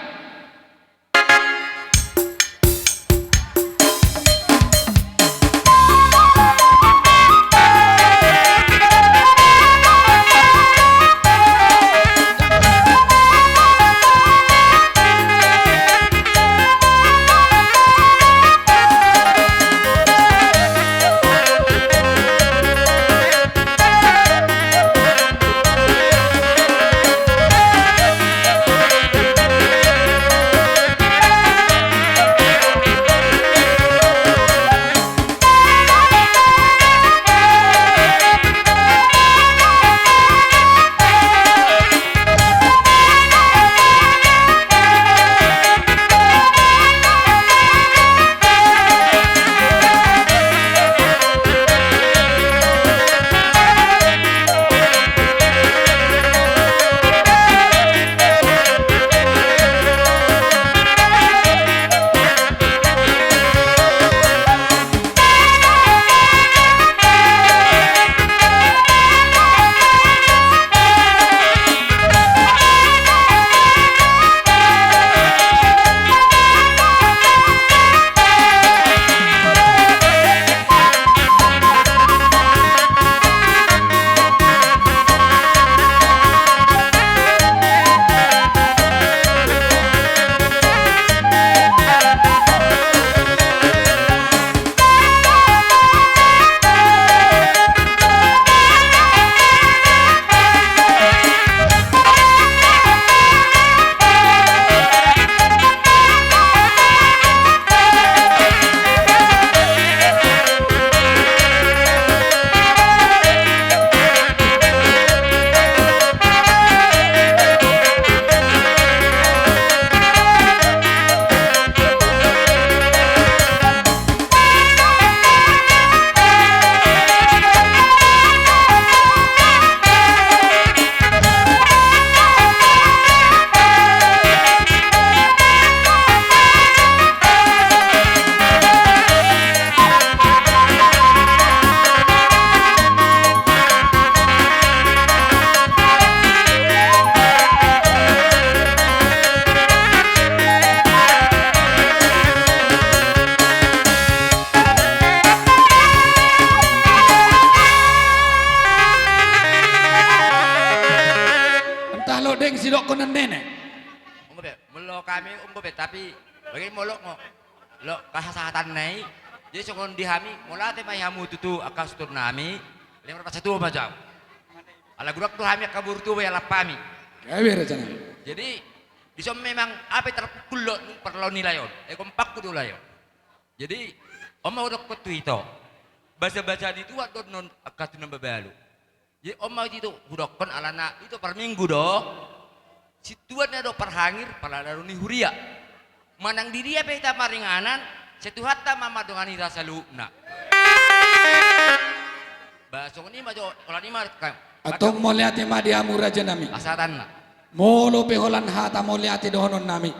Tapi bagi molo ngo lo kahasahatanna i. Jadi songon di hami, mauliate ma di hamu tutu angka situan nami. Lima ratus satu ma jau. Ala godang do hami angka boru tua, boha alap hami. Gabe raja nami. Jadi dison memang ape tarpukul do nung parlaon ni lae on. Eh, kompakku do lae on. Jadi on ma hudokkon tu ito. Basa-basa ni Tuhan do on angka tu na mabalu. Jadi on ma ito hudokkon alana ito parminggu do. Situan na do parhangir, parlalo ni huria. Manang di dia pe hita maringanan, sai Tuhanta ma mandongani hita saluhutna. Ba songon i ma jo, holan i ma. Antong mauliate ma di hamu raja nami. Hasahatanna. Molo pe holan hata mauliate dohonon nami.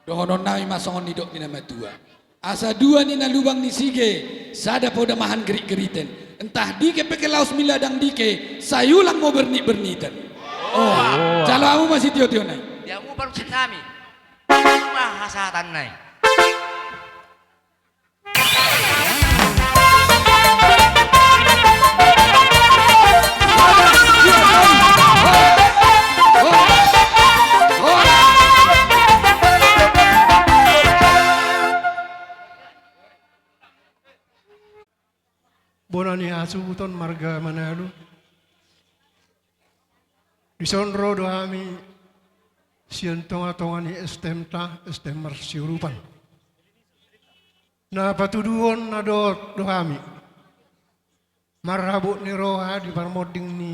Dohonon nami ma songon nidok ni na matua. Asa dua ni na lubang ni sige, sada poda mahan gerit-geriten. Entah dike pe ke laos miladang dike, sai ulang mo bernit-berniten. Oh, jalo hamu ma sitio-tio nai. Di hamu parusin nami. Hasahatanna i. Bona ni hasuhuton marga Manalu. Dison ro do hami sian tonga-tonga ni S T M-ta, S T M Marsiurupan. Na patuduhon na dohot do hami. Marhabot ni roha di parmonding ni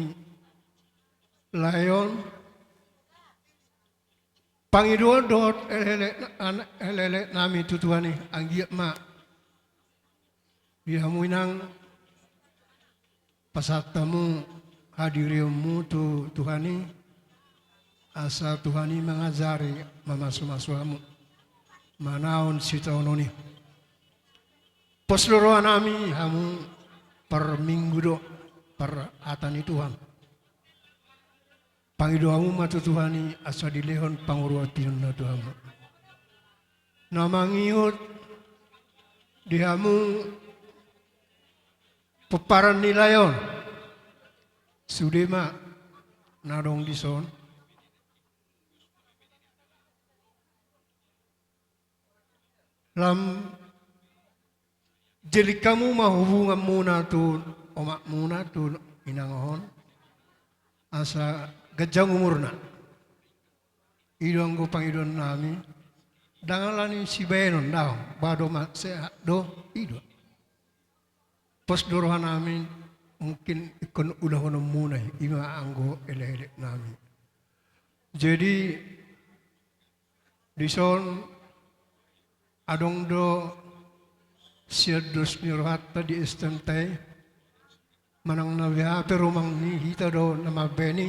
lae on. Pangidoan dohot elek-elek, elek-elek nami tu Tuhan i, anggiat ma di hamu inang pasahat hamu hadirionmu tu Tuhan i, asa Tuhan i mangajari, mamasu-masu hamu manaon sitaonon i. Pos do roha nami hamu parminggu do parhata ni Tuhan. Pangido hamu ma tu Tuhan i asa dilehon pangurupionna tu hamu. Na mangihut di hamu pomparan ni lae on. Sude ma na adong dison. Lam jelik hamu ma hubunganmuna tu omakmuna tu inang on. Asa ganjang umurna. I do anggo pangidoan nami. Ndang ala ni sibaenon daong, ba do ma sehat do, i do. Pos do roha nami, mungkin ingkon ulahononmuna i, i ma anggo elek-elek nami. Jadi dison adong do sian dos ni rohanta di S T M-ta i, manang na beha pe rumang ni hita do na mambaen i,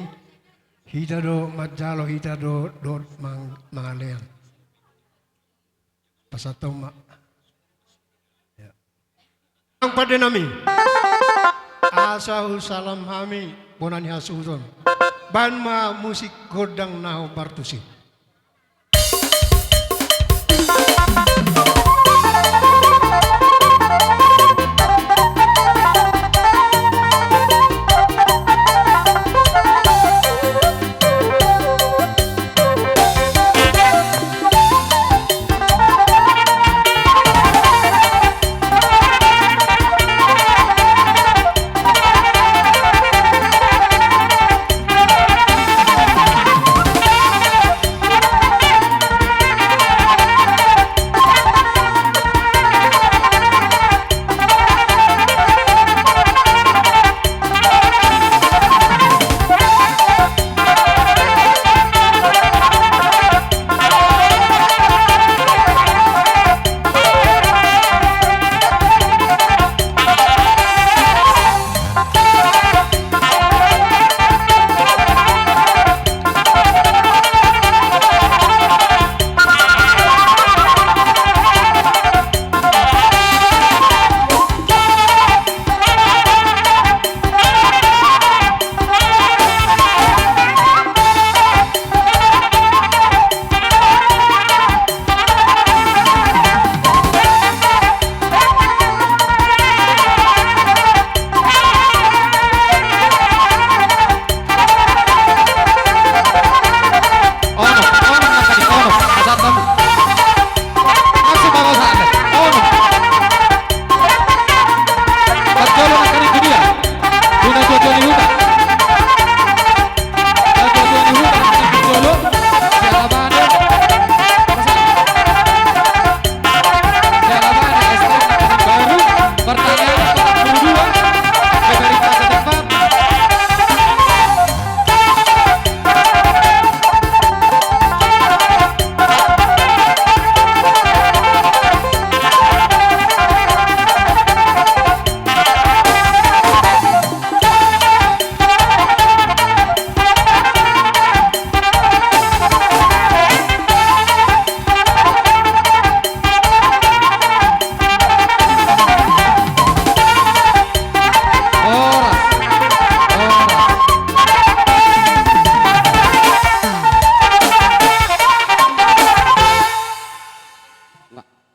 hita do manjalo, hita do dohot mang-, mangalean. Pasahat hamu ma. Ya. Nang pande nami. Asa husalam hami bona ni hasuhuton. Baen ma musik gondang na hombar tusi.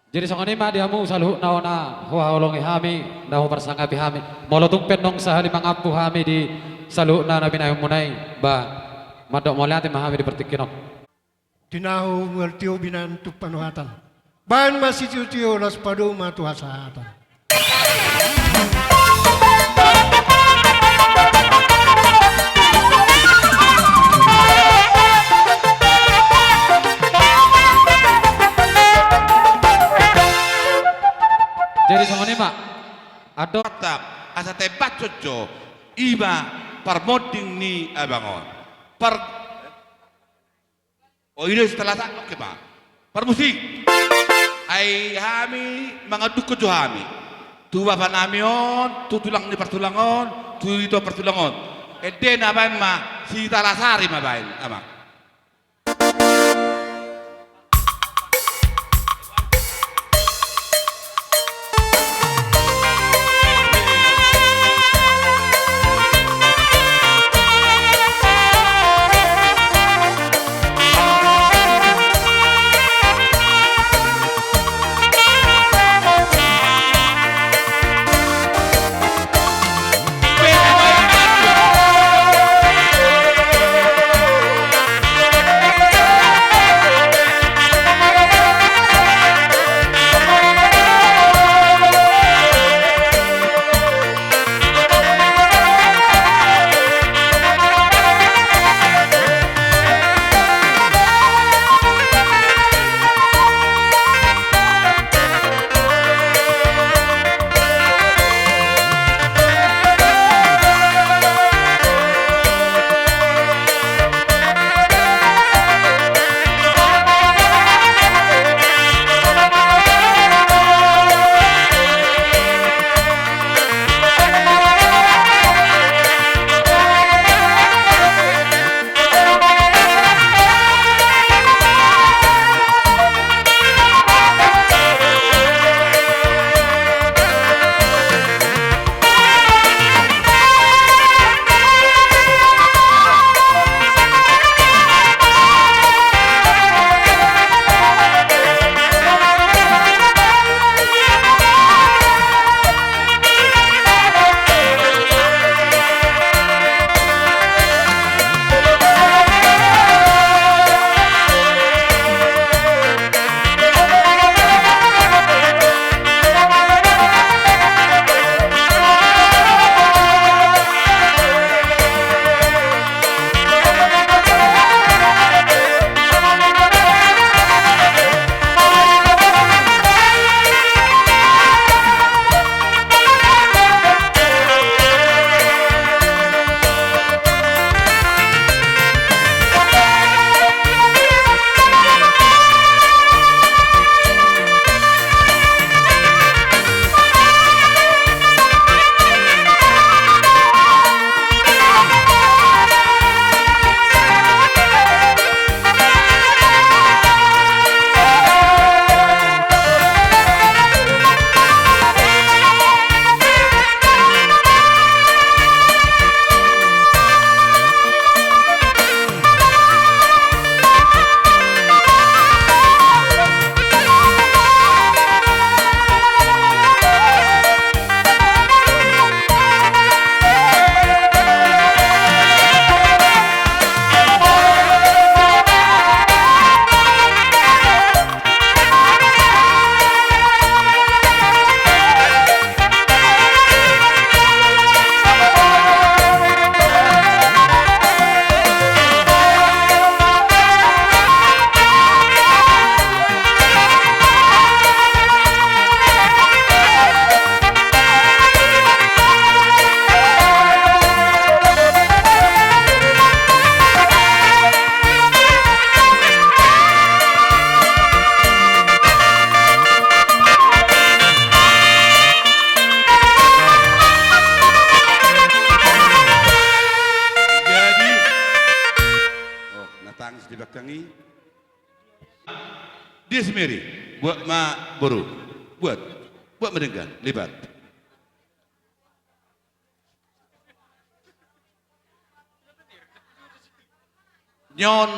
Jadi songon i ma di hamu saluhutna na huhaholongi hami, na huparsangapi hami. Molo tung pe naung sahali mangampu hami di saluhutna na binahenmuna i, ba, mandok mauliate ma hami di partingkian on. Tinahu mual tio binan tu panuhatan. Baen ma sitiotio, laos padomu ma tu hasahatan. Jadi songon i ma. Ado. Mantap. Asa tempat cocok. I ma parmonding ni abang on. Par O, i do sitalasan, oke ma. Parmusik. Ai hami mangandukkon jo hami tu bapanami on, tu tulang ni partulang on, tu ito partulang on. Ende na baen ma, sitalasari ma baen, amang. Jadi, oh, na tangis di belakang i. Dia si Mary, buat ma boru. Buat, buat ma denggan, libat. Nyon.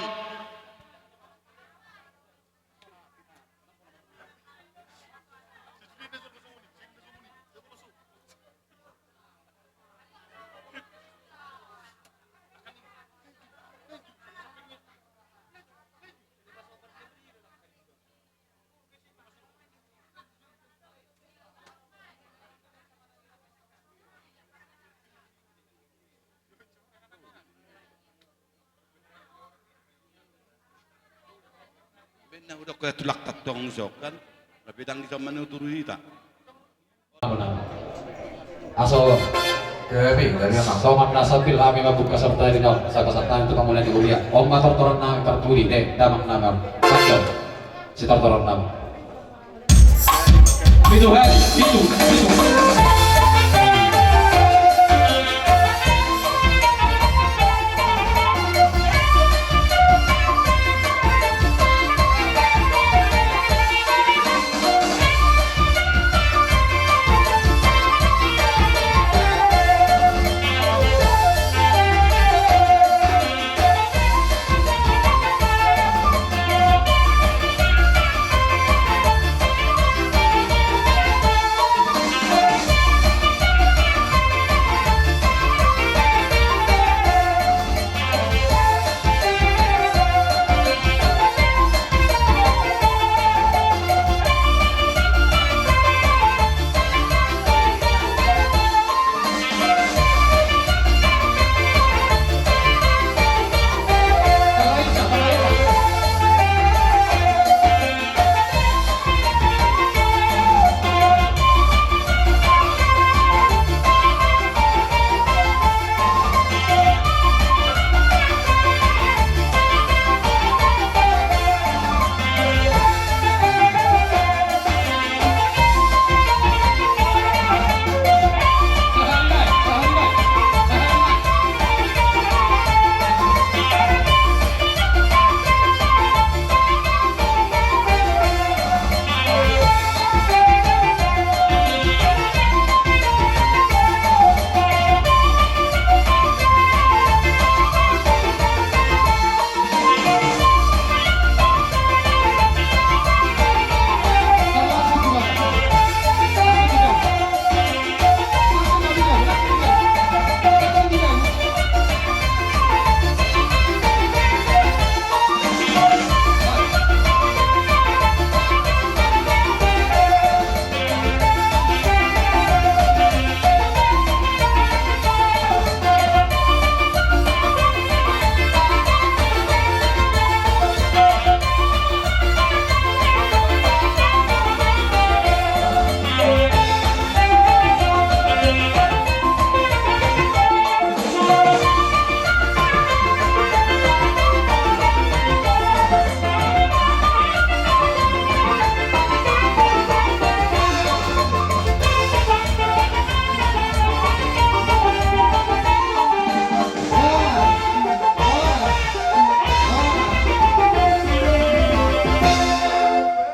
Hudok ke tulak tatong so kan. Tapi dang di zaman itu dulu hita. Aso, gabe, gabe, songon na sambil hami mambuka sorta di naung, sapa sata itu pangula di huria. Oma tortoran nami partuli, deh, damang nami. Satu. Sitortoran nami. Pitu hali, pitu, pitu.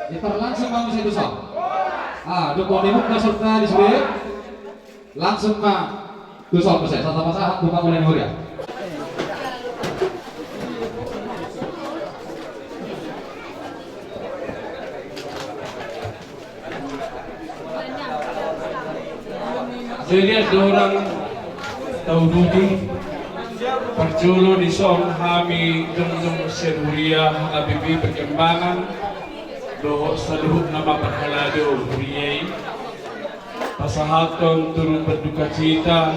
Diperlangsung bang saya dosa. Ah, dukung di muka serta di sini. Langsung ma tu son muse, sata pasahat tu pangula ni huria. Jadi adong hurang tauduti, parjolo di son hami jongjong sian huria H K B P Perkembangan dohot saluhutna ma parhalado huria i. Pasahathon turut berdukacita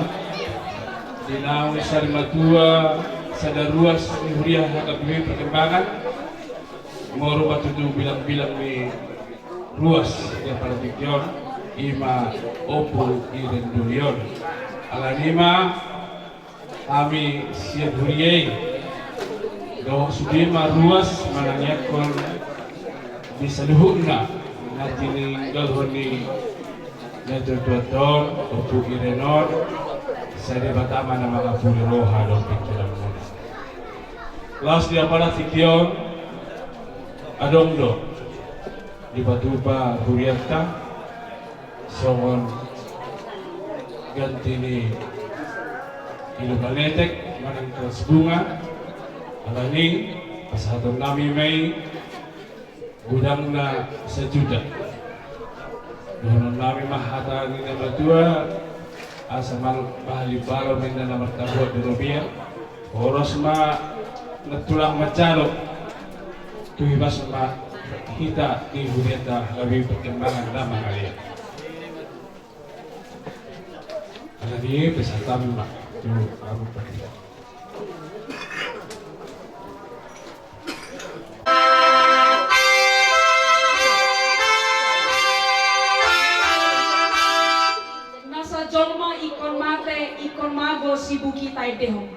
di naung sada matua, sada ruas ni huria H K B P Perkembangan. Molo ma tutu bilang-bilang ni ruas di apala tingki on, i ma Ompu Iren Durion. Alani i ma hami sian huria i dohot sude ma ruas manangiangkon di saluhutna na tininggalhon ni natuatuanta on, Ompu Iren on, sai Debata ma na mangapuli roha dohot pingkiranmuna. Laos di apala tingki on adong do dipatupa hurianta songon ganti ni iluman etek manang kras bunga. Alani i pasahaton nami ma i godangna sajuta. Dohonon nami ma hata ni na matua, asa mal-, mahalimbalo ma inna na martabuat di robean. Horas ma na tulang manjalo. Tu ibas ma hita di hurianta H K B P Perkembangan na mangalean. Alani i pasahat hami ma tu amu pati. Ingkon mago sibuki taendehon.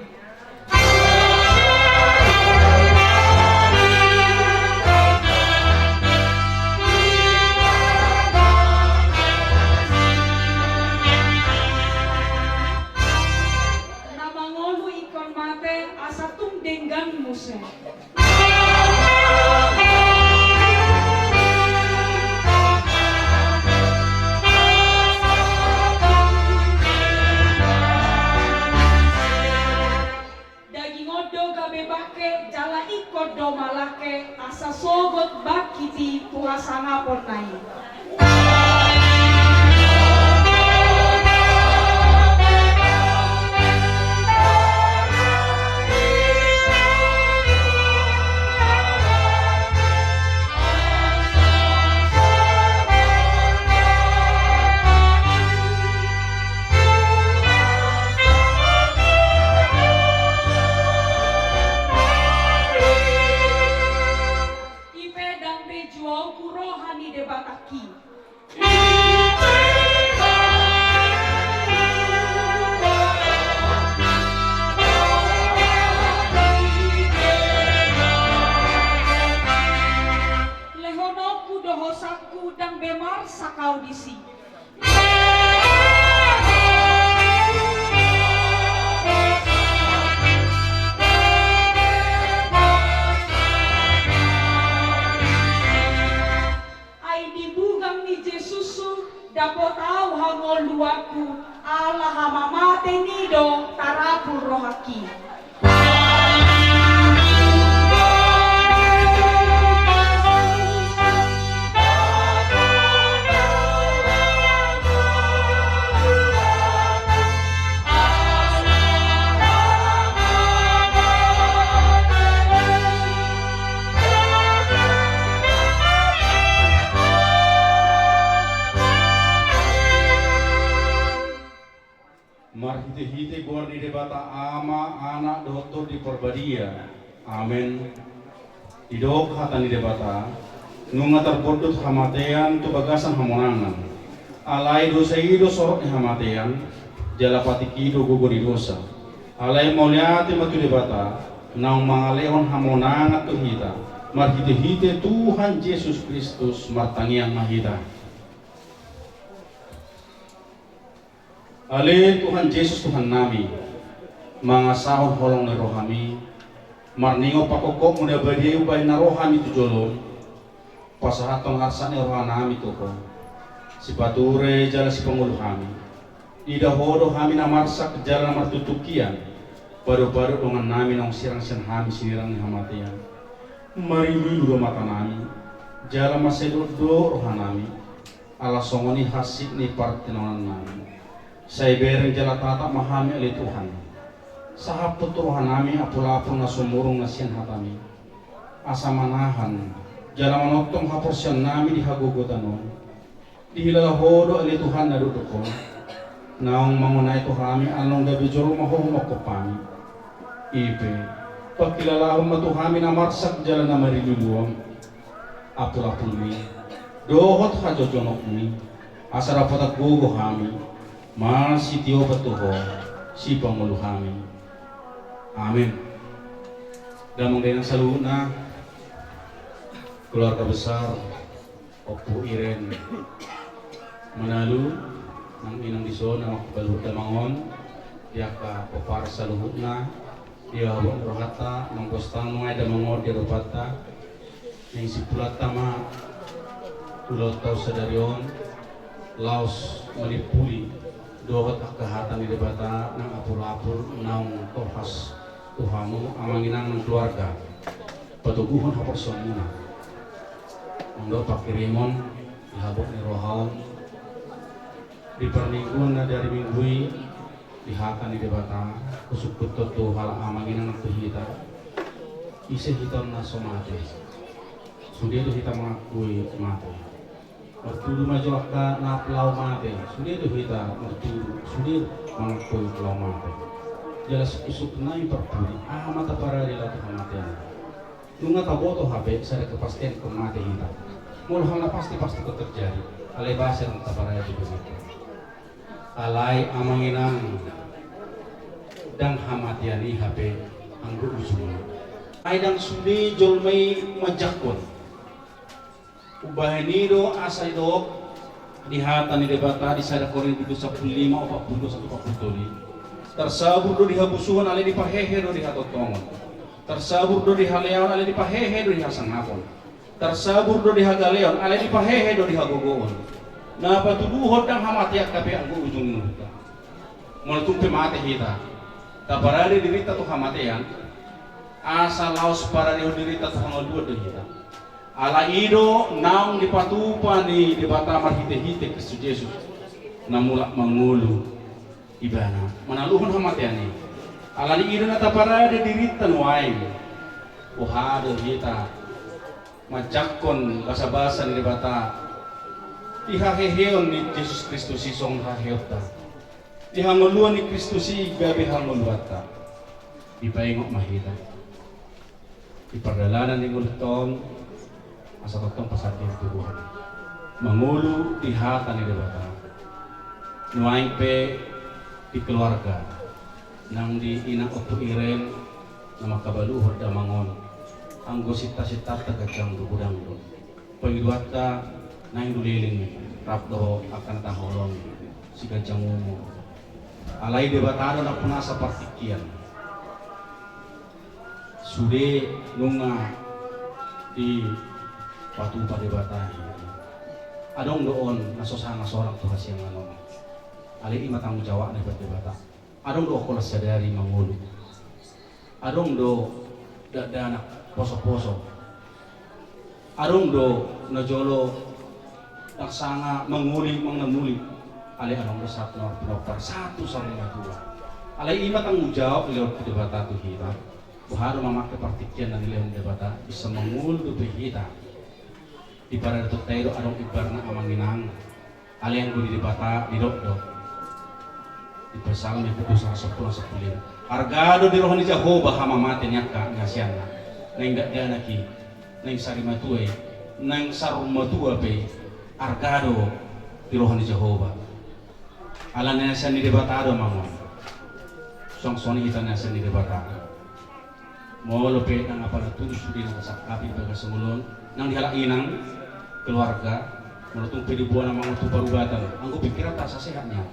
Na mangolu ingkon mate asa tung denggan muse. Daging on do gabe bangke jala ingkon do malangke asa sogot bangkiti tu hasangaponna i. I pe ndang be juaon tu roha ni Debatangki. Lehononku do hosangku ndang be marsak au disi. Ai di bugang ni Jesushu dapot au hangoluanku, ala hamamate ni do tarapul rohangki. Marhitehite goar ni Debata Ama, Anak dohot Tondi Parbadia. Amen. Didok hata ni Debata, nunga tarbondut hamatean tu bagasan hamonangan. Alai dosa i do sorot ni hamatean, jala patik i do gogo ni dosa. Alai mauliate ma tu Debata, naung mangalehon hamonangan tu hita, marhitehite Tuhan Jesus Kristus. Martangiang ma hita. Ale Tuhan Jesus Tuhannami, mangasahon holong ni rohami, marningot pangkophopmu na badia i umbahen na ro hami tu jolom, pasahathon arsak ni rohanami tu Ho, sipature jala sipangolu hami. Ida Ho do hami na marsak jala na martungtungkian, padopadot dongannami naung sirang sian hami sinirang ni hamatean. Mariluilu do matanami, jala mansai dohot do rohanami. Ala songon i hansit ni partinangiangannami. Sai bereng jala tatap ma hami ale Tuhan. Sahaphon tu rohanami apulapul na sumurung na sian hatami. Asa manahan, jala manongtong haporseaonnami di hagogotan on. Dihilala Ho do ale Tuhan na dokdok on. Naung mangonai tu hami ala naung gabe jolma Ho manghongkop hami. I pe, pangkilalahon ma tu hami na marsak jala na mariluilu on. Apulapulmi, dohot hajojonokmi, asa dapotan gogo hami, marsitiopan tu Ho, sipangolu hami. Amen. Damang dainang saluhutna, keluarga besar Ompu Iren Manalu, nang inang dison, nang ompu balu damang on, di angka pomparan saluhutna, di habot ni rohanta, nang bostang nunga i damang on di adopanta, naeng simpulanta ma ulaonta sadari on, laos manimpuli dohot angka hata ni Debata nang apulapul naung tolhas tu hamu amang inang nang keluarga, patoguhon haporseaonmuna. Nang dohot pangkirimon di habot ni roha on, di parmingguon na di ari Minggu i, di hata ni Debata, husungkunhon tu halak amang inang tu hita. Ise hita on na so mate? Sude do hita mangakui mate. Martudu ma jo angka na laho mate. Sude do hita martudu, sude mangakui laho mate. Jala sungkunsungkun nami parpudi, aha ma taparade laho tu hamatean? Nunga taboto hape sada kepastian ingkon mate hita. Molo hal na pasti, pasti ingkon terjadi. Alai boasa nunga taparade begitu? Alai amang inang, Ndang hamatean i hape anggo ujungna. Ai ndang sude jolma i manjangkon. Umbahen i do asa didok di hata ni Debata di sada Korintus sampulu lima, opat pulu satu, opat pulu tolu. Tarsabur do di habusuhon alai dipahehe do di hatongtongon. Tarsabur do di haleaon alai dipahehe do di hasangapon. Tarsabur do di hagaleon alai dipahehe do di hagogoon. Na patuduhon ndang hamatean hape anggo ujung ni ngolunta. Molo tung pe mate hita, taparade dirinta tu hamatean, asa laos paradehon dirinta tu hangoluan do hita. Ala i do naung dipatupa ni Debata marhitehite Kristus Jesus na mulak mangolu Ibana manaluhon hamatean i. Ala ni i do na taparade dirinta nuaeng. Boha do hita manjangkon basabasa ni Debata di haheheon ni Jesus Kristus i songon haheheonta, di hangoluan ni Kristus i gabe hangoluanta. Dipaingot ma hita di pardalanan ni ngolunta on, asa tongtong pasadian tu Tuhan, mangolu di hata ni Debata. Nuaeng pe di keluarga, nang di inang Ompu Iren na mangkabaluhon damang on, anggo sinta-sintanta ganjang do godang do. Pangidoanta naeng do leleng rap dohot angka na taholongi, siganjang umur. Alai Debata do nampunasa partingkian. Sude nunga dipatupa Debata i. Adong do on na so sanga sorang tu hasiangan on. Alai i ma tanggung jawabna iba Debata. Adong do holan sadari mangolu. Adong do dakdanak poso-poso. Adong do na jolo ndang sanga mangoli manang na muli. Alai adong do sahat na pinompar sahat tu saur matua. Alai i ma tanggung jawab ni Debata tu hita. Boha do mamake partingkian na nilehon Debata, bisa mangolu dope hita. Di paradatonta i do adong imbarna amang inang. Alai anggo di Debata didok do di Psalmen pitu sanga sampulu sampulu lima, arga do di roha ni Jahowa hamamate ni angka ni hasianna. Naeng dakdanak i, naeng sari matua i, naeng saur matua pe i, arga do di roha ni Jahowa. Ala na hasian ni Debata do amang on. Suang songon i hita na hasian ni Debata. Molo pe nang apala tutu sude na tasangkapi di bagas songulun, nang di halak inang, keluarga, molo tung pe diboan amang on tu parubatan, anggo pingkiranta asa sehat nian.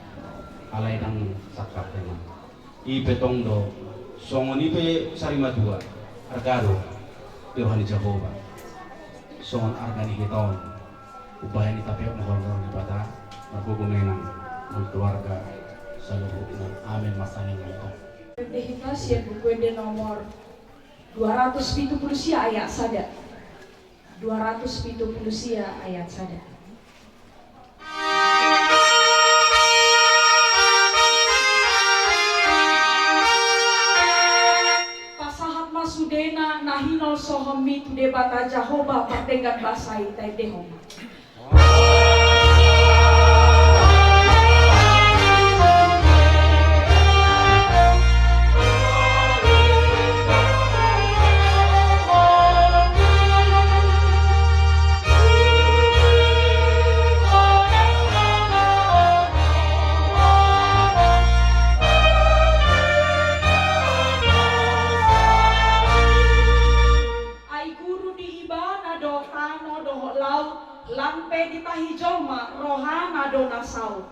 Alai ndang sangkap nian. I pe tong do, songon i pe sari matua, arga do di roha ni Jahowa. Songon arga ni hita on. Umbahen i tapeop ma holong ni Debata, margogo ma inang, nang keluarga saluhutna. Amen. Martangiang ma hita. Ende hita sian Buku Ende nomor dua ratus pitu pulu sia ayat sada. Dua ratus pitu pulu sia ayat sada. Pasahat ma sudena na hinolsohonmi tu Debata Jahowa pardenggan basa i, taendehon ma. Ai guru di Ibana do tano dohot laut, lam pe ditahi jolma, rohana do na saut.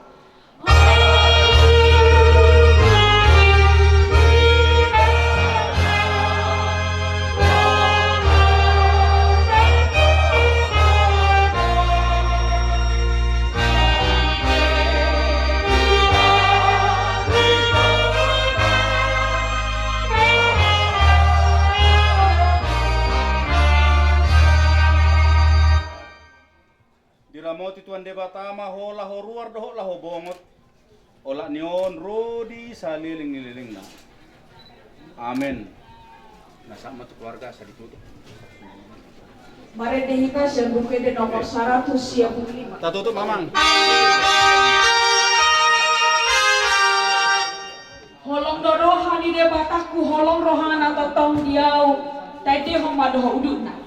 Diramoti Tuhan Debata ma ho laho ruar dohot laho bongot, olat ni on ro di saleleng ni lelengna. Amen. Na sahat ma tu keluarga, asa ditutup. Marende hita sian Buku Ende nomor saratus sia pulu lima. Tatutup ma amang. Holong do roha ni Debatangku, holong rohana tongtong di ahu, taendehon ma dohot udutna.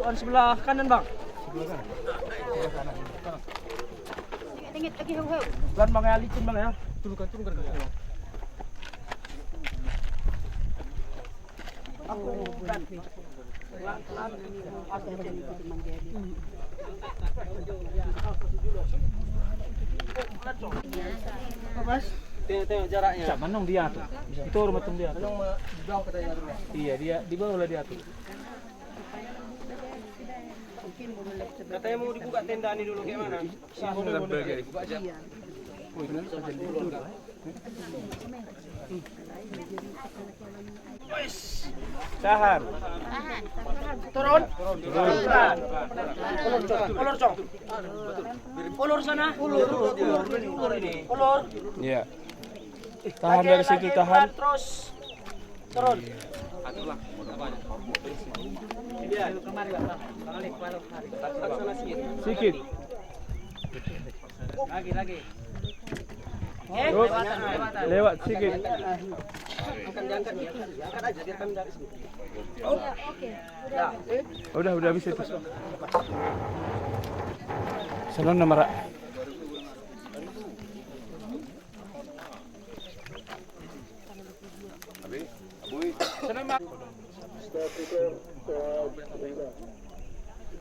Sebelah kanan, Bang. Pelan, Bang, ya, licin, Bang, ya. Tengok, tengok jaraknya. Bisa, manong diatur. Itu rumah tung diatur. Iya, dia di bawah lah diatur. Katanya mau dibuka tenda ini dulu, kayak mana? Tahan. Turun. Turun. Ulur, Cong. Ulur sana. Ulur. Ulur ini. Ulur. Iya. Tahan dari situ, tahan. Terus. Turun. Sikit. Lagi, lagi. Lewat, lewat sikit. Udah, udah bisa itu. Salon nama, Ra.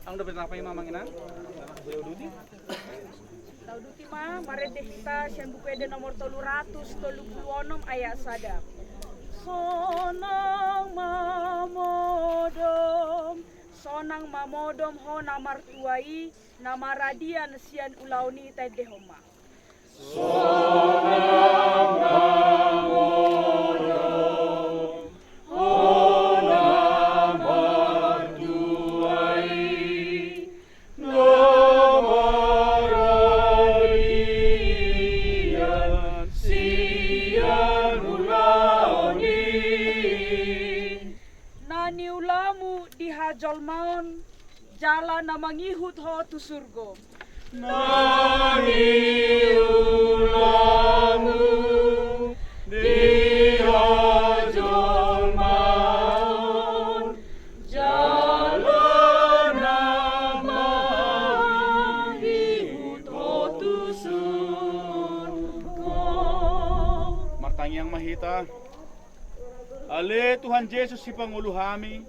Ang udah berapa, Imam, Inang? Udah uduti? Tauduti ma, marende hita sian Buku Ende nomor tolu ratus tolu pulu onom ayat sada. Sonang ma modom, sonang ma modom ho na martua i, na maradian sian ulaon i, taendehon ma. Sonang ma modom, ho na martua i, na maradian sian ulaon i. Na niulamu di hajolmaon, jala na mangihut ho tu surgo. Na niulamu di hajolmaon, jala na mangihut ho tu surgo. Martangiang ma hita. Ale Tuhan Jesus, sipangolu hami,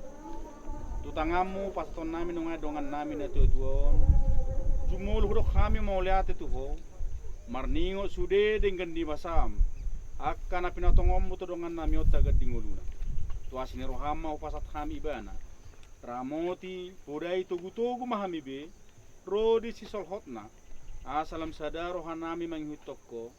tu tanganmu pasahaton nami nuaeng dongan nami na tuatua on. Jumolo hudok hami mauliate tu ho, marningot sude denggan ni basam, angka na pinatongonmu tu dongan nami on tagan di ngoluna. Tu asi ni roham ma hupasahat hami ibana. Ramoti, podai, togutogu ma hami be, ro di sisolhotna, asa lam sada roha nami mangihuthon ho,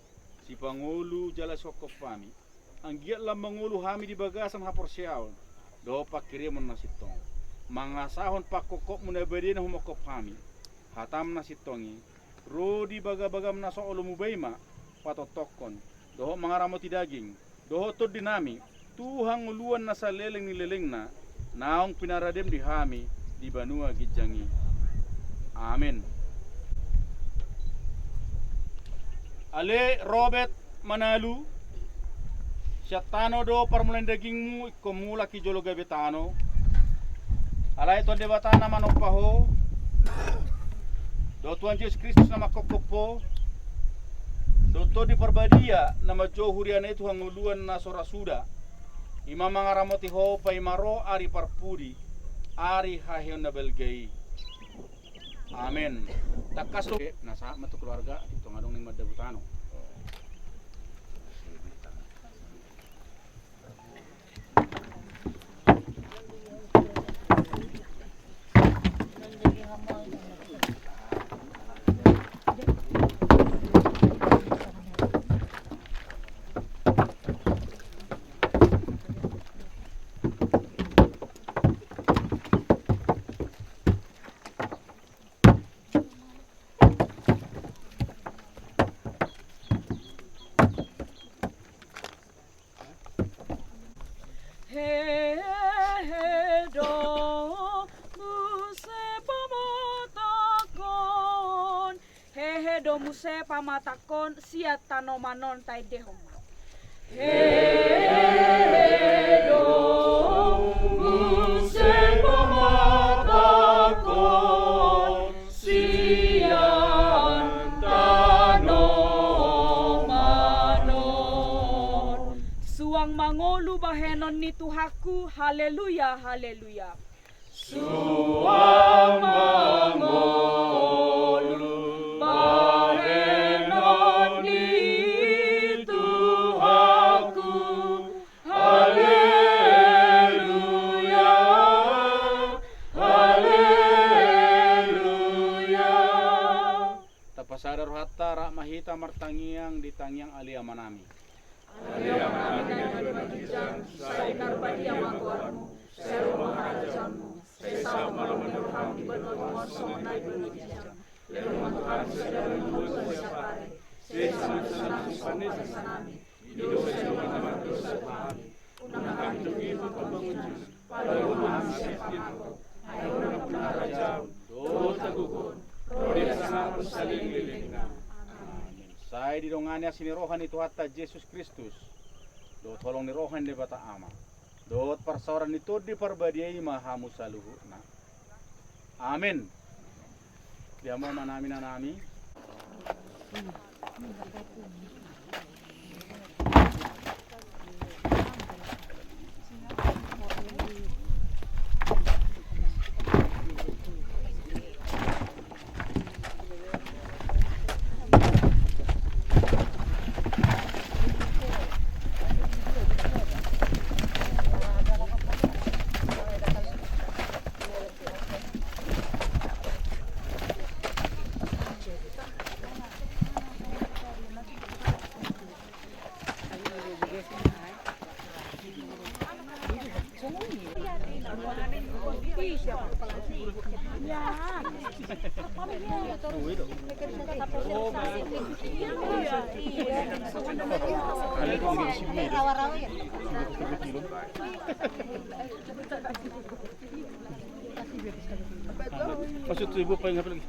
sipangolu jala sihongkop hami. Anggiat lam mangolu hami di bagasan haporseaon dohot pangkirimon na sintong, mangasahon panghongkopmu na badia na humongkop hami. Hatam na sintong i, ro di bagabagam na so olo mubai ma, patongtongkon, dohot mangaramoti daging dohot tondi nami, tu hangoluan na saleleng ni lelengna, naung pinaradem di hami di banua ginjang i. Amen. Ale Robert Manalu, sian tano do parmulaan dagingmu, ingkon mulak i jolo gabe tano. Alai Tuhan Debata na manompa ho, dohot Tuhan Jesus Kristus na manghongkop ho, dohot Tondi Parbadia na manjou huriana i tu hangoluan na so ra suda, i ma mangaramoti ho paima ro ari parpudi, ari haheheon na balga i. Amen. Tangkas do na sahat ma tu keluarga, tong adong naeng mandabu tano. Hehe do muse pamatangkon, hehe do muse pamatangkon sian tanoman on, taendehon ma. Hehe do muse pamatangkon. Suang mangolu bahenon ni Tuhanku, haleluya, haleluya. Suang mangolu bahenon ni Tuhanku, haleluya, haleluya. Tapasada rohanta, rap ma hita martangiang di tangiang Ale Amanami. Ale Amanami na di banua ginjang, sai pinarbadia ma goarmu, sai ro ma harajaonmu, sai saut ma lomo ni roham di banua tonga on songon na di banua ginjang. Lehon ma tu hami sadari on hangoluan siapari. Sesa ma tu hami pamasa nami, di dosa ni dongan na mardosa tu hami. Unang hami togihon tu parbangunjung, palua ma hami sian pangago. Ai Ho do nampuna harajaon dohot hagogoon dohot hasangapon saleleng ni lelengna. Amin. Sai didongani asi ni roha ni Tuhanta Jesus Kristus, dohot holong ni roha ni Debata Ama, dohot parsaoran ni Tondi Parbadia i ma hamu saluhutna. Amin. Dia ma manami nanami. Maksud ibu apa yang apa lagi?